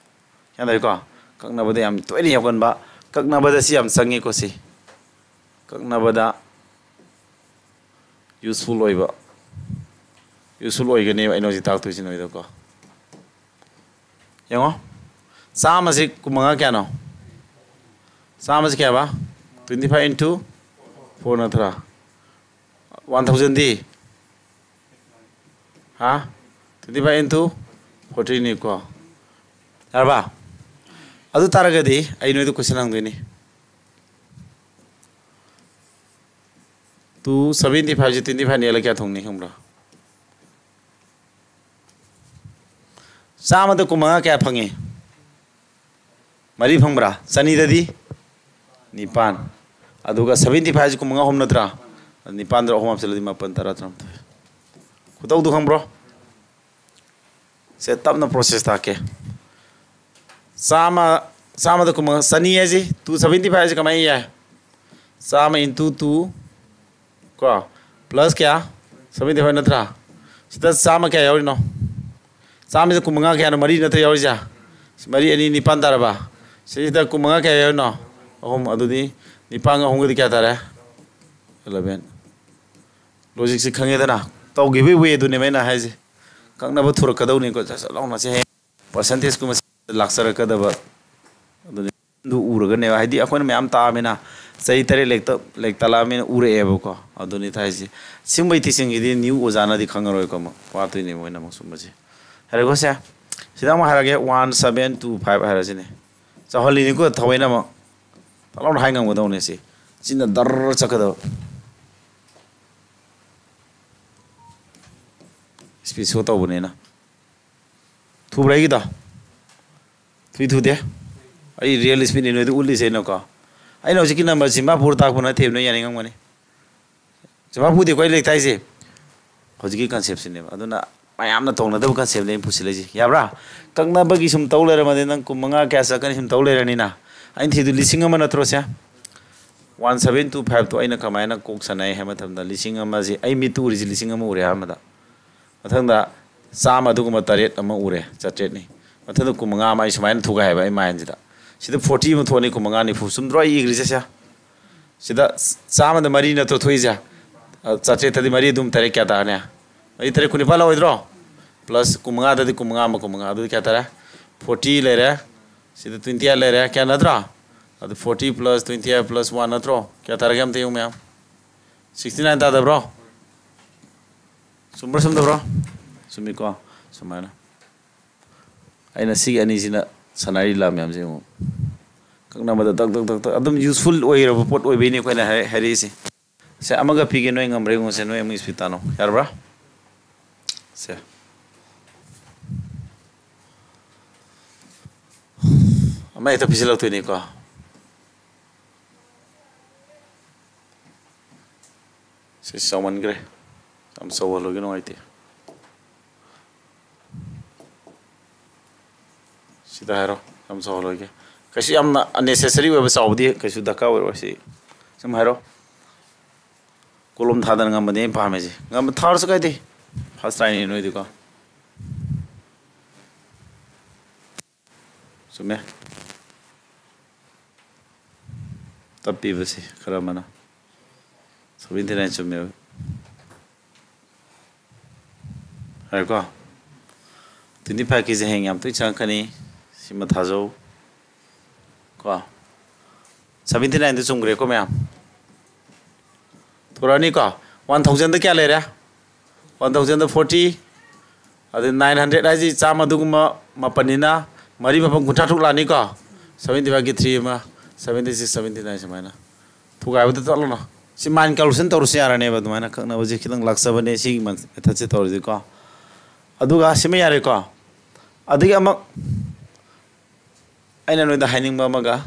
ꯒ꯭ꯌꯥꯟ ꯇꯥꯏꯀꯣ? ꯀꯛꯅꯕꯗ ꯌꯥꯝ ꯇꯣꯏꯅ ꯌꯥꯎꯒꯟꯕ, ꯀꯛꯅꯕꯗ ꯁꯤ ꯌꯥꯝ ꯆꯪꯉꯤꯀꯣ꯫ ꯁꯤ ꯀꯛꯅꯕꯗ ꯌꯨꯁꯐꯨꯜ ꯑꯣꯏꯕ, ꯌꯨꯁꯐꯨꯜ ꯑꯣꯏꯒꯅꯦꯕ ꯑꯩꯅ ꯍꯧꯖꯤꯛ ꯇꯥꯛꯇꯣꯏꯁꯤ ꯅꯣꯏꯗꯀꯣ꯫ ꯌꯦꯡꯉꯣ, ꯆꯥꯝꯃꯁꯤ ꯀꯨꯟꯃꯉꯥ ꯀꯌꯥꯅꯣ? ꯆꯥꯝꯃꯁꯤ ꯀꯌꯥꯕ? Twenty five into four ꯅꯠꯇ꯭ꯔꯥ? One thousandꯗꯤ? ꯍꯥ? Twenty five into fortyꯅꯤꯀꯣ꯫ ꯌꯥꯔꯕ? ꯑꯗꯨ ꯇꯥꯔꯒꯗꯤ ꯑꯩ ꯅꯣꯏꯗ question ꯍꯪꯗꯣꯏꯅꯤ꯫ Two seventy fiveꯁꯤ twenty five ꯅꯦꯜꯂ ꯀꯌꯥ ꯊꯨꯡꯅꯤ ꯈꯪꯕ꯭ꯔꯥ? ꯆꯥꯝꯃꯗ ꯀꯨꯟꯃꯉꯥ ꯀꯌꯥ ꯐꯪꯉꯤ? ꯃꯔꯤ ꯐꯪꯕ꯭ꯔꯥ? ꯆꯅꯤꯗꯗꯤ ꯅꯤꯄꯥꯟ꯫ ꯑꯗꯨꯒ seventy fiveꯁꯤ ꯀꯨꯟꯃꯉꯥ ꯑꯍꯨꯝ ꯅꯠꯇ꯭ꯔꯥ? ꯅꯤꯄꯥꯟꯗ ꯑꯍꯨꯝ ꯍꯥꯞꯆꯤꯜꯂꯗꯤ ꯃꯥꯄꯟ, ꯇꯔꯥ, ꯇꯔꯥꯃꯥꯊꯣꯏ꯫ ꯈꯨꯇꯧꯗꯨ ꯈꯪꯕ꯭ꯔꯣ? ꯁꯦ, ꯇꯞꯅ process ꯇꯥꯛꯀꯦ꯫ ꯆꯥꯝꯃ, ꯆꯥꯝꯃꯗ ꯀꯨꯟꯃꯉꯥ, ꯆꯅꯤ ꯍꯥꯏꯁꯤ, two seventy five ꯍꯥꯏꯁꯤ ꯀꯃꯥꯏꯅ ꯌꯥꯏ? ꯆꯥꯝꯃ into two ꯀꯣ, plus ꯀꯌꯥ? Seventy five ꯅꯠꯇ꯭ꯔꯥ? ꯁꯤꯗ ꯆꯥꯝꯃ ꯀꯌꯥ ꯌꯥꯎꯔꯤꯅꯣ? ꯆꯥꯝꯃꯁꯤꯗ ꯀꯨꯟꯃꯉꯥ ꯀꯌꯥꯅꯣ? ꯃꯔꯤ ꯅꯠꯇ꯭ꯔ ꯌꯥꯎꯔꯤꯁꯦ? ꯁꯤ ꯃꯔꯤ, ꯑꯅꯤ, ꯅꯤꯄꯥꯟ ꯇꯥꯔꯕ? ꯁꯤꯁꯤꯗ ꯀꯨꯟꯃꯉꯥ ꯀꯌꯥ ꯌꯥꯎꯔꯤꯅꯣ? ꯑꯍꯨꯝ꯫ ꯑꯗꯨꯗꯤ ꯅꯤꯄꯥꯟꯒ ꯑꯍꯨꯝꯒꯗꯤ ꯀꯌꯥ ꯇꯥꯔꯦ? Eleven꯫ Logicꯁꯤ ꯈꯪꯉꯦꯗꯅ? ꯇꯧꯈꯤꯕꯒꯤ way ꯗꯨꯅꯦꯕ ꯑꯩꯅ ꯍꯥꯏꯁꯦ꯫ ꯀꯛꯅꯕ ꯊꯨꯔꯛꯀꯗꯧꯅꯤꯀꯣ꯫ ꯁꯠ ꯁꯠ ꯂꯥꯎꯅ ꯁꯦ ꯍꯌꯦꯡ percentageꯀꯨꯝꯕ ꯂꯥꯛꯆꯔꯛꯀꯗꯕ꯫ ꯑꯗꯨꯅꯤ꯫ ꯑꯗꯨ ꯎꯔꯒꯅꯦꯕ, ꯍꯥꯏꯗꯤ ꯑꯩꯈꯣꯏꯅ ꯃꯌꯥꯝ ꯇꯥꯛꯑꯃꯤꯅ, ꯆꯍꯤ ꯇꯔꯦꯠ ꯂꯥꯏꯔꯤꯛ ꯇ-, ꯂꯥꯏꯔꯤꯛ ꯇꯥꯛꯂꯛꯑꯃꯤꯅ ꯎꯔꯛꯑꯦꯕꯀꯣ꯫ ꯑꯗꯨꯅꯤ ꯊꯥꯏꯁꯤ꯫ ꯁꯤꯒꯨꯝꯕꯩ teachingꯁꯤꯗꯤ new ꯑꯣꯖꯥꯅꯗꯤ ꯈꯪꯉꯔꯣꯏꯀꯣ ꯑꯃꯨꯛ꯫ ꯋꯥꯠꯇꯣꯏꯅꯦ ꯃꯣꯏꯅ ꯑꯃꯨꯛ ꯁꯨꯝꯕꯁꯦ꯫ ꯍꯥꯏꯔꯦꯀꯣ ꯁꯦ? ꯁꯤꯗ ꯑꯃꯨꯛ ꯍꯥꯏꯔꯒꯦ, one seven two five ꯍꯥꯏꯔꯁꯤꯅꯦ꯫ ꯆꯥꯎꯍꯜꯂꯤꯅꯤꯀꯣ ꯊꯑꯣꯏꯅ ꯑꯃꯨꯛ꯫ ꯐꯠ ꯂꯥꯎꯅ ꯍꯥꯏ ꯉꯝꯒꯗꯧꯅꯦ ꯁꯤ꯫ ꯆꯤꯟꯅ ꯗꯔ ꯆꯠꯀꯗꯕ꯫ Speed show ꯇꯧꯕꯅꯤꯅ꯫ ꯊꯨꯕ꯭ꯔꯥ ꯑꯩꯒꯤꯗꯣ? ꯊꯨꯏ ꯊꯨꯗꯦ? ꯑꯩ real speedꯅꯤ ꯅꯣꯏꯗ ꯎꯠꯂꯤꯁꯦ ꯑꯩꯅꯀꯣ꯫ ꯑꯩꯅ ꯍꯧꯖꯤꯛꯀꯤ number ꯆꯤꯝꯐꯥ ꯄꯨꯔ ꯇꯥꯛꯄ ꯅꯠꯇꯦꯕ, ꯅꯣꯏ ꯌꯥꯅꯤꯡꯉꯝꯒꯅꯤ꯫ ꯆꯤꯝꯐꯥ ꯄꯨꯗꯦꯀꯣ ꯑꯩ ꯂꯥꯏꯔꯤꯛ ꯇꯥꯛꯏꯁꯦ꯫ ꯍꯧꯖꯤꯛꯀꯤ conceptꯁꯤꯅꯦꯕ꯫ ꯑꯗꯨꯅ ꯃꯌꯥꯝꯅ ꯇꯧꯅꯗꯕ concepꯅꯦ ꯑꯩꯅ ꯄꯨꯁꯤꯜꯂꯛꯏꯁꯦ꯫ ꯌꯥꯕ꯭ꯔꯥ? ꯀꯛꯅꯕꯒꯤ ꯁꯨꯝ ꯇꯧ ꯂꯩꯔꯝꯃꯗꯤ ꯅꯪ ꯀꯨꯟ ꯃꯉꯥ ꯀꯌꯥ ꯆꯠꯀꯅꯤ ꯁꯨꯝ ꯇꯧ ꯂꯩꯔꯅꯤꯅ꯫ ꯑꯩꯅ ꯊꯤꯗꯨ ꯂꯤꯁꯤꯡ ꯑꯃ ꯅꯠꯇ꯭ꯔꯣ ꯁꯦ? One seven two fiveꯇꯣ ꯑꯩꯅ ꯀꯃꯥꯏꯅ ꯀꯣꯛ ꯁꯥꯟꯅꯩ ꯍꯥꯏꯕ ꯃꯇꯝꯗ, ꯂꯤꯁꯤꯡ ꯑꯃꯁꯤ ꯑꯩ ꯃꯤꯠꯇ ꯎꯔꯤꯁꯤ ꯂꯤꯁꯤꯡ ꯑꯃ ꯎꯔꯦ ꯑꯍꯥꯟꯕꯗ꯫ ꯃꯊꯪꯗ ꯆꯥꯝꯃ ꯑꯗꯨꯒꯨꯝꯕ ꯇꯔꯦꯠ ꯑꯃ ꯎꯔꯦ, ꯆꯥꯇ꯭ꯔꯦꯠꯅꯤ꯫ ꯃꯊꯪꯗ ꯀꯨꯟꯃꯉꯥ ꯑꯃ ꯑꯩ ꯁꯨꯃꯥꯏꯅ ꯊꯨꯒꯥꯏ ꯍꯥꯏꯕ ꯑꯩ ꯃꯥꯏꯟꯁꯤꯗ꯫ ꯁꯤꯗ ꯐꯣꯔꯇꯤ ꯑꯃ ꯊꯣꯛꯑꯅꯤ, ꯀꯨꯟꯃꯉꯥ, ꯅꯤꯐꯨ꯫ ꯆꯨꯝꯗ꯭ꯔꯣ ꯑꯩ ꯏꯈ꯭ꯔꯤꯁꯦ? ꯁꯦ, ꯁꯤꯗ ꯆꯥꯝꯃꯗ ꯃꯔꯤ ꯅꯠꯇ꯭ꯔꯣ ꯊꯣꯛꯏꯁꯦ? ꯑ, ꯆꯥꯇ꯭ꯔꯦꯠꯇꯗꯤ ꯃꯔꯤ ꯑꯗꯨꯝ ꯇꯔꯦꯠ ꯀꯌꯥ ꯇꯥꯔꯅꯤ? ꯃꯔꯤ ꯇꯔꯦꯠ ꯀꯨꯟꯅꯤꯄꯥꯜ ꯑꯣꯏꯗ꯭ꯔꯣ? ꯄ꯭ꯂꯁ ꯀꯨꯟꯃꯉꯥꯗꯗꯤ ꯀꯨꯟꯃꯉꯥ ꯑꯃ, ꯀꯨꯟꯃꯉꯥ, ꯑꯗꯨꯗꯤ ꯀꯌꯥ ꯇꯥꯔꯦ? ꯐꯣꯔꯇꯤ ꯂꯩꯔꯦ꯫ ꯁꯤꯗ ꯇ꯭ꯋꯦꯟꯇꯤ ꯑꯩꯠ ꯂꯩꯔꯦ, ꯀꯌꯥ ꯅꯠꯇ꯭ꯔꯥ? ꯑꯗꯨ forty plus twenty eight plus one ꯅꯠꯇ꯭ꯔꯣ? ꯀꯌꯥ ꯇꯥꯔꯒꯦ ꯑꯝꯇ ꯌꯦꯡꯉꯨ ꯃꯌꯥꯝ꯫ ꯁꯤꯛꯁꯇꯤ ꯅꯥꯏꯟ ꯇꯥꯗꯕ꯭ꯔꯣ? ꯆꯨꯝꯕ꯭ꯔꯥ ꯆꯨꯝꯗꯕ꯭ꯔꯣ? ꯆꯨꯝꯃꯤꯀꯣ? ꯁꯨꯃꯥꯏꯅ꯫ ꯑꯩꯅ ꯁꯤꯒꯤ ꯑꯅꯤꯁꯤꯅ ꯁꯥꯟꯅꯔꯤ ꯂꯤꯂꯥ ꯃꯌꯥꯝꯁꯦ ꯌꯦꯡꯉꯨ꯫ ꯀꯛꯅꯕꯗ ꯗꯛ ꯗꯛ ꯗꯛ ꯗꯛ ꯑꯗꯨꯝ ꯌꯨꯁꯐꯨꯜ ꯑꯣꯏꯔꯕ ꯄꯣꯠ ꯑꯣꯏꯕꯩꯅꯦ ꯑꯩꯈꯣꯏꯅ ꯍꯥꯏ-, ꯍꯥꯏꯔꯛꯏꯁꯦ꯫ ꯁꯦ, ꯑꯃꯒ ꯄꯤꯒꯦ, ꯅꯣꯏ ꯉꯝꯕ꯭ꯔꯥ ꯌꯦꯡꯉꯨꯁꯦ, ꯅꯣꯏ ꯑꯃꯨꯛ ꯏꯁꯄꯤꯠ ꯇꯥꯅꯣ, ꯌꯥꯔꯕ꯭ꯔꯥ? ꯁꯦ꯫ ꯑꯃ ꯍꯦꯛꯇ ꯄꯤꯁꯤꯜꯂꯛꯇꯣꯏꯅꯤꯀꯣ꯫ ꯁꯤ ꯆꯥꯎꯃꯟꯈ꯭ꯔꯦ, ꯌꯥꯝ ꯆꯥꯎꯍꯜꯂꯣꯏꯒꯦ, ꯅꯨꯡꯉꯥꯏꯇꯦ꯫ ꯁꯤꯗ ꯍꯥꯏꯔꯣ, ꯌꯥꯝ ꯆꯥꯎꯍꯜꯂꯣꯏꯒꯦ꯫ ꯀꯩꯁꯨ ꯌꯥꯝꯅ unnecessary ꯑꯣꯏꯕ ꯆꯥꯎꯕꯗꯤ ꯀꯩꯁꯨ ꯗꯔꯀꯥꯔ ꯑꯣꯏꯔꯣꯏ꯫ ꯁꯤ ꯁꯨꯝ ꯍꯥꯏꯔꯣ꯫ ꯀꯣꯂꯣꯝ ꯊꯥꯗꯅ ꯉꯝꯕꯅꯦ ꯑꯩꯅ ꯄꯥꯝꯃꯤꯁꯦ꯫ ꯉꯝꯕ ꯊꯥꯔꯁꯨ ꯀꯥꯏꯗꯦ, ꯐꯥꯔꯁ ꯇ꯭ꯔꯥꯏꯅꯤ ꯅꯣꯏꯗꯤꯀꯣ꯫ ꯆꯨꯝꯃꯦ꯫ ꯇꯞꯄꯤꯕꯁꯤ ꯈꯔ ꯑꯃꯅ꯫ ꯁꯚꯦꯟꯇꯤ ꯅꯥꯏꯟ ꯆꯨꯝꯃꯦꯕ꯫ ꯍꯥꯏꯀꯣ? ꯇ꯭ꯋꯦꯟꯇꯤ ꯐꯥꯏꯚꯀꯤꯁꯦ ꯍꯌꯦꯡ ꯌꯥꯝ ꯇꯣꯏꯅ ꯆꯪꯉꯛꯀꯅꯤ꯫ ꯁꯤꯃ ꯊꯥꯖꯧ꯫ ꯀꯣ? ꯁꯚꯦꯟꯇꯤ ꯅꯥꯏꯟꯗ ꯆꯨꯝꯈ꯭ꯔꯦꯀꯣ ꯃꯌꯥꯝ? ꯊꯣꯔꯛꯑꯅꯤꯀꯣ? ꯋꯥꯟ ꯊꯥꯎꯖꯟꯗ ꯀꯌꯥ ꯂꯩꯔꯦ? ꯋꯥꯟ ꯊꯥꯎꯖꯟꯗ ꯐꯣꯔꯇꯤ, ꯑꯗꯩ ꯅꯥꯏꯟ ꯍꯟꯗ꯭ꯔꯦꯗ ꯍꯥꯏꯁꯤ ꯆꯥꯝꯃ ꯑꯗꯨꯒꯨꯝꯕ ꯃꯥꯄꯟꯅꯤꯅ, ꯃꯔꯤ ꯃꯥꯄꯟ ꯀꯨꯟꯊ꯭ꯔꯥ ꯇꯔꯨꯛ ꯂꯥꯛꯑꯅꯤꯀꯣ? ꯁꯚꯦꯟꯇꯤ ꯐꯥꯏꯚꯀꯤ ꯊ꯭ꯔꯤ ꯑꯃ, ꯁꯚꯦꯟꯇꯤ ꯁꯤꯛꯁ, ꯁꯚꯦꯟꯇꯤ ꯅꯥꯏꯟ ꯁꯨꯃꯥꯏꯅ꯫ ꯊꯨꯒꯥꯏꯕꯗ ꯆꯠꯂꯣꯅ꯫ ꯁꯤ ꯃꯥꯏꯟ ꯀꯥꯜꯀꯨꯂꯦꯁꯟ ꯇꯧꯔꯁꯨ ꯌꯥꯔꯅꯦꯕ, ꯑꯗꯨꯃꯥꯏꯅ ꯀꯛꯅꯕꯁꯦ ꯈꯤꯇꯪ ꯂꯥꯛꯆꯕꯅꯦ ꯁꯤꯒꯤ ꯃꯦꯊꯠꯁꯦ ꯇꯧꯔꯗꯤꯀꯣ꯫ ꯑꯗꯨꯒ ꯁꯤꯃ ꯌꯥꯔꯦꯀꯣ꯫ ꯑꯗꯒꯤ ꯑꯃ ꯑꯩꯅ ꯅꯣꯏꯗ ꯍꯥꯏꯅꯤꯡꯕ ꯑꯃꯒ,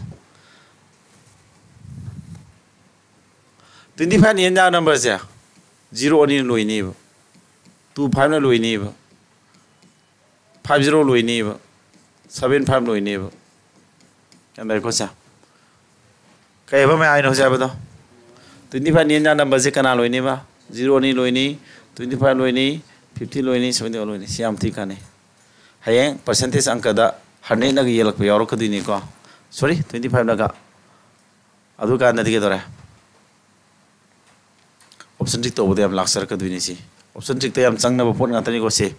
ꯇ꯭ꯋꯦꯟꯇꯤ ꯐꯥꯏꯚ ꯅꯦꯟ ꯌꯥ ꯅꯝꯕꯔꯁꯦ ꯖꯤꯔꯣ ꯑꯅꯤꯅ ꯂꯣꯏꯅꯦꯕ, ꯇꯨ ꯐꯥꯏꯚꯅ ꯂꯣꯏꯅꯦꯕ, ꯐꯥꯏꯚ ꯖꯤꯔꯣ ꯂꯣꯏꯅꯦꯕ, ꯁꯚꯦꯟ ꯐꯥꯏꯚ ꯂꯣꯏꯅꯦꯕ꯫ ꯒ꯭ꯌꯥꯟ ꯇꯥꯏꯀꯣ ꯁꯦ? ꯀꯩ ꯍꯥꯏꯕ ꯃꯌꯥꯝ ꯍꯥꯏꯅꯣ ꯍꯧꯖꯤꯛ ꯍꯥꯏꯕꯗꯣ? ꯇ꯭ꯋꯦꯟꯇꯤ ꯐꯥꯏꯚ ꯅꯦꯟ ꯌꯥ ꯅꯝꯕꯔꯁꯦ ꯀꯅꯥ ꯂꯣꯏꯅꯦꯕ? ꯖꯤꯔꯣ ꯑꯅꯤ ꯂꯣꯏꯅꯤ, ꯇ꯭ꯋꯦꯟꯇꯤ ꯐꯥꯏꯚ ꯂꯣꯏꯅꯤ, ꯐꯤꯐꯇꯤ ꯂꯣꯏꯅꯤ, ꯁꯚꯦꯟꯇꯤ ꯂꯣꯏꯅꯤ꯫ ꯁꯤ ꯌꯥꯝ ꯊꯤ ꯀꯥꯟꯅꯩ꯫ ꯍꯌꯦꯡ ꯄꯔꯁꯦꯟꯇꯦꯖ ꯑꯪꯀꯗ ꯍꯟꯗ꯭ꯔꯦꯠꯅꯒ ꯌꯦꯜꯂꯛꯄ ꯌꯥꯎꯔꯛꯀꯗꯣꯏꯅꯤꯀꯣ꯫ ꯁꯣꯔꯤ, ꯇ꯭ꯋꯦꯟꯇꯤ ꯐꯥꯏꯚꯅꯒ꯫ ꯑꯗꯨꯀꯥꯟꯗꯗꯤ ꯀꯩꯗꯧꯔꯦ? ꯑꯣꯞꯁꯟ ꯇ꯭ꯔꯤꯛ ꯇꯧꯕꯗ ꯌꯥꯝ ꯂꯥꯛꯆꯔꯛꯀꯗꯣꯏꯅꯤ ꯁꯤ꯫ ꯑꯣꯞꯁꯟ ꯇ꯭ꯔꯤꯛꯇ ꯌꯥꯝ ꯆꯪꯅꯕ ꯄꯣꯠ ꯉꯥꯛꯇꯅꯤꯀꯣ ꯁꯤ꯫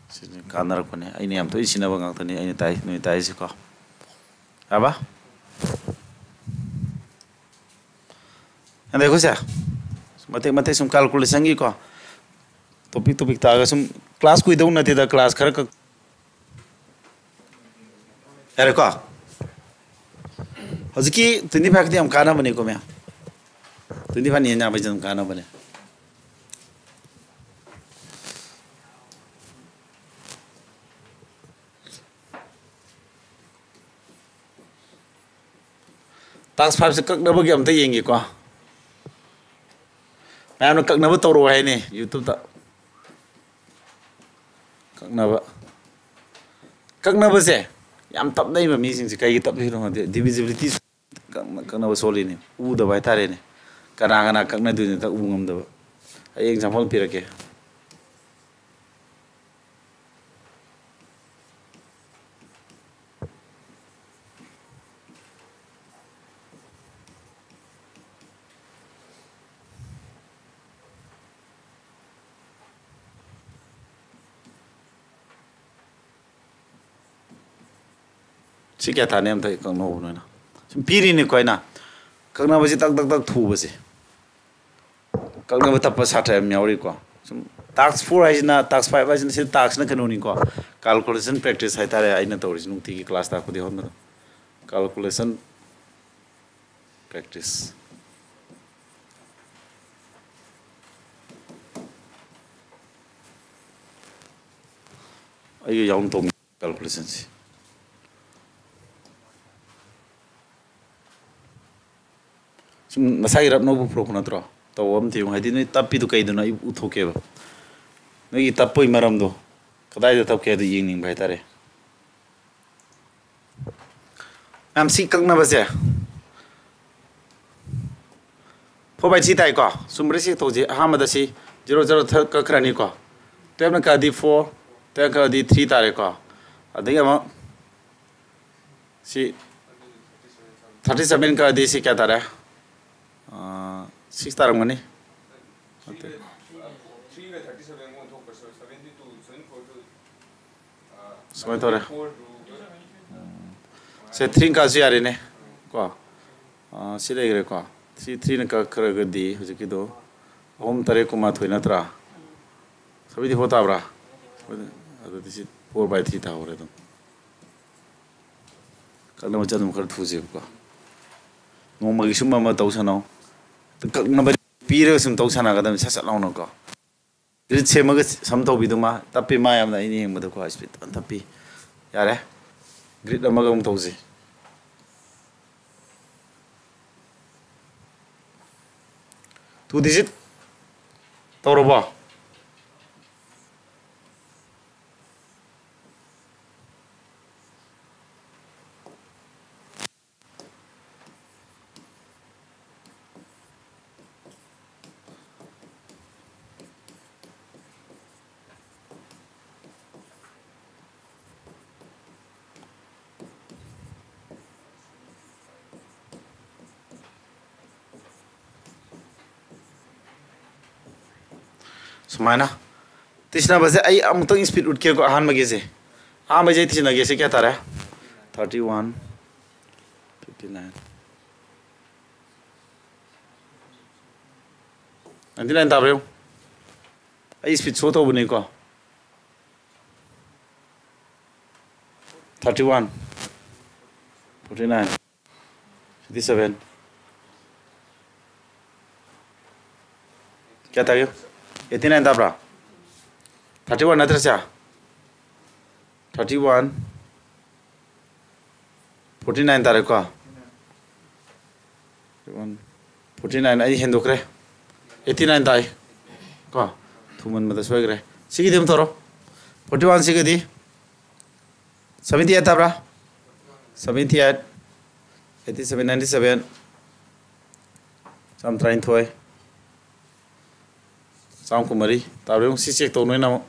ꯁꯤꯅ ꯀꯥꯟꯅꯔꯛꯄꯅꯦ꯫ ꯑꯩꯅ ꯌꯥꯝ ꯇꯣꯏꯅ ꯁꯤꯖꯤꯟꯅꯕ ꯉꯥꯛꯇꯅꯤ ꯑꯩꯅ ꯇꯥꯏ, ꯅꯣꯏ ꯇꯥꯏꯁꯤꯀꯣ꯫ ꯌꯥꯕ? ꯑꯗꯩ ꯑꯩꯈꯣꯏꯁꯦ ꯃꯇꯦꯛ ꯃꯇꯦꯛ ꯁꯨꯝ ꯀꯥꯜꯀꯨꯂꯦꯁꯟꯒꯤꯀꯣ, ꯇꯣꯄꯤꯛ ꯇꯣꯄꯤꯛ ꯇꯥꯛꯑꯒ ꯁꯨꯝ ꯀ꯭ꯂꯥꯁ ꯀꯨꯏꯗꯧ ꯅꯠꯇꯦꯗ, ꯀ꯭ꯂꯥꯁ ꯈꯔ ꯈꯛ꯫ ꯌꯥꯔꯦꯀꯣ? ꯍꯧꯖꯤꯛꯀꯤ ꯇ꯭ꯋꯦꯟꯇꯤ ꯐꯥꯏꯚꯀꯤꯗꯤ ꯌꯥꯝ ꯀꯥꯟꯅꯕꯅꯤꯀꯣ, ꯃꯌꯥꯝ꯫ ꯇ꯭ꯋꯦꯟꯇꯤ ꯐꯥꯏꯚꯅ ꯍꯦꯟꯅ ꯌꯥꯝꯕꯁꯦ ꯑꯗꯨꯝ ꯀꯥꯟꯅꯕꯅꯦ꯫ ꯇꯥꯛꯁ ꯐꯥꯏꯚꯁꯦ ꯀꯛꯅꯕꯒꯤ ꯑꯝꯇ ꯌꯦꯡꯒꯦꯀꯣ꯫ ꯃꯌꯥꯝꯅ ꯀꯛꯅꯕ ꯇꯧꯔꯛꯑꯣ ꯍꯥꯏꯅꯦ ꯌꯨꯇ꯭ꯌꯨꯕꯇ꯫ ꯀꯛꯅꯕ꯫ ꯀꯛꯅꯕꯁꯦ ꯌꯥꯝ ꯇꯞꯅꯩꯕ ꯃꯤꯁꯤꯡꯁꯦ꯫ ꯀꯩꯒꯤ ꯇꯞꯂꯤꯅꯣ ꯈꯪꯗꯦ꯫ ꯗꯤꯚꯤꯖꯤꯕꯤꯂꯤꯇꯤ ꯀꯛꯅ-, ꯀꯛꯅꯕ ꯁꯣꯜꯂꯤꯅꯦ꯫ ꯎꯗꯕ ꯍꯥꯏꯇꯥꯔꯦꯅꯦ꯫ ꯀꯅꯥ ꯀꯅꯥ ꯀꯛꯅꯗꯣꯏꯅꯣ ꯇꯛ ꯎꯕ ꯉꯝꯗꯕ꯫ ꯑꯩ ꯑꯦꯛꯖꯥꯝꯄꯜ ꯄꯤꯔꯛꯀꯦ꯫ ꯁꯤ ꯀꯌꯥ ꯊꯥꯅꯤ ꯑꯝꯇ ꯀꯛꯅꯧ ꯅꯣꯏꯅ꯫ ꯁꯨꯝ ꯄꯤꯔꯤꯅꯤꯀꯣ ꯑꯩꯅ꯫ ꯀꯛꯅꯕꯁꯤ ꯇꯛ ꯇꯛ ꯇꯛ ꯊꯨꯕꯁꯦ꯫ ꯀꯛꯅꯕ ꯇꯞꯄ ꯁꯥꯇ꯭ꯔ ꯌꯥꯝ ꯌꯥꯎꯔꯤꯀꯣ꯫ ꯁꯨꯝ ꯇꯥꯛꯁ ꯐꯣꯔ ꯍꯥꯏꯁꯤꯅ, ꯇꯥꯛꯁ ꯐꯥꯏꯚ ꯍꯥꯏꯁꯤꯅ, ꯁꯤ ꯇꯥꯛꯁꯅ ꯀꯩꯅꯣꯅꯤꯀꯣ꯫ ꯀꯥꯜꯀꯨꯂꯦꯁꯟ ꯄ꯭ꯔꯦꯛꯇꯤꯁ ꯍꯥꯏꯇꯥꯔꯦ ꯑꯩꯅ ꯇꯧꯔꯤꯁꯤ ꯅꯨꯡꯇꯤꯒꯤ ꯀ꯭ꯂꯥꯁ ꯇꯥꯛꯄꯗꯤ ꯍꯣꯠꯅꯕ꯫ Calculation practice. ꯑꯩꯒ ꯌꯥꯎꯅ ꯇꯧꯃꯤ ꯀꯥꯜꯀꯨꯂꯦꯁꯟꯁꯤ꯫ ꯁꯨꯝ ꯅꯁꯥꯒꯤ ꯔꯞ ꯅꯣꯠꯕꯨꯛ ꯄꯨꯔꯛꯄ ꯅꯠꯇ꯭ꯔꯣ? ꯇꯧꯕ ꯑꯃ ꯊꯤꯌꯨ꯫ ꯍꯥꯏꯗꯤ ꯅꯣꯏ ꯇꯞꯄꯤꯗꯨ ꯀꯩꯗꯅꯣ ꯑꯩ ꯎꯠꯊꯣꯛꯀꯦꯕ꯫ ꯅꯣꯏꯒꯤ ꯇꯞꯄꯒꯤ ꯃꯔꯝꯗꯣ ꯀꯗꯥꯏꯗ ꯇꯞꯀꯦ ꯍꯥꯏꯗꯣ ꯌꯦꯡꯅꯤꯡꯕ ꯍꯥꯏꯇꯥꯔꯦ꯫ ꯃꯌꯥꯝ ꯁꯤ ꯀꯛꯅꯕꯁꯦ ꯐꯣꯔ ꯕꯥꯏ ꯊ꯭ꯔꯤ ꯇꯥꯏꯀꯣ꯫ ꯁꯨꯝ ꯔꯤꯁꯦꯛ ꯇꯧꯁꯤ꯫ ꯑꯍꯥꯟꯕꯗ ꯁꯤ Zero zero ꯀꯛꯈ꯭ꯔꯅꯤꯀꯣ. Twelve ꯅ ꯀꯛꯑꯗꯤ four, twelve ꯀꯛꯑꯗꯤ three ꯇꯥꯔꯦꯀꯣ. ꯑꯗꯒꯤ ꯑꯃꯨꯛ ꯁꯤ thirty seven ꯀꯛꯑꯗꯤ ꯁꯤ ꯀꯌꯥ ꯇꯥꯔꯦ? ꯑꯥ, six ꯇꯥꯔꯝꯒꯅꯤ. ꯅꯠꯇꯦ. ꯁꯨꯃꯥꯏꯅ ꯇꯧꯔꯦ. ꯎꯝ. ꯁꯦ, three ꯀꯛꯑꯁꯨ ꯌꯥꯔꯦꯅꯦ. ꯀꯣ? ꯑꯥ, ꯁꯤ ꯂꯩꯈ꯭ꯔꯦꯀꯣ. Three, three ꯅ ꯀꯛꯈ꯭ꯔꯒꯗꯤ ꯍꯧꯖꯤꯛꯀꯤꯗꯣ ꯑꯍꯨꯝ ꯇꯔꯦꯠ ꯀꯨꯟꯃꯥꯊꯣꯏ ꯅꯠꯇ꯭ꯔꯥ? Seventy four ꯇꯥꯕ꯭ꯔꯥ? ꯑꯗꯨꯗꯤ ꯁꯤ four by three ꯇꯥꯍꯧꯔꯦ ꯑꯗꯨꯝ. ꯀꯛꯅꯕ ꯆꯠꯅꯕ ꯈꯔ ꯊꯨꯁꯦꯕꯀꯣ. ꯅꯣꯡꯃꯒꯤ ꯁꯨꯝ ꯑꯃ ꯇꯧ ꯁꯥꯟꯅꯧ. ꯀꯛꯅꯕ ꯄꯤꯔꯒ ꯁꯨꯝ ꯇꯧ ꯁꯥꯟꯅꯒꯗꯕꯅꯤ, ꯁꯠ ꯁꯠ ꯂꯥꯎꯅꯀꯣ. Grid ꯁꯦꯝꯃꯒ ꯁꯝ ꯇꯧꯕꯤꯗꯨꯃ ꯇꯞꯄꯤ, ꯃꯥ ꯌꯥꯝꯅ ꯑꯩꯅ ꯌꯦꯡꯕꯗꯀꯣ, speed ꯐꯖꯅ ꯇꯞꯄꯤ. ꯌꯥꯔꯦ, grid ꯑꯃꯒ ꯑꯃꯨꯛ ꯇꯧꯁꯤ. Two digit ꯇꯧꯔꯕꯣ? ꯁꯨꯃꯥꯏꯅ ꯇꯤꯁꯤꯟꯅꯕꯁꯦ ꯑꯩ ꯑꯃꯨꯛꯇꯪ speed ꯎꯠꯀꯦꯀꯣ. ꯑꯍꯥꯟꯕꯒꯤꯁꯦ, ꯑꯍꯥꯟꯕꯁꯦ ꯑꯩ ꯇꯤꯁꯤꯟꯅꯒꯦ. ꯁꯤ ꯀꯌꯥ ꯇꯥꯔꯦ? Thirty one, fifty nine, ninety nine ꯇꯥꯕ꯭ꯔꯥ ꯌꯦꯡꯉꯨ. ꯑꯩ speed show ꯇꯧꯕꯅꯤꯀꯣ. Thirty one, forty nine, fifty seven. ꯀꯌꯥ ꯇꯥꯒꯦ? Eighty nine ꯇꯥꯕ꯭ꯔꯥ? Thirty one ꯅꯠꯇ꯭ꯔꯁꯦ? Thirty one, forty nine ꯇꯥꯔꯦꯀꯣ. Forty nine ꯑꯩ ꯍꯦꯟꯗꯣꯛꯈ꯭ꯔꯦ. Eighty nine ꯇꯥꯏ ꯀꯣ. ꯊꯨꯃꯟꯕꯗ ꯁꯣꯏꯈ꯭ꯔꯦ. ꯁꯤꯒꯤꯗꯤ ꯑꯃꯨꯛ ꯇꯧꯔꯣ. Forty one ꯁꯤꯒꯗꯤ seventy eight ꯇꯥꯕ꯭ꯔꯥ? Seventy eight, eighty seven, ninety seven, ꯆꯥꯝ ꯇꯔꯥꯅꯤꯊꯣꯏ, ꯆꯥꯝ ꯀꯨꯟꯃꯔꯤ꯫ ꯇꯥꯕ꯭ꯔꯥ ꯌꯦꯡꯉꯨ, ꯁꯤ check ꯇꯧ ꯅꯣꯏꯅ ꯑꯃꯨꯛ꯫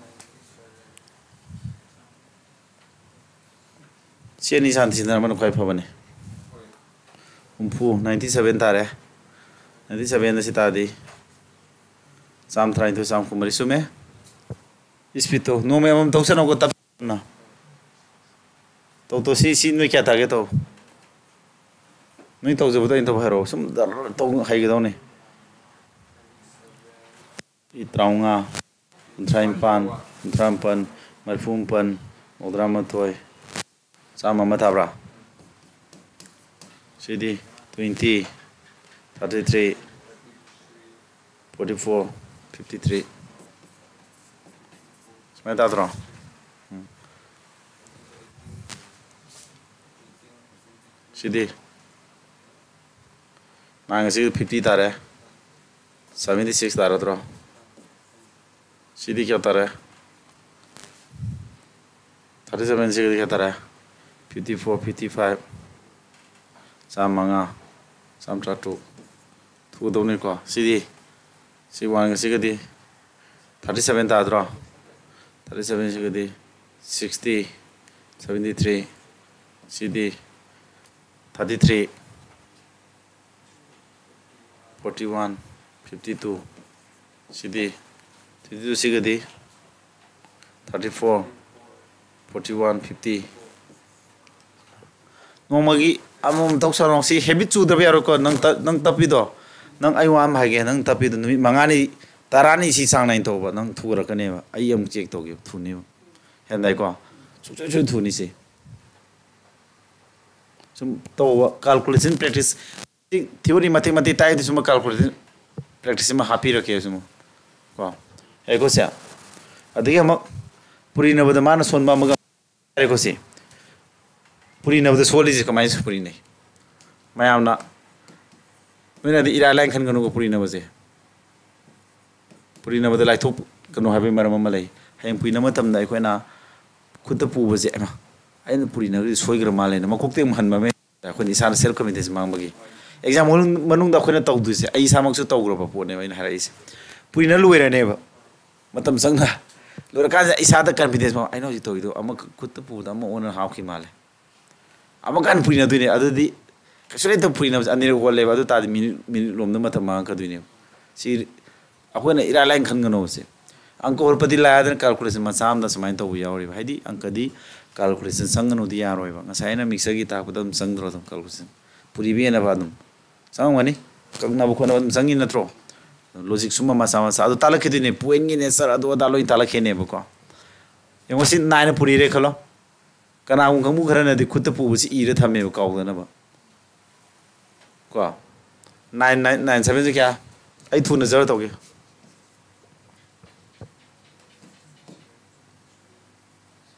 ꯁꯤ ꯑꯅꯤ ꯁꯥꯟꯅ ꯊꯤꯅꯔꯝꯕꯅ ꯈ꯭ꯋꯥꯏ ꯐꯕꯅꯤ꯫ ꯍꯨꯝꯐꯨ, ninety seven ꯇꯥꯔꯦ꯫ Ninety sevenꯗ ꯁꯤ ꯇꯥꯔꯗꯤ ꯆꯥꯝ ꯇꯔꯥꯅꯤꯊꯣꯏ, ꯆꯥꯝ ꯀꯨꯟꯃꯔꯤ ꯆꯨꯝꯃꯦ꯫ Speedꯇꯣ ꯅꯣꯡꯃꯩ ꯑꯃꯃꯝ ꯊꯧꯁꯅꯧꯀꯣ, ꯇꯞꯅ꯫ ꯇꯧ, ꯇꯧ, ꯁꯤ, ꯁꯤ ꯅꯣꯏ ꯀꯌꯥ ꯇꯥꯒꯦ ꯇꯧ꯫ ꯅꯣꯏ ꯇꯧꯖꯕꯗꯣ ꯑꯩꯅ ꯇꯧ ꯍꯥꯏꯔꯛꯑꯣ꯫ ꯁꯨꯝ ꯗꯔ ꯇꯧ ꯍꯩꯒꯗꯧꯅꯤ꯫ ꯁꯤ ꯇꯔꯥꯃꯉꯥ, ꯀꯨꯟꯊ꯭ꯔꯥ ꯅꯤꯄꯥꯟ, ꯀꯨꯟꯊ꯭ꯔꯥ ꯃꯥꯄꯟ, ꯃꯔꯤꯐꯨ ꯃꯥꯄꯟ, ꯃꯧꯗ꯭ꯔꯥ ꯃꯥꯊꯣꯏ, ꯆꯥꯝꯃ ꯑꯃ ꯇꯥꯕ꯭ꯔꯥ? ꯁꯤꯗꯤ twenty, thirty three, forty four, fifty three꯫ ꯁꯨꯃꯥꯏꯅ ꯇꯥꯗ꯭ꯔꯣ? ꯎꯝ꯫ ꯁꯤꯗꯤ ꯅꯥꯏꯟ ꯑꯁꯤ fifty ꯇꯥꯔꯦ, seventy six ꯇꯥꯔꯗ꯭ꯔꯣ? ꯁꯤꯗꯤ ꯀꯌꯥ ꯇꯥꯔꯦ? Thirty seven ꯁꯤꯒꯗꯤ ꯀꯌꯥ ꯇꯥꯔꯦ? Fifty four, fifty five, ꯆꯥꯝꯃꯉꯥ, ꯆꯥꯝ ꯇꯔꯥꯇꯔꯨꯛ꯫ ꯊꯨꯒꯗꯧꯅꯤꯀꯣ꯫ ꯁꯤꯗꯤ, ꯁꯤ ꯋꯥꯟꯒ ꯁꯤꯒꯗꯤ thirty seven ꯇꯥꯗ꯭ꯔꯣ? Thirty seven ꯁꯤꯒꯗꯤ sixty, seventy three, ꯁꯤꯗꯤ thirty three, forty one, fifty two, ꯁꯤꯗꯤ, fifty two ꯁꯤꯒꯗꯤ thirty four, forty one, fifty꯫ ꯅꯣꯡꯃꯒꯤ ꯑꯃꯃꯝ ꯇꯧ ꯁꯥꯟꯅꯧ꯫ ꯁꯤ habit ꯆꯨꯗꯕ ꯌꯥꯔꯣꯏꯀꯣ꯫ ꯅꯪ ꯇ-, ꯅꯪ ꯇꯞꯄꯤꯗꯣ, ꯅꯪ, ꯑꯩ ꯋꯥ ꯑꯃ ꯍꯥꯏꯒꯦ, ꯅꯪ ꯇꯞꯄꯤꯗꯣ ꯅꯨꯃꯤꯠ ꯃꯉꯥꯅꯤ, ꯇꯔꯥꯅꯤ ꯁꯤ ꯆꯥꯡ ꯅꯥꯏꯅ ꯇꯧꯕ, ꯅꯪ ꯊꯨꯒꯠꯂꯛꯀꯅꯦꯕ꯫ ꯑꯩ ꯑꯃꯨꯛ check ꯇꯧꯒꯦ, ꯊꯨꯅꯦꯕ꯫ ꯍꯦꯟꯗꯥꯏꯀꯣ? ꯁꯨꯡꯁꯣꯏ ꯁꯣꯏ ꯊꯨꯅꯤ ꯁꯤ꯫ ꯁꯨꯝ ꯇꯧꯕ, calculation practice꯫ Theory ꯃꯇꯦꯛ ꯃꯇꯦꯛ ꯇꯥꯛꯏꯗꯨ ꯁꯨꯝꯕ calculation practice ꯑꯃ ꯍꯥꯞꯄꯤꯔꯛꯀꯦ ꯁꯨꯝ ꯀꯣ꯫ ꯌꯥꯏꯀꯣ ꯁꯦ? ꯑꯗꯒꯤ ꯑꯃꯨꯛ ꯄꯨꯔꯤꯅꯕꯗ ꯃꯥꯅ ꯁꯣꯟꯕ ꯑꯃꯒ ꯍꯥꯏꯔꯦꯀꯣ ꯁꯤ꯫ ꯄꯨꯔꯤꯅꯕꯗ ꯁꯣꯜꯂꯤꯁꯦ ꯀꯃꯥꯏꯅ ꯄꯨꯔꯤꯅꯩ? ꯃꯌꯥꯝꯅ ꯅꯣꯏꯅꯗꯤ ꯏꯔꯥꯏ ꯂꯥꯏꯅ ꯈꯟꯒꯅꯨꯀꯣ ꯄꯨꯔꯤꯅꯕꯁꯦ꯫ ꯄꯨꯔꯤꯅꯕꯗ ꯂꯥꯏꯊꯣꯛꯀꯅꯨ ꯍꯥꯏꯕꯒꯤ ꯃꯔꯝ ꯑꯃ ꯂꯩ꯫ ꯍꯌꯦꯡ ꯄꯨꯔꯤꯅꯕ ꯃꯇꯝꯗ ꯑꯩꯈꯣꯏꯅ ꯈꯨꯠꯇ ꯄꯨꯕꯁꯦ, "ꯑꯩꯃ, ꯑꯩꯅ ꯄꯨꯔꯤꯅꯕꯗꯤ ꯁꯣꯏꯈ꯭ꯔ ꯃꯥꯜꯂꯦꯅ" ꯃꯀꯣꯛꯇꯒꯤ ꯑꯃꯨꯛ ꯍꯟꯕ ꯑꯃ ꯑꯩꯈꯣꯏꯅ ꯏꯁꯥꯅ self confidence ꯃꯥꯡꯕꯒꯤ꯫ Exam ꯍꯣꯜ ꯃꯅꯨꯡꯗ ꯑꯩꯈꯣꯏꯅ ꯇꯧꯗꯣꯏꯁꯦ, ꯑꯩ ꯏꯁꯥꯃꯛꯁꯨ ꯇꯧꯈ꯭ꯔꯕ ꯄꯣꯠꯅꯦꯕ ꯑꯩꯅ ꯍꯥꯏꯔꯛꯏꯁꯦ꯫ ꯄꯨꯏꯅ ꯂꯣꯏꯔꯅꯦꯕ꯫ ꯃꯇꯝ ꯆꯪꯅ ꯂꯣꯏꯔꯀꯥꯟꯁꯤꯗ ꯏꯁꯥꯗ ꯀꯟꯐꯤꯗꯦꯟꯁ ꯐꯥꯎ, "ꯑꯩꯅ ꯍꯧꯖꯤꯛ ꯇꯧꯔꯤꯗꯣ ꯑꯃ ꯈꯨꯠꯇ ꯄꯨꯕꯗ ꯑꯃ ꯑꯣꯟꯅ ꯍꯥꯞꯈꯤ ꯃꯥꯜꯂꯦ", ꯑꯃꯨꯛꯀ ꯍꯟꯅ ꯄꯨꯏꯅꯗꯣꯏꯅꯦ꯫ ꯑꯗꯨꯗꯤ ꯀꯩꯁꯨ ꯂꯩꯇꯕ ꯄꯨꯏꯅꯕꯁꯦ ꯑꯅꯤꯔꯛ ꯍꯣꯜꯂꯦꯕ꯫ ꯑꯗꯨ ꯇꯥꯔꯗꯤ ꯃꯤꯅꯤꯠ ꯃꯤꯅꯤꯠ ꯂꯣꯝꯗ ꯃꯇꯝ ꯃꯥꯡꯉꯛꯀꯗꯣꯏꯅꯦꯕ꯫ ꯁꯤ ꯑꯩꯈꯣꯏꯅ ꯏꯔꯥꯏ ꯂꯥꯏꯅ ꯈꯟꯒꯅꯣꯕꯁꯦ꯫ ꯑꯪꯀ ꯍꯣꯠꯄꯗꯤ ꯂꯥꯏꯗꯅ ꯀꯥꯜꯀꯨꯂꯦꯁꯟ ꯃꯆꯥ ꯑꯃꯗ ꯁꯨꯃꯥꯏꯅ ꯇꯧꯕ ꯌꯥꯎꯔꯤꯕ꯫ ꯍꯥꯏꯗꯤ ꯑꯪꯀꯗꯤ ꯀꯥꯜꯀꯨꯂꯦꯁꯟ ꯆꯪꯒꯅꯨꯗꯤ ꯌꯥꯔꯣꯏꯕ꯫ ꯉꯁꯥꯏ ꯑꯩꯅ ꯃꯤꯛꯁꯔꯒꯤ ꯇꯥꯛꯄꯗ ꯑꯗꯨꯝ ꯆꯪꯗ꯭ꯔꯣ? ꯑꯗꯨꯝ ꯀꯥꯜꯀꯨꯂꯦꯁꯟ ꯄꯨꯔꯤꯕ ꯌꯦꯟꯅꯕ ꯑꯗꯨꯝ ꯆꯪꯉꯝꯒꯅꯤ꯫ ꯀꯛꯅꯕ ꯈꯣꯠꯅꯕ ꯑꯗꯨꯝ ꯆꯪꯉꯤ ꯅꯠꯇ꯭ꯔꯣ? ꯂꯣꯖꯤꯛ ꯁꯨꯝꯕ ꯃꯆꯥ ꯃꯆꯥ ꯑꯗꯨ ꯇꯥꯛꯂꯛꯈꯤꯗꯣꯏꯅꯦ꯫ ꯄꯣꯏꯟꯒꯤ ꯅꯦꯆꯔ ꯑꯗꯨ ꯑꯗꯥ ꯂꯣꯏ ꯇꯥꯛꯂꯛꯈꯤꯅꯦꯕꯀꯣ꯫ ꯌꯦꯡꯉꯣ, ꯁꯤ ꯅꯥꯏꯅ ꯄꯨꯔꯤꯔꯦ ꯈꯜꯂꯣ꯫ ꯀꯅꯥꯒꯨꯝꯕ ꯀꯥꯡꯕꯨ ꯈꯔꯅꯗꯤ ꯈꯨꯠꯇ ꯄꯨꯕꯁꯤ ꯏꯔ ꯊꯝꯃꯦꯕ ꯀꯥꯎꯗꯅꯕ꯫ ꯀꯣ, ꯅꯥꯏꯟ ꯅꯥꯏꯟ ꯅꯥꯏꯟ ꯁꯚꯦꯟꯁꯦ ꯀꯌꯥ? ꯑꯩ ꯊꯨꯅ ꯖꯔ ꯇꯧꯒꯦ꯫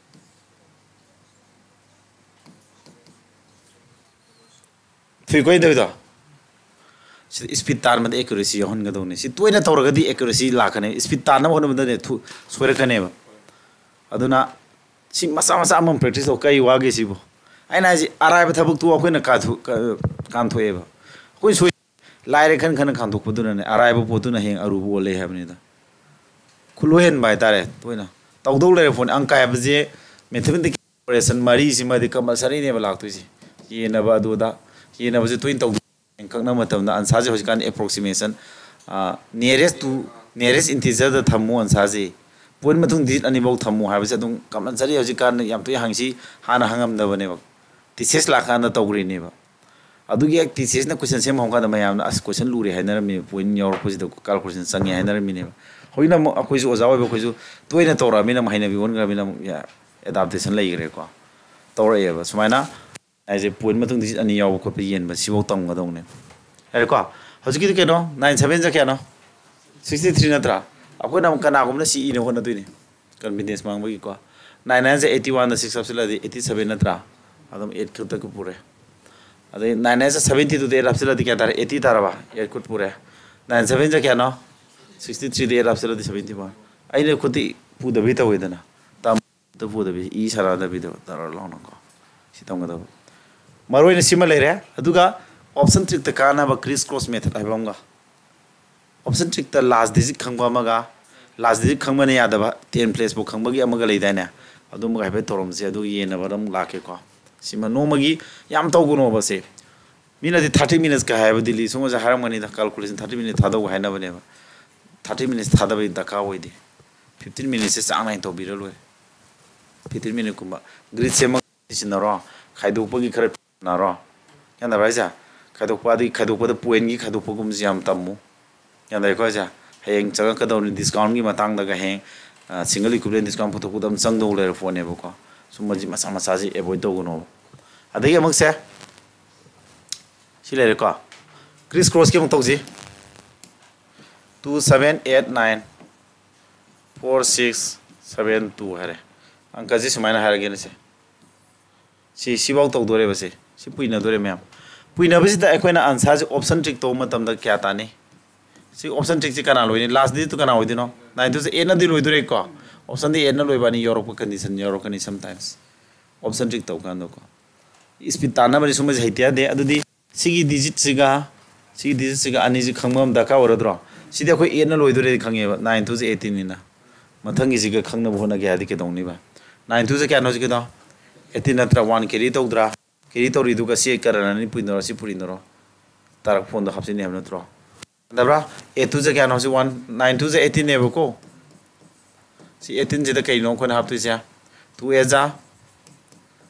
ꯊꯨꯏꯀꯣ ꯑꯩ ꯇꯧꯔꯤꯗꯣ? ꯁꯤꯗ ꯏꯁꯄꯤꯠ ꯇꯥꯟꯕꯗ ꯑꯦꯀ꯭ꯌꯨꯔꯦꯁꯤ ꯌꯥꯎꯍꯟꯒꯗꯧꯅꯤ꯫ ꯁꯤ ꯇꯣꯏꯅ ꯇꯧꯔꯒꯗꯤ ꯑꯦꯀ꯭ꯌꯨꯔꯦꯁꯤ ꯂꯥꯛꯀꯅꯦꯕ꯫ ꯏꯁꯄꯤꯠ ꯇꯥꯟꯅꯕ ꯍꯣꯠꯅꯕꯗꯅꯦ ꯊꯨ-, ꯁꯣꯏꯔꯛꯀꯅꯦꯕ꯫ ꯑꯗꯨꯅ ꯁꯤ ꯃꯆꯥ ꯃꯆꯥ ꯑꯃ ꯄ꯭ꯔꯦꯛꯇꯤꯁ ꯇꯧ꯫ ꯀꯩ ꯋꯥꯒꯦ ꯁꯤꯕꯨ? ꯑꯩꯅ ꯍꯥꯏꯁꯤ ꯑꯔꯥꯏꯕ ꯊꯕꯛꯇꯨ ꯑꯩꯈꯣꯏꯅ ꯀꯥꯟꯊꯨ-, ꯀ-, ꯀꯥꯟꯊꯣꯛꯑꯦꯕ꯫ ꯑꯩꯈꯣꯏ ꯁꯣꯏ-, ꯂꯥꯏꯔꯦ ꯈꯟ ꯈꯟꯅ ꯀꯥꯟꯊꯣꯛꯄꯗꯨꯅꯅꯦ ꯑꯔꯥꯏꯕ ꯄꯣꯠꯇꯨꯅ ꯍꯌꯦꯡ ꯑꯔꯨꯕ ꯑꯣꯜꯂꯦ ꯍꯥꯏꯕꯅꯤꯗ꯫ ꯈꯨꯠꯂꯣꯏꯍꯟꯕ ꯍꯥꯏꯇꯥꯔꯦ꯫ ꯇꯣꯏꯅ ꯇꯧꯗꯧ ꯂꯩꯔꯦ ꯄꯣꯠꯅꯤ꯫ ꯑꯪꯀ ꯍꯥꯏꯕꯁꯦ ꯃꯦꯊꯃꯦꯇꯤꯀꯦꯜ ꯑꯣꯄꯔꯦꯁꯟ ꯃꯔꯤꯁꯤꯃꯗꯤ ꯀꯝꯄꯜꯁꯔꯤꯅꯦꯕ ꯂꯥꯛꯇꯣꯏꯁꯦ꯫ ꯌꯦꯟꯅꯕ ꯑꯗꯨꯗ, ꯌꯦꯟꯅꯕꯁꯦ ꯇꯣꯏꯅ ꯇꯧꯗꯣꯏꯅꯦ꯫ ꯀꯛꯅꯕ ꯃꯇꯝꯗ ꯑꯟꯁꯥꯔꯁꯦ ꯍꯧꯖꯤꯛꯀꯥꯟꯗꯤ ꯑꯦꯄ꯭ꯔꯣꯛꯁꯤꯃꯦꯁꯟ, nearest to nearest integerꯗ ꯊꯝꯃꯨ ꯑꯟꯁꯥꯔꯁꯦ꯫ ꯄꯣꯏꯟ ꯃꯇꯨꯡ ꯗꯤꯖꯤꯠ ꯑꯅꯤꯐꯧ ꯊꯝꯃꯨ ꯍꯥꯏꯕꯁꯦ ꯑꯗꯨꯝ ꯀꯝꯄꯜꯁꯔꯤ ꯍꯧꯖꯤꯛꯀꯥꯟꯗ ꯌꯥꯝ ꯇꯣꯏꯅ ꯍꯪꯁꯤ, ꯍꯥꯟꯅ ꯍꯪꯉꯝꯗꯕꯅꯦꯕ꯫ ꯊꯤꯁꯤꯁ ꯂꯥꯛꯀꯥꯟꯗ ꯇꯧꯈ꯭ꯔꯤꯅꯦꯕ꯫ ꯑꯗꯨꯒꯤ ꯍꯦꯛ ꯊꯤꯁꯤꯁꯅ ꯀꯣꯏꯁꯟ ꯁꯦꯝꯕ ꯍꯧꯔꯀꯥꯟꯗ ꯃꯌꯥꯝꯅ, "ꯑꯁ, ꯀꯣꯏꯁꯟ ꯂꯨꯔꯦ" ꯍꯥꯏꯅꯔꯝꯃꯤ, ꯄꯣꯏꯟ ꯌꯥꯎꯔꯛꯄꯁꯤꯗ ꯀꯥꯜꯀꯨꯂꯦꯁꯟ ꯆꯪꯉꯦ ꯍꯥꯏꯅꯔꯝꯃꯤꯅꯦꯕ꯫ ꯍꯧꯖꯤꯛꯅ ꯑꯃꯨꯛ ꯑꯩꯈꯣꯏꯁꯨ ꯑꯣꯖꯥ ꯑꯣꯏꯕ ꯑꯩꯈꯣꯏꯁꯨ ꯇꯣꯏꯅ ꯇꯧꯔꯛꯑꯃꯤꯅ ꯑꯃꯨꯛ ꯍꯩꯅꯕꯤ ꯑꯣꯟꯈ꯭ꯔꯃꯤꯅ ꯑꯃꯨꯛ ꯑꯦꯗꯥꯞꯇꯦꯁꯟ ꯂꯩꯈ꯭ꯔꯦꯀꯣ꯫ ꯇꯧꯔꯛꯑꯦꯕ ꯁꯨꯃꯥꯏꯅ꯫ ꯍꯥꯏꯁꯦ ꯄꯣꯏꯟ ꯃꯇꯨꯡ ꯗꯤꯖꯤꯠ ꯑꯅꯤ ꯌꯥꯎꯕ ꯈꯣꯠꯄ ꯌꯦꯟꯕ ꯁꯤꯐꯧ ꯇꯝꯒꯗꯧꯅꯦ꯫ ꯌꯥꯔꯦꯀꯣ? ꯍꯧꯖꯤꯛꯀꯤꯗꯤ ꯀꯩꯅꯣ? ꯅꯥꯏꯟ ꯁꯚꯦꯟꯁꯦ ꯀꯌꯥꯅꯣ? ꯁꯤꯛꯁꯇꯤ ꯊ꯭ꯔꯤ ꯅꯠꯇ꯭ꯔꯥ? ꯑꯩꯈꯣꯏꯅ ꯑꯃꯨꯛ ꯀꯅꯥꯒꯨꯝꯕꯅ ꯁꯤ ꯏꯅ ꯍꯣꯠꯅꯗꯣꯏꯅꯤ꯫ ꯀꯟꯐꯤꯗꯦꯟꯁ ꯃꯥꯡꯕꯒꯤꯀꯣ꯫ ꯅꯥꯏꯟ ꯅꯥꯏꯟꯁꯦ ꯑꯩꯠꯇꯤ ꯋꯥꯟꯗ ꯁꯤꯛꯁ ꯍꯥꯞꯆꯤꯜꯂꯗꯤ ꯑꯩꯠꯇꯤ ꯁꯚꯦꯟ ꯅꯠꯇ꯭ꯔꯥ? ꯑꯗꯨꯝ ꯑꯩꯠ ꯈꯛꯇ ꯄꯨꯔꯦ꯫ ꯑꯗꯩ ꯅꯥꯏꯟ ꯅꯥꯏꯟꯁꯦ ꯁꯚꯦꯟꯇꯤ ꯇꯨꯗ ꯑꯩꯠ ꯍꯥꯞꯆꯤꯜꯂꯗꯤ ꯀꯌꯥ ꯇꯥꯔꯦ? ꯑꯩꯠꯇꯤ ꯇꯥꯔꯕ? ꯑꯩꯠ ꯈꯨꯠ ꯄꯨꯔꯦ꯫ ꯅꯥꯏꯟ ꯁꯚꯦꯟꯁꯦ ꯀꯌꯥꯅꯣ? ꯁꯤꯛꯁꯇꯤ ꯊ꯭ꯔꯤꯗ ꯑꯩꯠ ꯍꯥꯞꯆꯤꯜꯂꯗꯤ ꯁꯚꯦꯟꯇꯤ ꯋꯥꯟ꯫ ꯑꯩꯅ ꯈꯨꯠꯇꯤ ꯄꯨꯗꯕꯤ ꯇꯧꯋꯦꯗꯅ꯫ ꯇꯝ-, ꯑꯗꯨ ꯄꯨꯗꯕꯤ, ꯏ ꯁꯥꯟꯅꯗꯕꯤꯗ ꯇꯧꯔ ꯂꯥꯎꯅꯀꯣ꯫ ꯁꯤ ꯇꯝꯒꯗꯕ꯫ ꯃꯔꯨ ꯑꯣꯏꯅ ꯁꯤꯃ ꯂꯩꯔꯦ꯫ ꯑꯗꯨꯒ ꯑꯣꯞꯁꯟ ꯇ꯭ꯔꯤꯛꯇ ꯀꯥꯟꯅꯕ ꯀ꯭ꯔꯤꯁ ꯀ꯭ꯔꯣꯁ ꯃꯦꯊꯠ ꯍꯥꯏꯕ ꯑꯃꯒ꯫ ꯑꯣꯞꯁꯟ ꯇ꯭ꯔꯤꯛꯇ ꯂꯥꯁ ꯗꯤꯖꯤꯠ ꯈꯪꯕ ꯑꯃꯒ, ꯂꯥꯁ ꯗꯤꯖꯤꯠ ꯈꯪꯕꯅ ꯌꯥꯗꯕ, ꯇꯦꯟ ꯄ꯭ꯂꯦꯁ ꯐꯥꯎ ꯈꯪꯕꯒꯤ ꯑꯃꯒ ꯂꯩꯗꯥꯏꯅꯦ? ꯑꯗꯨꯝꯕꯒ ꯍꯥꯏꯐꯦꯠ ꯇꯧꯔꯝꯁꯦ, ꯑꯗꯨꯒ ꯌꯦꯡꯅꯕ ꯑꯗꯨꯝ ꯂꯥꯛꯀꯦꯀꯣ꯫ ꯁꯤꯃ ꯅꯣꯡꯃꯒꯤ ꯌꯥꯝ ꯇꯧꯒꯅꯣꯕ ꯁꯦ꯫ ꯃꯤꯅꯗꯤ ꯊꯥꯔꯇꯤ ꯃꯤꯅꯠꯁꯀ ꯍꯥꯏꯕ ꯗꯤꯜꯂꯤ ꯁꯣꯝꯒꯁꯦ ꯍꯥꯏꯔꯝꯒꯅꯤꯗ, ꯀꯥꯜꯀꯨꯂꯦꯁꯟ ꯊꯥꯔꯇꯤ ꯃꯤꯅꯠ ꯊꯥꯗꯧ ꯍꯥꯏꯅꯕꯅꯦꯕ꯫ ꯊꯥꯔꯇꯤ ꯃꯤꯅꯠꯁ ꯊꯥꯗꯕꯒꯤ ꯗꯔꯀꯥꯔ ꯑꯣꯏꯗꯦ꯫ ꯐꯤꯐꯇꯤꯟ ꯃꯤꯅꯠꯁꯁꯦ ꯆꯥꯡ ꯅꯥꯏꯅ ꯇꯧꯕꯤꯔ ꯂꯣꯏꯔꯦ꯫ ꯐꯤꯐꯇꯤꯟ ꯃꯤꯅꯠꯀꯨꯝꯕ ꯒ꯭ꯔꯤꯠ ꯁꯦꯝꯃꯒ ꯁꯤꯖꯤꯟꯅꯔꯣ꯫ ꯈꯥꯏꯗꯣꯛꯄꯒꯤ ꯈꯔ ꯁꯤꯖꯤꯟꯅꯔꯣ꯫ ꯒ꯭ꯌꯥꯟ ꯇꯥꯕ꯭ꯔꯥ ꯍꯥꯏꯁꯦ? ꯈꯥꯏꯗꯣꯛꯄ ꯑꯗꯒꯤ ꯈꯥꯏꯗꯣꯛꯄꯗ ꯄꯣꯏꯟꯒꯤ ꯈꯥꯏꯗꯣꯛꯄꯒꯨꯝꯕꯁꯤ ꯌꯥꯝ ꯇꯝꯃꯨ꯫ ꯒ꯭ꯌꯥꯟ ꯇꯥꯏꯀꯣ ꯍꯥꯏꯁꯦ? ꯍꯌꯦꯡ ꯆꯪꯉꯛꯀꯗꯧꯅꯤ ꯗꯤꯁꯀꯥꯎꯟꯒꯤ ꯃꯇꯥꯡꯗꯒ, ꯍꯌꯦꯡ ꯁꯤꯡꯒꯜ ꯏꯀ꯭ꯋꯤꯞꯃꯦꯟ ꯗꯤꯁꯀꯥꯎꯟ ꯄꯨꯊꯣꯛꯄꯗ ꯑꯃ ꯆꯪꯗꯧ ꯂꯩꯔ ꯄꯣꯠꯅꯦꯕꯀꯣ꯫ ꯁꯨꯝꯕꯁꯤ ꯃꯆꯥ ꯃꯆꯥꯁꯤ ꯑꯦꯚꯣꯏꯗ ꯇꯧꯒꯅꯣꯕ꯫ ꯑꯗꯒꯤ ꯑꯃꯨꯛꯁꯦ ꯁꯤ ꯂꯩꯔꯦꯀꯣ, ꯀ꯭ꯔꯤꯁ ꯀ꯭ꯔꯣꯁꯀꯤ ꯑꯃꯨꯛ ꯇꯧꯁꯤ꯫ Two seven eight nine four six seven two ꯍꯥꯏꯔꯦ꯫ ꯑꯪꯀꯁꯤ ꯁꯨꯃꯥꯏꯅ ꯍꯥꯏꯔꯒꯦꯅꯦ ꯁꯦ꯫ ꯁꯤ, ꯁꯤꯐꯥꯎ ꯇꯧꯗꯣꯔꯦꯕ ꯁꯦ꯫ ꯁꯤ ꯄꯨꯏꯅꯗꯣꯔꯦ ꯃꯌꯥꯝ꯫ ꯄꯨꯏꯅꯕꯁꯤꯗ ꯑꯩꯈꯣꯏꯅ ꯑꯟꯁꯥꯔꯁꯦ ꯑꯣꯞꯁꯟ ꯇ꯭ꯔꯤꯛ ꯇꯧꯕ ꯃꯇꯝꯗ ꯀꯌꯥ ꯇꯥꯅꯤ? ꯁꯤ ꯑꯣꯞꯁꯟ ꯇ꯭ꯔꯤꯛꯁꯤ ꯀꯅꯥ ꯂꯣꯏꯅꯤ? ꯂꯥꯁ ꯗꯤꯖꯤꯠꯇꯨ ꯀꯅꯥ ꯑꯣꯏꯗꯣꯏꯅꯣ? ꯅꯥꯏꯟ ꯇꯨꯁꯦ ꯑꯦꯠꯅꯗꯤ ꯂꯣꯏꯗꯣꯔꯦꯀꯣ꯫ ꯑꯣꯞꯁꯟꯗꯤ ꯑꯦꯠꯅ ꯂꯣꯏꯕ ꯑꯅꯤ ꯌꯥꯎꯔꯛꯄ ꯀꯟꯗꯤꯁꯟ ꯌꯥꯎꯔꯛꯀꯅꯤ sometimes꯫ ꯑꯣꯞꯁꯟ ꯇ꯭ꯔꯤꯛ ꯇꯧ ꯀꯥꯟꯗꯀꯣ꯫ ꯏꯁꯄꯤꯠ ꯇꯥꯟꯅꯕꯅꯤ ꯁꯨꯝꯕꯁꯦ ꯍꯩꯇ ꯌꯥꯗꯦ꯫ ꯑꯗꯨꯗꯤ ꯁꯤꯒꯤ ꯗꯤꯖꯤꯠꯁꯤꯒ ꯁꯤꯒꯤ ꯗꯤꯖꯤꯠꯁꯤꯒ ꯑꯅꯤꯁꯤ ꯈꯪꯕ ꯑꯃ ꯗꯔꯀꯥꯔ ꯑꯣꯏꯔꯗ꯭ꯔꯣ? ꯁꯤꯗꯤ ꯑꯩꯈꯣꯏ ꯑꯦꯠꯅ ꯂꯣꯏꯗꯣꯔꯦ ꯈꯪꯉꯦꯕ, ꯅꯥꯏꯟ ꯇꯨꯁꯦ ꯑꯦꯠꯇꯤꯟꯅꯤꯅ꯫ ꯃꯊꯪꯒꯤꯁꯤꯒ ꯈꯪꯅꯕ ꯍꯣꯠꯅꯒꯦ ꯍꯥꯏꯔꯗꯤ ꯀꯩꯗꯧꯅꯤꯕ? ꯅꯥꯏꯟ ꯇꯨꯁꯦ ꯀꯌꯥꯅꯣ ꯍꯧꯖꯤꯛꯀꯤꯗꯣ? ꯑꯦꯠꯇꯤꯟ ꯅꯠꯇ꯭ꯔꯥ? ꯋꯥꯟ ꯀꯦꯔꯤ ꯇꯧꯗ꯭ꯔꯥ? ꯀꯦꯔꯤ ꯇꯧꯔꯤꯗꯨꯒ ꯁꯤ ꯀꯔꯟ ꯑꯅꯤ ꯄꯨꯏꯅꯔꯣ, ꯁꯤ ꯄꯨꯔꯤꯅꯔꯣ? ꯇꯥꯔꯛ ꯐꯣꯟꯗꯣ ꯍꯥꯞꯆꯤꯟꯅꯤ ꯍꯥꯏꯕ ꯅꯠꯇ꯭ꯔꯣ? ꯌꯥꯗꯕ꯭ꯔꯥ? ꯑꯦꯠ ꯇꯨꯁꯦ ꯀꯌꯥꯅꯣ? ꯍꯧꯖꯤꯛ ꯋꯥꯟ, ꯅꯥꯏꯟ ꯇꯨꯁꯦ ꯑꯦꯠꯇꯤꯟꯅꯦꯕꯀꯣ꯫ ꯁꯤ ꯑꯦꯠꯇꯤꯟꯁꯤꯗ ꯀꯩꯅꯣ ꯑꯩꯈꯣꯏꯅ ꯍꯥꯞꯇꯣꯏꯁꯦ? ꯇꯨ ꯑꯦꯠ ꯖꯥ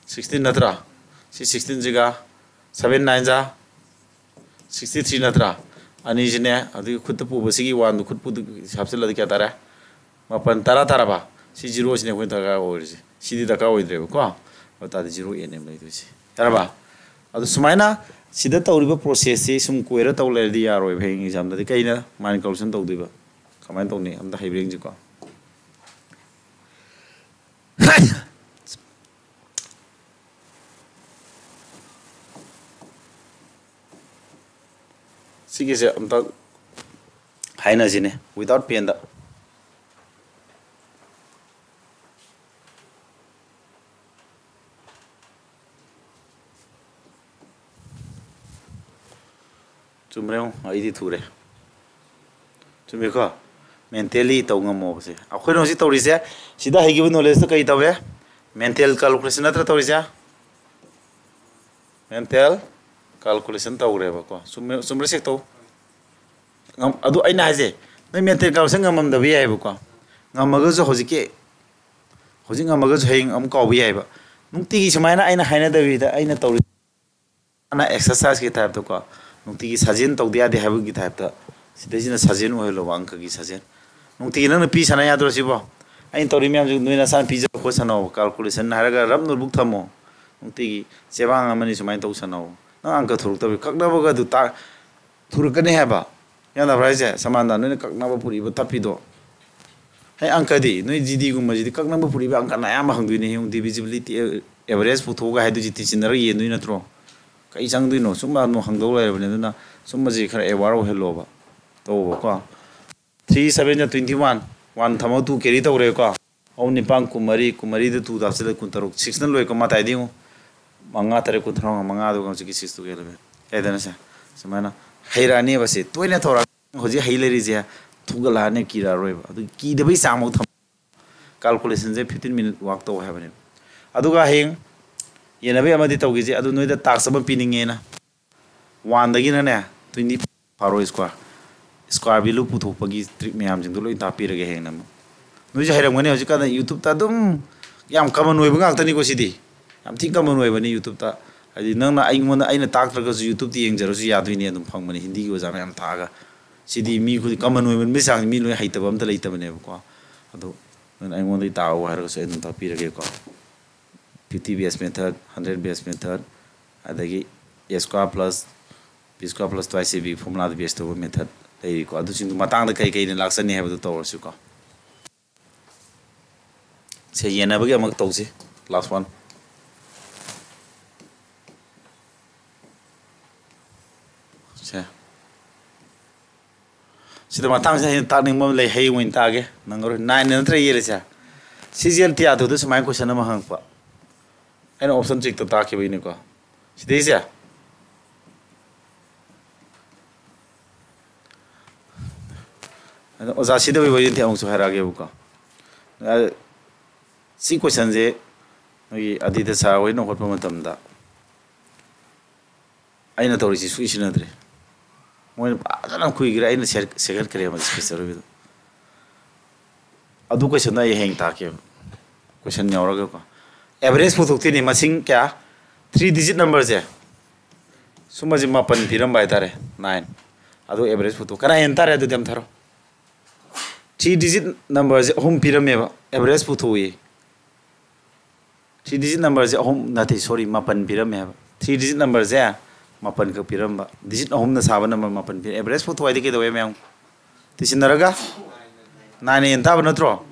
ꯁꯤꯛꯁꯇꯤꯟ ꯅꯠꯇ꯭ꯔꯥ? ꯁꯤ ꯁꯤꯛꯁꯇꯤꯟꯁꯤꯒ ꯁꯚꯦꯟ ꯅꯥꯏꯟ ꯖꯥ ꯁꯤꯛꯁꯇꯤ ꯊ꯭ꯔꯤ ꯅꯠꯇ꯭ꯔꯥ? ꯑꯅꯤꯁꯤꯅꯦ, ꯑꯗꯨꯒꯤ ꯈꯨꯠꯇ ꯄꯨꯕꯁꯤꯒꯤ ꯋꯥꯟꯗꯨ ꯈꯨꯠ ꯄꯨꯗꯨ ꯍꯥꯞꯆꯤꯜꯂꯗꯤ ꯀꯌꯥ ꯇꯥꯔꯦ? ꯃꯥꯄꯟ, ꯇꯔꯥ ꯇꯥꯔꯕ? ꯁꯤ ꯖꯤꯔꯣꯁꯤꯅꯦ ꯑꯩꯈꯣꯏꯅ ꯗꯔꯀꯥꯔ ꯑꯣꯏꯔꯤꯁꯦ꯫ ꯁꯤꯗꯤ ꯗꯔꯀꯥꯔ ꯑꯣꯏꯗ꯭ꯔꯦꯕꯀꯣ꯫ ꯑꯗꯨ ꯇꯥꯔꯗꯤ ꯖꯤꯔꯣ ꯑꯦꯠꯅꯦꯕ ꯂꯩꯗꯣꯏꯁꯦ꯫ ꯌꯥꯔꯕ? ꯑꯗꯨ ꯁꯨꯃꯥꯏꯅ ꯁꯤꯗ ꯇꯧꯔꯤꯕ ꯄ꯭ꯔꯣꯁꯦꯁꯁꯤ ꯁꯨꯝ ꯀꯣꯏꯔ ꯇꯧ ꯂꯩꯔꯗꯤ ꯌꯥꯔꯣꯏꯕ꯫ ꯍꯌꯦꯡ ꯑꯦꯛꯖꯥꯝꯗꯗꯤ ꯀꯩꯅ ꯃꯥꯏꯟ ꯀꯔꯞꯁꯟ ꯇꯧꯗꯣꯏꯕ? ꯀꯃꯥꯏꯅ ꯇꯧꯅꯤ? ꯑꯝꯇ ꯍꯩꯕ꯭ꯔꯥ ꯌꯦꯡꯁꯤꯀꯣ꯫ ꯁꯤꯒꯤꯁꯦ ꯑꯝꯇ ꯍꯥꯏꯅꯁꯤꯅꯦ, without pen ꯗ꯫ ꯆꯨꯝꯕ꯭ꯔꯥ ꯌꯦꯡꯉꯣ, ꯑꯩꯗꯤ ꯊꯨꯔꯦ꯫ ꯆꯨꯝꯃꯤꯀꯣ? Mentally ꯇꯧ ꯉꯝꯃꯣꯕꯁꯦ꯫ ꯑꯩꯈꯣꯏꯅ ꯍꯧꯖꯤꯛ ꯇꯧꯔꯤꯁꯦ, ꯁꯤꯗ ꯍꯩꯈꯤꯕ knowledgeꯇꯣ ꯀꯔꯤ ꯇꯧꯋꯦ? Mental calculation ꯅꯠꯇ꯭ꯔ ꯇꯧꯔꯤꯁꯦ? Mental calculation ꯇꯧꯈ꯭ꯔꯦꯕꯀꯣ꯫ ꯆꯨꯝꯃꯦ-, ꯆꯨꯝꯕ꯭ꯔꯥ check ꯇꯧ꯫ ꯉꯝ-, ꯑꯗꯨ ꯑꯩꯅ ꯍꯥꯏꯁꯦ, ꯅꯣꯏ mental calculation ꯉꯝꯃꯝꯗꯕ ꯌꯥꯏꯑꯕꯀꯣ꯫ ꯉꯝꯃꯒꯁꯨ ꯍꯧꯖꯤꯛꯀꯤ, ꯍꯧꯖꯤꯛ ꯉꯝꯃꯒꯁꯨ ꯍꯌꯦꯡ ꯑꯃꯨꯛ ꯀꯥꯎꯕ ꯌꯥꯏꯑꯕ꯫ ꯅꯨꯡꯇꯤꯒꯤ ꯁꯨꯃꯥꯏꯅ ꯑꯩꯅ ꯍꯥꯏꯅꯗꯕꯤꯗ ꯑꯩꯅ ꯇꯧꯔꯤ꯫ ꯃꯥꯅ exerciseꯀꯤ typeꯇꯀꯣ, ꯅꯨꯡꯇꯤꯒꯤ ꯁꯥꯖꯦꯜ ꯇꯧꯗ ꯌꯥꯗꯦ ꯍꯥꯏꯕꯒꯤ typeꯇ, ꯁꯤꯗꯩꯁꯤꯅ ꯁꯥꯖꯦꯜ ꯑꯣꯏꯍꯜꯂꯣꯕ, ꯑꯪꯀꯒꯤ ꯁꯥꯖꯦꯜ꯫ ꯅꯨꯡꯇꯤꯒꯤ ꯅꯪꯅ ꯄꯤ ꯁꯥꯟꯅ ꯌꯥꯗ꯭ꯔꯣ ꯁꯤꯕꯣ? ꯑꯩꯅ ꯇꯧꯔꯤ ꯃꯌꯥꯝꯁꯦ ꯅꯣꯏ ꯅꯁꯥꯅ ꯄꯤꯖꯔꯣ ꯈꯣꯠꯁꯅꯣꯕ꯫ Calculation ꯍꯥꯏꯔꯒ rough notebook ꯊꯝꯃꯣ꯫ ꯅꯨꯡꯇꯤꯒꯤ ꯆꯦꯕꯥꯡ ꯑꯃꯅꯤ ꯁꯨꯃꯥꯏꯅ ꯇꯧ ꯁꯥꯟꯅꯧ꯫ ꯅꯪ ꯑꯪꯀ ꯊꯣꯔꯛꯇꯕ ꯀꯛꯅꯕꯒ ꯑꯗꯨ ꯇꯥ-, ꯊꯨꯔꯛꯀꯅꯤ ꯍꯥꯏꯕ꯫ ꯌꯥꯗꯕ꯭ꯔꯥ ꯍꯥꯏꯁꯦ? ꯁꯃꯥꯟꯗ, ꯅꯣꯏꯅ ꯀꯛꯅꯕ ꯄꯨꯔꯛꯏꯕ ꯇꯞꯄꯤꯗꯣ꯫ ꯍꯦ, ꯑꯪꯀꯗꯤ, ꯅꯣꯏ GDꯒꯨꯝꯕꯁꯤꯗꯤ ꯀꯛꯅꯕ ꯄꯨꯔꯛꯏꯕ ꯑꯪꯀꯅ ꯑꯌꯥꯝꯕ ꯍꯪꯗꯣꯏꯅꯦ꯫ ꯌꯦꯡꯉꯨ, divisibility, average ꯄꯨꯊꯣꯛꯑꯒ ꯍꯥꯏꯗꯣꯏꯁꯤ ꯇꯤꯟꯁꯤꯟꯅꯔꯒ ꯌꯦꯟꯗꯣꯏ ꯅꯠꯇ꯭ꯔꯣ? ꯀꯩ ꯆꯪꯗꯣꯏꯅꯣ? ꯁꯨꯝꯕ ꯑꯗꯨꯝ ꯍꯪꯗꯧ ꯂꯩꯔꯕꯅꯦ꯫ ꯑꯗꯨꯅ ꯁꯨꯝꯕꯁꯤ ꯈꯔ aware ꯑꯣꯏꯍꯜꯂꯣꯕ꯫ ꯇꯧꯕꯀꯣ꯫ Three seven ꯖꯥ twenty one, one ꯊꯝꯃꯒ two carry ꯇꯧꯔꯦꯀꯣ꯫ ꯑꯍꯨꯝ ꯅꯤꯄꯥꯟ ꯀꯨꯟꯃꯔꯤ, ꯀꯨꯟꯃꯔꯤꯗ two ꯍꯥꯞꯆꯤꯜꯂꯦ, ꯀꯨꯟꯇꯔꯨꯛ꯫ Sixꯅ ꯂꯣꯏꯀꯣ, ꯃꯇꯥꯏꯗ ꯌꯦꯡꯉꯨ꯫ ꯃꯉꯥ ꯇꯔꯦꯠ ꯀꯨꯟꯊ꯭ꯔꯥ ꯃꯉꯥ, ꯃꯉꯥꯗꯨꯒ ꯍꯧꯖꯤꯛꯀꯤ sixꯇꯨꯒ eleven꯫ ꯌꯥꯏꯗꯅ ꯁꯦ? ꯁꯨꯃꯥꯏꯅ ꯍꯩꯔꯛꯑꯅꯦꯕ ꯁꯦ꯫ ꯇꯣꯏꯅ ꯇꯧꯔꯛꯑ ꯍꯧꯖꯤꯛ ꯍꯩ ꯂꯩꯔꯤꯁꯦ ꯊꯨꯒꯠꯂꯛꯑꯅꯤ, ꯀꯤꯔꯛꯑꯔꯣꯏꯕ꯫ ꯑꯗꯨ ꯀꯤꯗꯕꯩ ꯆꯥꯡꯐꯥꯎ ꯊꯝ-, calculationꯁꯦ fifteen minute work ꯇꯧ ꯍꯥꯏꯕꯅꯦꯕ꯫ ꯑꯗꯨꯒ ꯍꯌꯦꯡ ꯌꯦꯟꯅꯕꯩ ꯑꯃꯗꯤ ꯇꯧꯈꯤꯁꯦ, ꯑꯗꯨ ꯅꯣꯏꯗ task ꯑꯃ ꯄꯤꯅꯤꯡꯉꯦꯅ꯫ Oneꯗꯒꯤꯅꯅꯦ twenty ꯐꯥꯔꯣ square꯫ Square value ꯄꯨꯊꯣꯛꯄꯒꯤ trick ꯃꯌꯥꯝꯁꯤꯡꯗꯣ ꯂꯣꯏ ꯇꯥꯛꯄꯤꯔꯒꯦ ꯍꯌꯦꯡ ꯑꯃꯨꯛ꯫ ꯅꯣꯏꯁꯨ ꯍꯩꯔꯝꯒꯅꯤ, ꯍꯧꯖꯤꯛꯀꯥꯟꯗ YouTubeꯇ ꯑꯗꯨꯝ ꯌꯥꯝ common ꯑꯣꯏꯕ ꯉꯥꯛꯇꯅꯤꯀꯣ ꯁꯤꯗꯤ꯫ ꯌꯥꯝ ꯊꯤ common ꯑꯣꯏꯕꯅꯤ YouTubeꯇ꯫ ꯍꯥꯏꯗꯤ ꯅꯪꯅ ꯑꯩꯉꯣꯟꯗ, ꯑꯩꯅ ꯇꯥꯛꯇ꯭ꯔꯒꯁꯨ YouTubeꯇ ꯌꯦꯡꯖꯔꯁꯨ ꯌꯥꯗꯣꯏꯅꯤ ꯑꯗꯨꯝ ꯐꯪꯕꯅꯤ, ꯍꯤꯟꯗꯤꯒꯤ ꯑꯣꯖꯥ ꯃꯌꯥꯝ ꯊꯥꯛꯑꯒ꯫ ꯁꯤꯗꯤ ꯃꯤ ꯈꯨꯗꯤꯡ common ꯑꯣꯏꯕ ꯃꯤ ꯆꯥꯡꯁꯦ ꯃꯤ ꯂꯣꯏ ꯍꯩꯇꯕ ꯑꯝꯇ ꯂꯩꯇꯕꯅꯦꯕꯀꯣ꯫ ꯑꯗꯣ ꯅꯪꯅ ꯑꯩꯉꯣꯟꯗꯒꯤ ꯇꯥꯛꯑꯣ ꯍꯥꯏꯔꯒꯁꯨ ꯑꯩ ꯑꯗꯨꯝ ꯇꯥꯛꯄꯤꯔꯒꯦꯀꯣ꯫ Fifty base method, hundred base method, ꯑꯗꯒꯤ A square plus B square plus twice A B formulaꯗ base ꯇꯧꯕ method ꯂꯩꯔꯤꯀꯣ꯫ ꯑꯗꯨꯁꯤꯡꯗꯨ ꯃꯇꯥꯡꯗ ꯀꯩ ꯀꯩꯅ ꯂꯥꯛꯆꯅꯤ ꯍꯥꯏꯕꯗꯨ ꯇꯧꯔꯁꯤꯀꯣ꯫ ꯁꯦ, ꯌꯦꯟꯅꯕꯒꯤ ꯑꯃꯨꯛ ꯇꯧꯁꯤ, last one꯫ ꯁꯦ꯫ ꯁꯤꯗ ꯃꯇꯥꯡꯁꯤꯗ ꯑꯩꯅ ꯇꯥꯛꯅꯤꯡꯕ ꯑꯃ ꯂꯩ, ꯍꯌꯦꯡ ꯑꯣꯏꯅ ꯇꯥꯛꯑꯒꯦ, ꯅꯪꯉꯔꯣꯏ꯫ Nineꯅ ꯅꯠꯇ꯭ꯔ ꯌꯦꯜꯂꯤꯁꯦ? ꯁꯤꯁꯦ ꯇꯤꯌꯥꯊꯣꯏꯗ ꯁꯨꯃꯥꯏꯅ question ꯑꯃ ꯍꯪꯉꯛꯄ꯫ ꯑꯩꯅ option checkꯇ ꯇꯥꯛꯈꯤꯕꯩꯅꯤꯀꯣ꯫ ꯁꯤꯗꯩꯁꯦ꯫ ꯑꯗꯣ ꯑꯣꯖꯥ ꯁꯤꯗꯕꯒꯤ ꯋꯥꯔꯤ ꯑꯃꯨꯛꯁꯨ ꯍꯥꯏꯔꯛꯑꯒꯦꯕꯀꯣ꯫ ꯑ, ꯁꯤ questionꯁꯦ ꯅꯣꯏꯒꯤ ꯑꯗꯤꯇ ꯁꯥꯔ ꯍꯣꯏꯅ ꯍꯣꯠꯄ ꯃꯇꯝꯗ ꯑꯩꯅ ꯇꯧꯔꯤꯁꯤ ꯁꯨꯡꯁꯤ ꯁꯤꯟꯅꯗ꯭ꯔꯦ꯫ ꯃꯣꯏꯅ ꯐꯖꯅ ꯈꯨꯏꯈ꯭ꯔꯦ, ꯑꯩꯅ ꯁꯦ-, ꯁꯦꯒꯠꯈ꯭ꯔꯦꯕ ꯁ꯭ꯄꯤꯁꯇꯔ ꯍꯣꯏꯗꯣ꯫ ꯑꯗꯨ questionꯗꯣ ꯑꯩ ꯍꯌꯦꯡ ꯇꯥꯛꯀꯦꯕ, question ꯌꯥꯎꯔꯒꯀꯣ꯫ Average ꯄꯨꯊꯣꯛꯇꯣꯏꯅꯤ, ꯃꯁꯤꯡ ꯀꯌꯥ? Three digit numberꯁꯦ, ꯁꯨꯝꯕꯁꯦ ꯃꯥꯄꯟ ꯄꯤꯔꯝꯕ ꯍꯥꯏꯇꯥꯔꯦ, nine꯫ ꯑꯗꯨ average ꯄꯨꯊꯣꯛ-, ꯀꯅꯥ ꯍꯦꯟ ꯇꯥꯔꯦ? ꯑꯗꯨꯗꯤ ꯑꯝ ꯊꯥꯔꯣ꯫ Three digit numberꯁꯦ ꯑꯍꯨꯝ ꯄꯤꯔꯝꯃꯦꯕ, average ꯄꯨꯊꯣꯛꯏ꯫ Three digit numberꯁꯦ ꯑꯍꯨꯝ ꯅꯠꯇꯦ, sorry, ꯃꯥꯄꯟ ꯄꯤꯔꯝꯃꯦ ꯍꯥꯏꯕ꯫ Three digit numberꯁꯦ ꯃꯥꯄꯟ ꯈꯛ ꯄꯤꯔꯝꯕ, digit ꯑꯍꯨꯝꯅ ꯁꯥꯕ number ꯃꯥꯄꯟ ꯄꯤꯔꯝꯃꯦ꯫ Average ꯄꯨꯊꯣꯛ ꯍꯥꯏꯗꯤ ꯀꯩꯗꯧꯋꯦ ꯃꯌꯥꯝ? ꯇꯤꯁꯤꯟꯅꯔꯒ nine ꯍꯦꯟ ꯇꯥꯕ ꯅꯠꯇ꯭ꯔꯣ?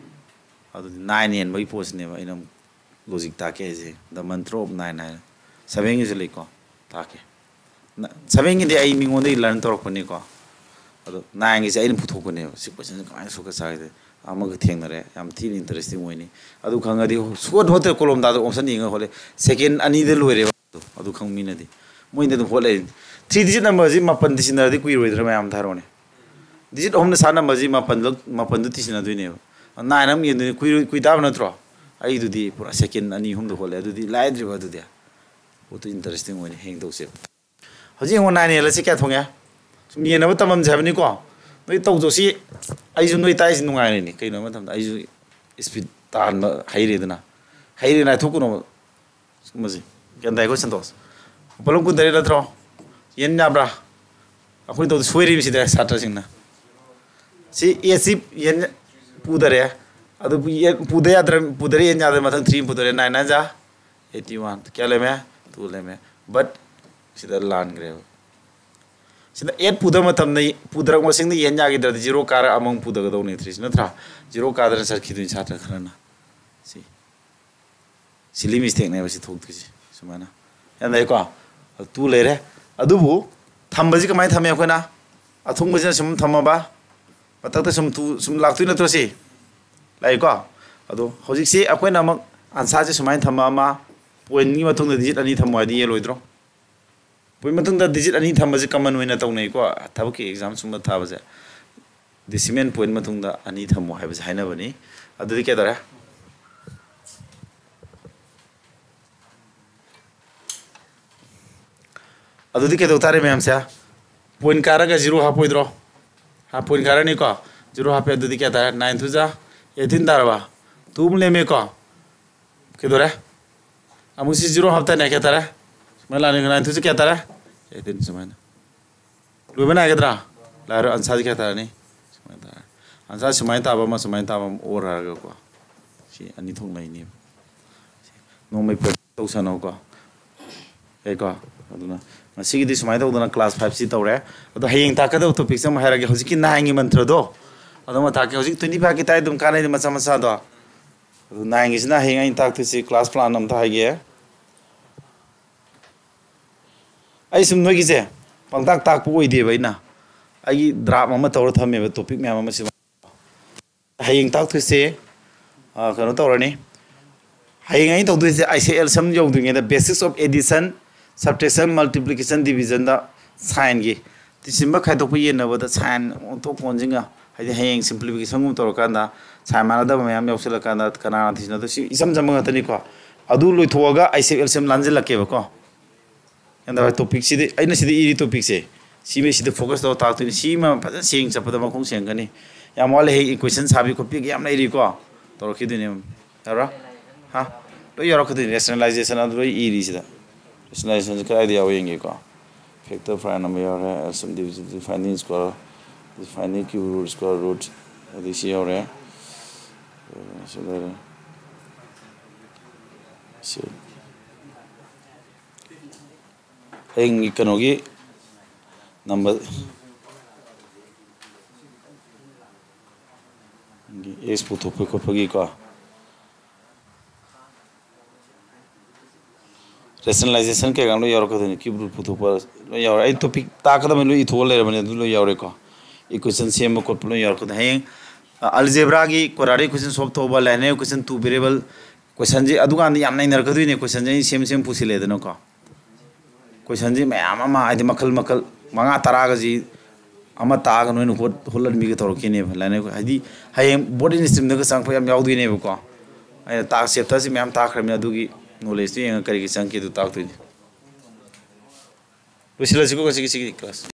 ꯑꯗꯨꯗꯤ nine ꯍꯦꯟꯕꯒꯤ ꯄꯣꯠꯁꯤꯅꯦꯕ ꯑꯩꯅ ꯑꯃꯨꯛ logic ꯇꯥꯛꯀꯦ ꯍꯥꯏꯁꯦ, the mantra of nine ꯍꯥꯏꯅ꯫ Sevenꯒꯤꯁꯨ ꯂꯩꯀꯣ, ꯇꯥꯛꯀꯦ꯫ ꯅ-, sevenꯒꯤꯗꯤ ꯑꯩ ꯃꯤꯉꯣꯟꯗꯒꯤ learn ꯇꯧꯔꯛꯄꯅꯤꯀꯣ꯫ ꯑꯗꯣ nineꯒꯤꯁꯦ ꯑꯩꯅ ꯄꯨꯊꯣꯛꯄꯅꯦꯕ꯫ ꯁꯤ questionꯁꯦ ꯀꯃꯥꯏꯅ ꯁꯣꯛꯀ ꯆꯥꯒꯦ? ꯑꯃꯒ ꯊꯦꯡꯅꯔꯦ, ꯌꯥꯝ ꯊꯤꯅ interesting ꯑꯣꯏꯅꯤ꯫ ꯑꯗꯨ ꯈꯪꯉꯗꯤ ꯁꯨꯛꯍꯣꯠ ꯍꯣꯠꯇꯦ, ꯀꯣꯂꯣꯝ ꯇꯥꯗ option ꯌꯦꯡꯉ ꯍꯣꯠꯂꯦ꯫ Second ꯑꯅꯤꯗ ꯂꯣꯏꯔꯦꯕ꯫ ꯑꯗꯨ, ꯑꯗꯨ ꯈꯪꯕ ꯃꯤꯅꯗꯤ ꯃꯣꯏꯗꯤ ꯑꯗꯨꯝ ꯍꯣꯠ ꯂꯩꯔꯤꯅꯤ꯫ Three digit numberꯁꯤ ꯃꯥꯄꯟ ꯇꯤꯁꯤꯟꯅꯔꯗꯤ ꯀꯨꯏꯔꯣꯏꯗ꯭ꯔꯥ ꯃꯌꯥꯝ ꯊꯥꯔꯛꯑꯣꯅꯦ꯫ Digit ꯑꯍꯨꯝꯅ ꯁꯥ numberꯁꯤ ꯃꯥꯄꯟꯗꯣ, ꯃꯥꯄꯟꯗꯣ ꯇꯤꯁꯤꯟꯅꯗꯣꯏꯅꯦꯕ꯫ Nine ꯑꯃ ꯌꯦꯡꯗꯣꯏꯅꯤ, ꯀꯨꯏꯔꯣꯏ-, ꯀꯨꯏ ꯇꯥꯕ ꯅꯠꯇ꯭ꯔꯣ? ꯑꯩꯗꯨꯗꯤ ꯄꯨꯔꯥ second ꯑꯅꯤ ꯑꯍꯨꯝꯗ ꯍꯣꯠꯂꯦ꯫ ꯑꯗꯨꯗꯤ ꯂꯥꯏꯗ꯭ꯔꯤꯕ ꯑꯗꯨꯗꯤ꯫ ꯄꯣꯠꯇꯨ interesting ꯑꯣꯏꯅꯤ, ꯍꯌꯦꯡ ꯇꯧꯁꯦꯕ꯫ ꯍꯧꯖꯤꯛ ꯌꯦꯡꯉꯣ, nine ꯍꯦꯜꯂꯁꯤ ꯀꯌꯥ ꯊꯣꯡꯉꯦ? ꯁꯨꯝ ꯌꯦꯡꯅꯕ ꯇꯝꯃꯝꯁꯦ ꯍꯥꯏꯕꯅꯤꯀꯣ꯫ ꯅꯣꯏ ꯇꯧꯖꯧ꯫ ꯁꯤ ꯑꯩꯁꯨ ꯅꯣꯏ ꯇꯥꯛꯏꯁꯤ ꯅꯨꯡꯉꯥꯏꯔꯤꯅꯤ꯫ ꯀꯩꯅꯣ ꯍꯥꯏꯕ ꯃꯇꯝꯗ ꯑꯩꯁꯨ speed ꯇꯥꯍꯟꯕ ꯍꯩꯔꯦꯗꯅ꯫ ꯍꯩꯔꯦꯅ ꯍꯥꯏꯊꯣꯛꯀꯅꯣꯕ꯫ ꯁꯨꯝꯕꯁꯤ꯫ ꯒ꯭ꯌꯥꯟ ꯇꯥꯏꯀꯣ, ꯁꯟꯇꯣꯁ? ꯄꯣꯠꯂꯝ ꯀꯨꯟꯇꯔꯦꯠ ꯅꯠꯇ꯭ꯔꯣ? ꯌꯦꯟ ꯌꯥꯕ꯭ꯔꯥ? ꯑꯩꯈꯣꯏ ꯇꯧꯗ ꯁꯣꯏꯔꯤꯕꯁꯤꯗ ꯁꯥꯇ꯭ꯔꯁꯤꯡꯅ꯫ ꯁꯤ eight ꯁꯤ ꯌꯦꯟ ꯄꯨꯗꯔꯦ꯫ ꯑꯗꯨ ꯌꯦꯟ ꯄꯨꯗ ꯌꯥꯗ꯭ꯔ-, ꯄꯨꯗꯔꯦ, ꯌꯦꯟ ꯌꯥꯗ꯭ꯔꯦ, ꯃꯊꯪ three ꯑꯃ ꯄꯨꯗꯔꯦ, nine nine ꯖꯥ eighty one꯫ ꯀꯌꯥ ꯂꯩꯔꯝꯃꯦ? Two ꯂꯩꯔꯝꯃꯦ꯫ But ꯁꯤꯗ ꯂꯥꯟꯈ꯭ꯔꯦꯕ꯫ ꯁꯤꯗ eight ꯄꯨꯗꯕ ꯃꯇꯝꯗ ꯄꯨꯗꯔꯛ ꯃꯁꯤꯡꯗ ꯌꯦꯟ ꯌꯥꯈꯤꯗ꯭ꯔꯗꯤ zero ꯀꯥꯔ ꯑꯃꯃꯨꯛ ꯄꯨꯗꯒꯗꯧꯅꯤ, three ꯁꯤ ꯅꯠꯇ꯭ꯔꯥ? Zero ꯀꯥꯗꯅ ꯆꯠꯈꯤꯗꯣꯏꯅꯤ ꯁꯥꯇ꯭ꯔ ꯈꯔꯅ꯫ ꯁꯤ silly mistakeꯅꯦꯕ ꯁꯤ ꯊꯣꯛꯇꯣꯏꯁꯦ ꯁꯨꯃꯥꯏꯅ꯫ ꯌꯥꯝ ꯂꯩꯀꯣ? ꯑꯗꯨ two ꯂꯩꯔꯦ꯫ ꯑꯗꯨꯕꯨ ꯊꯝꯕꯁꯤ ꯀꯃꯥꯏꯅ ꯊꯝꯃꯦ ꯑꯩꯈꯣꯏꯅ? ꯑꯊꯣꯡꯕꯁꯤꯅ ꯁꯨꯝ ꯊꯝꯃꯕ, ꯃꯊꯛꯇ ꯁꯨꯝ two ꯁꯨꯝ ꯂꯥꯛꯇꯣꯏ ꯅꯠꯇ꯭ꯔꯣ ꯁꯤ? ꯂꯥꯛꯏꯀꯣ? ꯑꯗꯣ ꯍꯧꯖꯤꯛꯁꯤ ꯑꯩꯈꯣꯏꯅ ꯑꯃꯨꯛ answerꯁꯦ ꯁꯨꯃꯥꯏꯅ ꯊꯝꯕ ꯑꯃ, pointꯒꯤ ꯃꯇꯨꯡꯗ digit ꯑꯅꯤ ꯊꯝꯃꯣ ꯍꯥꯏꯗꯤ ꯌꯦꯜꯂꯣꯏꯗ꯭ꯔꯣ? Point ꯃꯇꯨꯡꯗ digit ꯑꯅꯤ ꯊꯝꯕꯁꯦ common ꯑꯣꯏꯅ ꯇꯧꯅꯩꯀꯣ, ꯊꯕꯛꯀꯤ exam ꯁꯨꯝꯕ ꯊꯥꯕꯁꯦ꯫ decimal point ꯃꯇꯨꯡꯗ ꯑꯅꯤ ꯊꯝꯃꯣ ꯍꯥꯏꯕꯁꯦ ꯍꯥꯏꯅꯕꯅꯤ꯫ ꯑꯗꯨꯗꯤ ꯀꯩꯗꯧꯔꯦ? ꯑꯗꯨꯗꯤ ꯀꯩꯗꯧ ꯇꯥꯔꯦ ꯃꯌꯥꯝꯁꯦ? Point ꯀꯥꯔꯒ zero ꯍꯥꯞꯄꯣꯏꯗ꯭ꯔꯣ? ꯍꯥ, point ꯀꯥꯔꯅꯤꯀꯣ? Zero ꯍꯥꯞꯄꯦ, ꯑꯗꯨꯗꯤ ꯀꯌꯥ ꯇꯥꯔꯦ? Nine two ꯖꯥ eighteen ꯇꯥꯔꯕ? Two ꯑꯃ ꯂꯦꯝꯃꯦꯀꯣ? ꯀꯩꯗꯧꯔꯦ? ꯑꯃꯨꯛ ꯁꯤ zero ꯍꯥꯞꯇꯥꯏꯅꯦ, ꯀꯌꯥ ꯇꯥꯔꯦ? ꯁꯨꯃꯥꯏꯅ ꯂꯥꯛꯑꯅꯤ, nine two ꯖꯥ ꯀꯌꯥ ꯇꯥꯔꯦ? Eighteen ꯁꯨꯃꯥꯏꯅ꯫ ꯂꯣꯏꯕ ꯅꯥꯏꯒꯗ꯭ꯔꯥ? ꯂꯥꯛꯑꯔꯣꯏ, answer ꯁꯤ ꯀꯌꯥ ꯇꯥꯔꯅꯤ? ꯁꯨꯃꯥꯏꯅ ꯇꯥꯔꯦ꯫ Answer ꯁꯨꯃꯥꯏꯅ ꯇꯥꯕ ꯑꯃ, ꯁꯨꯃꯥꯏꯅ ꯇꯥꯕ ꯑꯃ ꯑꯣꯔ ꯍꯥꯏꯔꯒꯀꯣ꯫ ꯁꯤ ꯑꯅꯤ ꯊꯣꯛꯅ ꯏꯅꯦꯕ꯫ ꯅꯣꯡꯃꯩ practice ꯇꯧꯁꯅꯧꯀꯣ꯫ ꯌꯥꯏꯀꯣ? ꯑꯗꯨꯅ ꯉꯁꯤꯒꯤꯗꯤ ꯁꯨꯃꯥꯏꯅ ꯇꯧꯗꯅ class five ꯁꯤ ꯇꯧꯔꯦ꯫ ꯑꯗꯣ ꯍꯌꯦꯡ ꯇꯥꯛꯀꯗꯕ topic ꯁꯦ ꯑꯃ ꯍꯥꯏꯔꯒꯦ꯫ ꯍꯧꯖꯤꯛꯀꯤ nine ꯒꯤ ꯃꯟꯇ꯭ꯔꯗꯣ ꯑꯗꯨꯝ ꯇꯥꯛꯀꯦ꯫ ꯍꯧꯖꯤꯛ twenty five ꯀꯤ ꯇꯥꯏ ꯑꯗꯨꯝ ꯀꯥꯟꯅꯩꯗ ꯃꯆꯥ ꯃꯆꯥꯗꯣ꯫ ꯑꯗꯨ nine ꯒꯤꯁꯤꯅ ꯍꯌꯦꯡ ꯑꯩꯅ ꯇꯥꯛꯇꯣꯏꯁꯤ class plan ꯑꯝꯇ ꯍꯥꯏꯒꯦ꯫ ꯑꯩ ꯁꯨꯝ ꯅꯣꯏꯒꯤꯁꯦ ꯄꯪꯇꯥꯛ ꯇꯥꯛꯄ ꯑꯣꯏꯗꯦꯕ ꯑꯩꯅ꯫ ꯑꯩꯒꯤ draft ꯑꯃ ꯇꯧꯔ ꯊꯝꯃꯦꯕ topic ꯃꯌꯥꯝ ꯑꯃ ꯁꯤꯗ꯫ ꯍꯌꯦꯡ ꯇꯥꯛꯇꯣꯏꯁꯦ, ꯑ, ꯀꯩꯅꯣ ꯇꯧꯔꯅꯤ꯫ ꯍꯌꯦꯡ ꯑꯩꯅ ꯇꯧꯗꯣꯏꯁꯦ ICLSM ꯌꯧꯗ꯭ꯔꯤꯉꯩꯗ basics of addition, subtraction, multiplication, division the sign ꯒꯤ꯫ ꯊꯤꯖꯤꯟꯕ ꯈꯥꯏꯗꯣꯛꯄ ꯌꯦꯟꯅꯕꯗ sign ꯑꯣꯟꯊꯣꯛ ꯑꯣꯟꯁꯤꯟꯒ, ꯍꯥꯏꯗꯤ ꯍꯌꯦꯡ simplification ꯒꯨꯝꯕ ꯇꯧꯔꯀꯥꯟꯗ sign ꯃꯥꯟꯅꯗꯕ ꯃꯌꯥꯝ ꯌꯥꯎꯁꯤꯜꯂꯀꯥꯟꯗ ꯀꯅꯥꯅ ꯊꯤꯖꯤꯟꯅꯗꯣꯏ? ꯁꯤ ꯏꯆꯝ ꯆꯝꯕ ꯉꯥꯛꯇꯅꯤꯀꯣ꯫ ꯑꯗꯨ ꯂꯣꯏꯊꯣꯛꯑꯒ ICLSM ꯂꯥꯟꯁꯤꯜꯂꯛꯀꯦꯕꯀꯣ꯫ ꯒ꯭ꯌꯥꯟ ꯇꯥꯔꯕ? Topic ꯁꯤꯗꯤ, ꯑꯩꯅ ꯁꯤꯗ ꯏꯔꯤ topic ꯁꯦ, ꯁꯤꯃ ꯁꯤꯗ focus ꯇꯧꯔ ꯇꯥꯛꯇꯣꯏꯅꯤ꯫ ꯁꯤꯃ ꯐꯖꯅ ꯁꯦꯡ ꯆꯠꯄꯗ ꯃꯈꯣꯡ ꯁꯦꯡꯒꯅꯤ꯫ ꯌꯥꯝ ꯋꯥꯠꯂꯤ, ꯍꯌꯦꯡ equation ꯁꯥꯕꯤ ꯈꯣꯠꯄꯤꯒꯤ ꯌꯥꯝ ꯂꯩꯔꯤꯀꯣ꯫ ꯇꯧꯔꯛꯈꯤꯗꯣꯏꯅꯦ꯫ ꯌꯥꯔꯣꯏ? ꯍꯥ? ꯂꯣꯏ ꯌꯥꯎꯔꯛꯀꯗꯣꯏꯅꯤ꯫ Rationalization ꯑꯗꯨ ꯂꯣꯏ ꯏꯔꯤ ꯁꯤꯗ꯫ Rationalization ꯁꯦ ꯀꯗꯥꯏꯗ ꯌꯥꯎꯋꯤ ꯌꯦꯡꯒꯦꯀꯣ꯫ Factor prime number ꯌꯥꯎꯔꯦ, subdivision, defining square, defining cube root, square root, ꯑꯗꯩ ꯁꯤ ꯌꯥꯎꯔꯦ꯫ ꯑ, ꯁꯤ ꯂꯩꯔꯦ꯫ ꯁꯤ꯫ ꯍꯌꯦꯡ ꯀꯩꯅꯣꯒꯤ number X ꯄꯨꯊꯣꯛꯄ ꯈꯣꯠꯄꯒꯤꯀꯣ꯫ Rationalization ꯀꯩꯀꯥ ꯂꯣꯏ ꯌꯥꯎꯔꯛꯀꯗꯣꯏꯅꯤ꯫ Cube root ꯄꯨꯊꯣꯛꯄ ꯂꯣꯏ ꯌꯥꯎꯔꯦ꯫ ꯑꯩ topic ꯇꯥꯛꯀꯗꯕꯅꯤ ꯂꯣꯏ ꯏꯊꯣꯛꯑ ꯂꯩꯔꯕꯅꯦ, ꯑꯗꯨ ꯂꯣꯏ ꯌꯥꯎꯔꯦꯀꯣ꯫ Equation ꯁꯦꯝꯕ ꯈꯣꯠꯄ ꯂꯣꯏ ꯌꯥꯎꯔꯛꯀꯗꯣꯏꯅꯤ꯫ ꯍꯌꯦꯡ, ꯑ, algebra ꯒꯤ quadratic equation solve ꯇꯧꯕ, linear equation, two variable question ꯁꯦ ꯑꯗꯨꯀꯥꯟꯗ ꯌꯥꯝ ꯅꯩꯅꯔꯛꯀꯗꯣꯏꯅꯦ꯫ Question ꯁꯦ ꯑꯩ ꯁꯦꯝ ꯁꯦꯝ ꯄꯨꯁꯤꯜꯂꯦꯗꯅꯀꯣ꯫ Question ꯁꯦ ꯃꯌꯥꯝ ꯑꯃ, ꯍꯥꯏꯗꯤ ꯃꯈꯜ ꯃꯈꯜ ꯃꯉꯥ ꯇꯔꯥꯒꯁꯤ ꯑꯃ ꯇꯥꯛꯑꯒ ꯅꯣꯏꯅ ꯍꯣꯠ ꯍꯣꯠꯍꯟꯕꯤꯒꯦ ꯇꯧꯔꯛꯈꯤꯅꯦꯕ ꯂꯥꯏꯅ ꯍꯥꯏꯗꯤ ꯍꯌꯦꯡ ꯕꯣꯔꯗ ꯑꯦꯟ ꯁ꯭ꯇ꯭ꯔꯤꯝꯗꯒ ꯆꯪꯉꯛꯄ ꯌꯥꯝ ꯌꯥꯎꯗꯣꯏꯅꯦꯕꯀꯣ꯫ ꯑꯩꯅ ꯇꯥꯛ ꯆꯦꯞꯇꯔꯁꯤ ꯃꯌꯥꯝ ꯇꯥꯛꯈ꯭ꯔꯕꯅꯤꯅ ꯑꯗꯨꯒꯤ ꯅꯣꯂꯦꯖꯇꯨ ꯌꯦꯡꯉꯒ ꯀꯔꯤꯒꯤ ꯆꯪꯉꯛꯀꯦꯗꯨ ꯇꯥꯛꯇꯣꯏꯅꯤ꯫ ꯂꯣꯏꯁꯤꯜꯂꯁꯤꯀꯣ ꯉꯁꯤꯒꯤ ꯁꯤꯒꯤ ꯀ꯭ꯂꯥꯁ꯫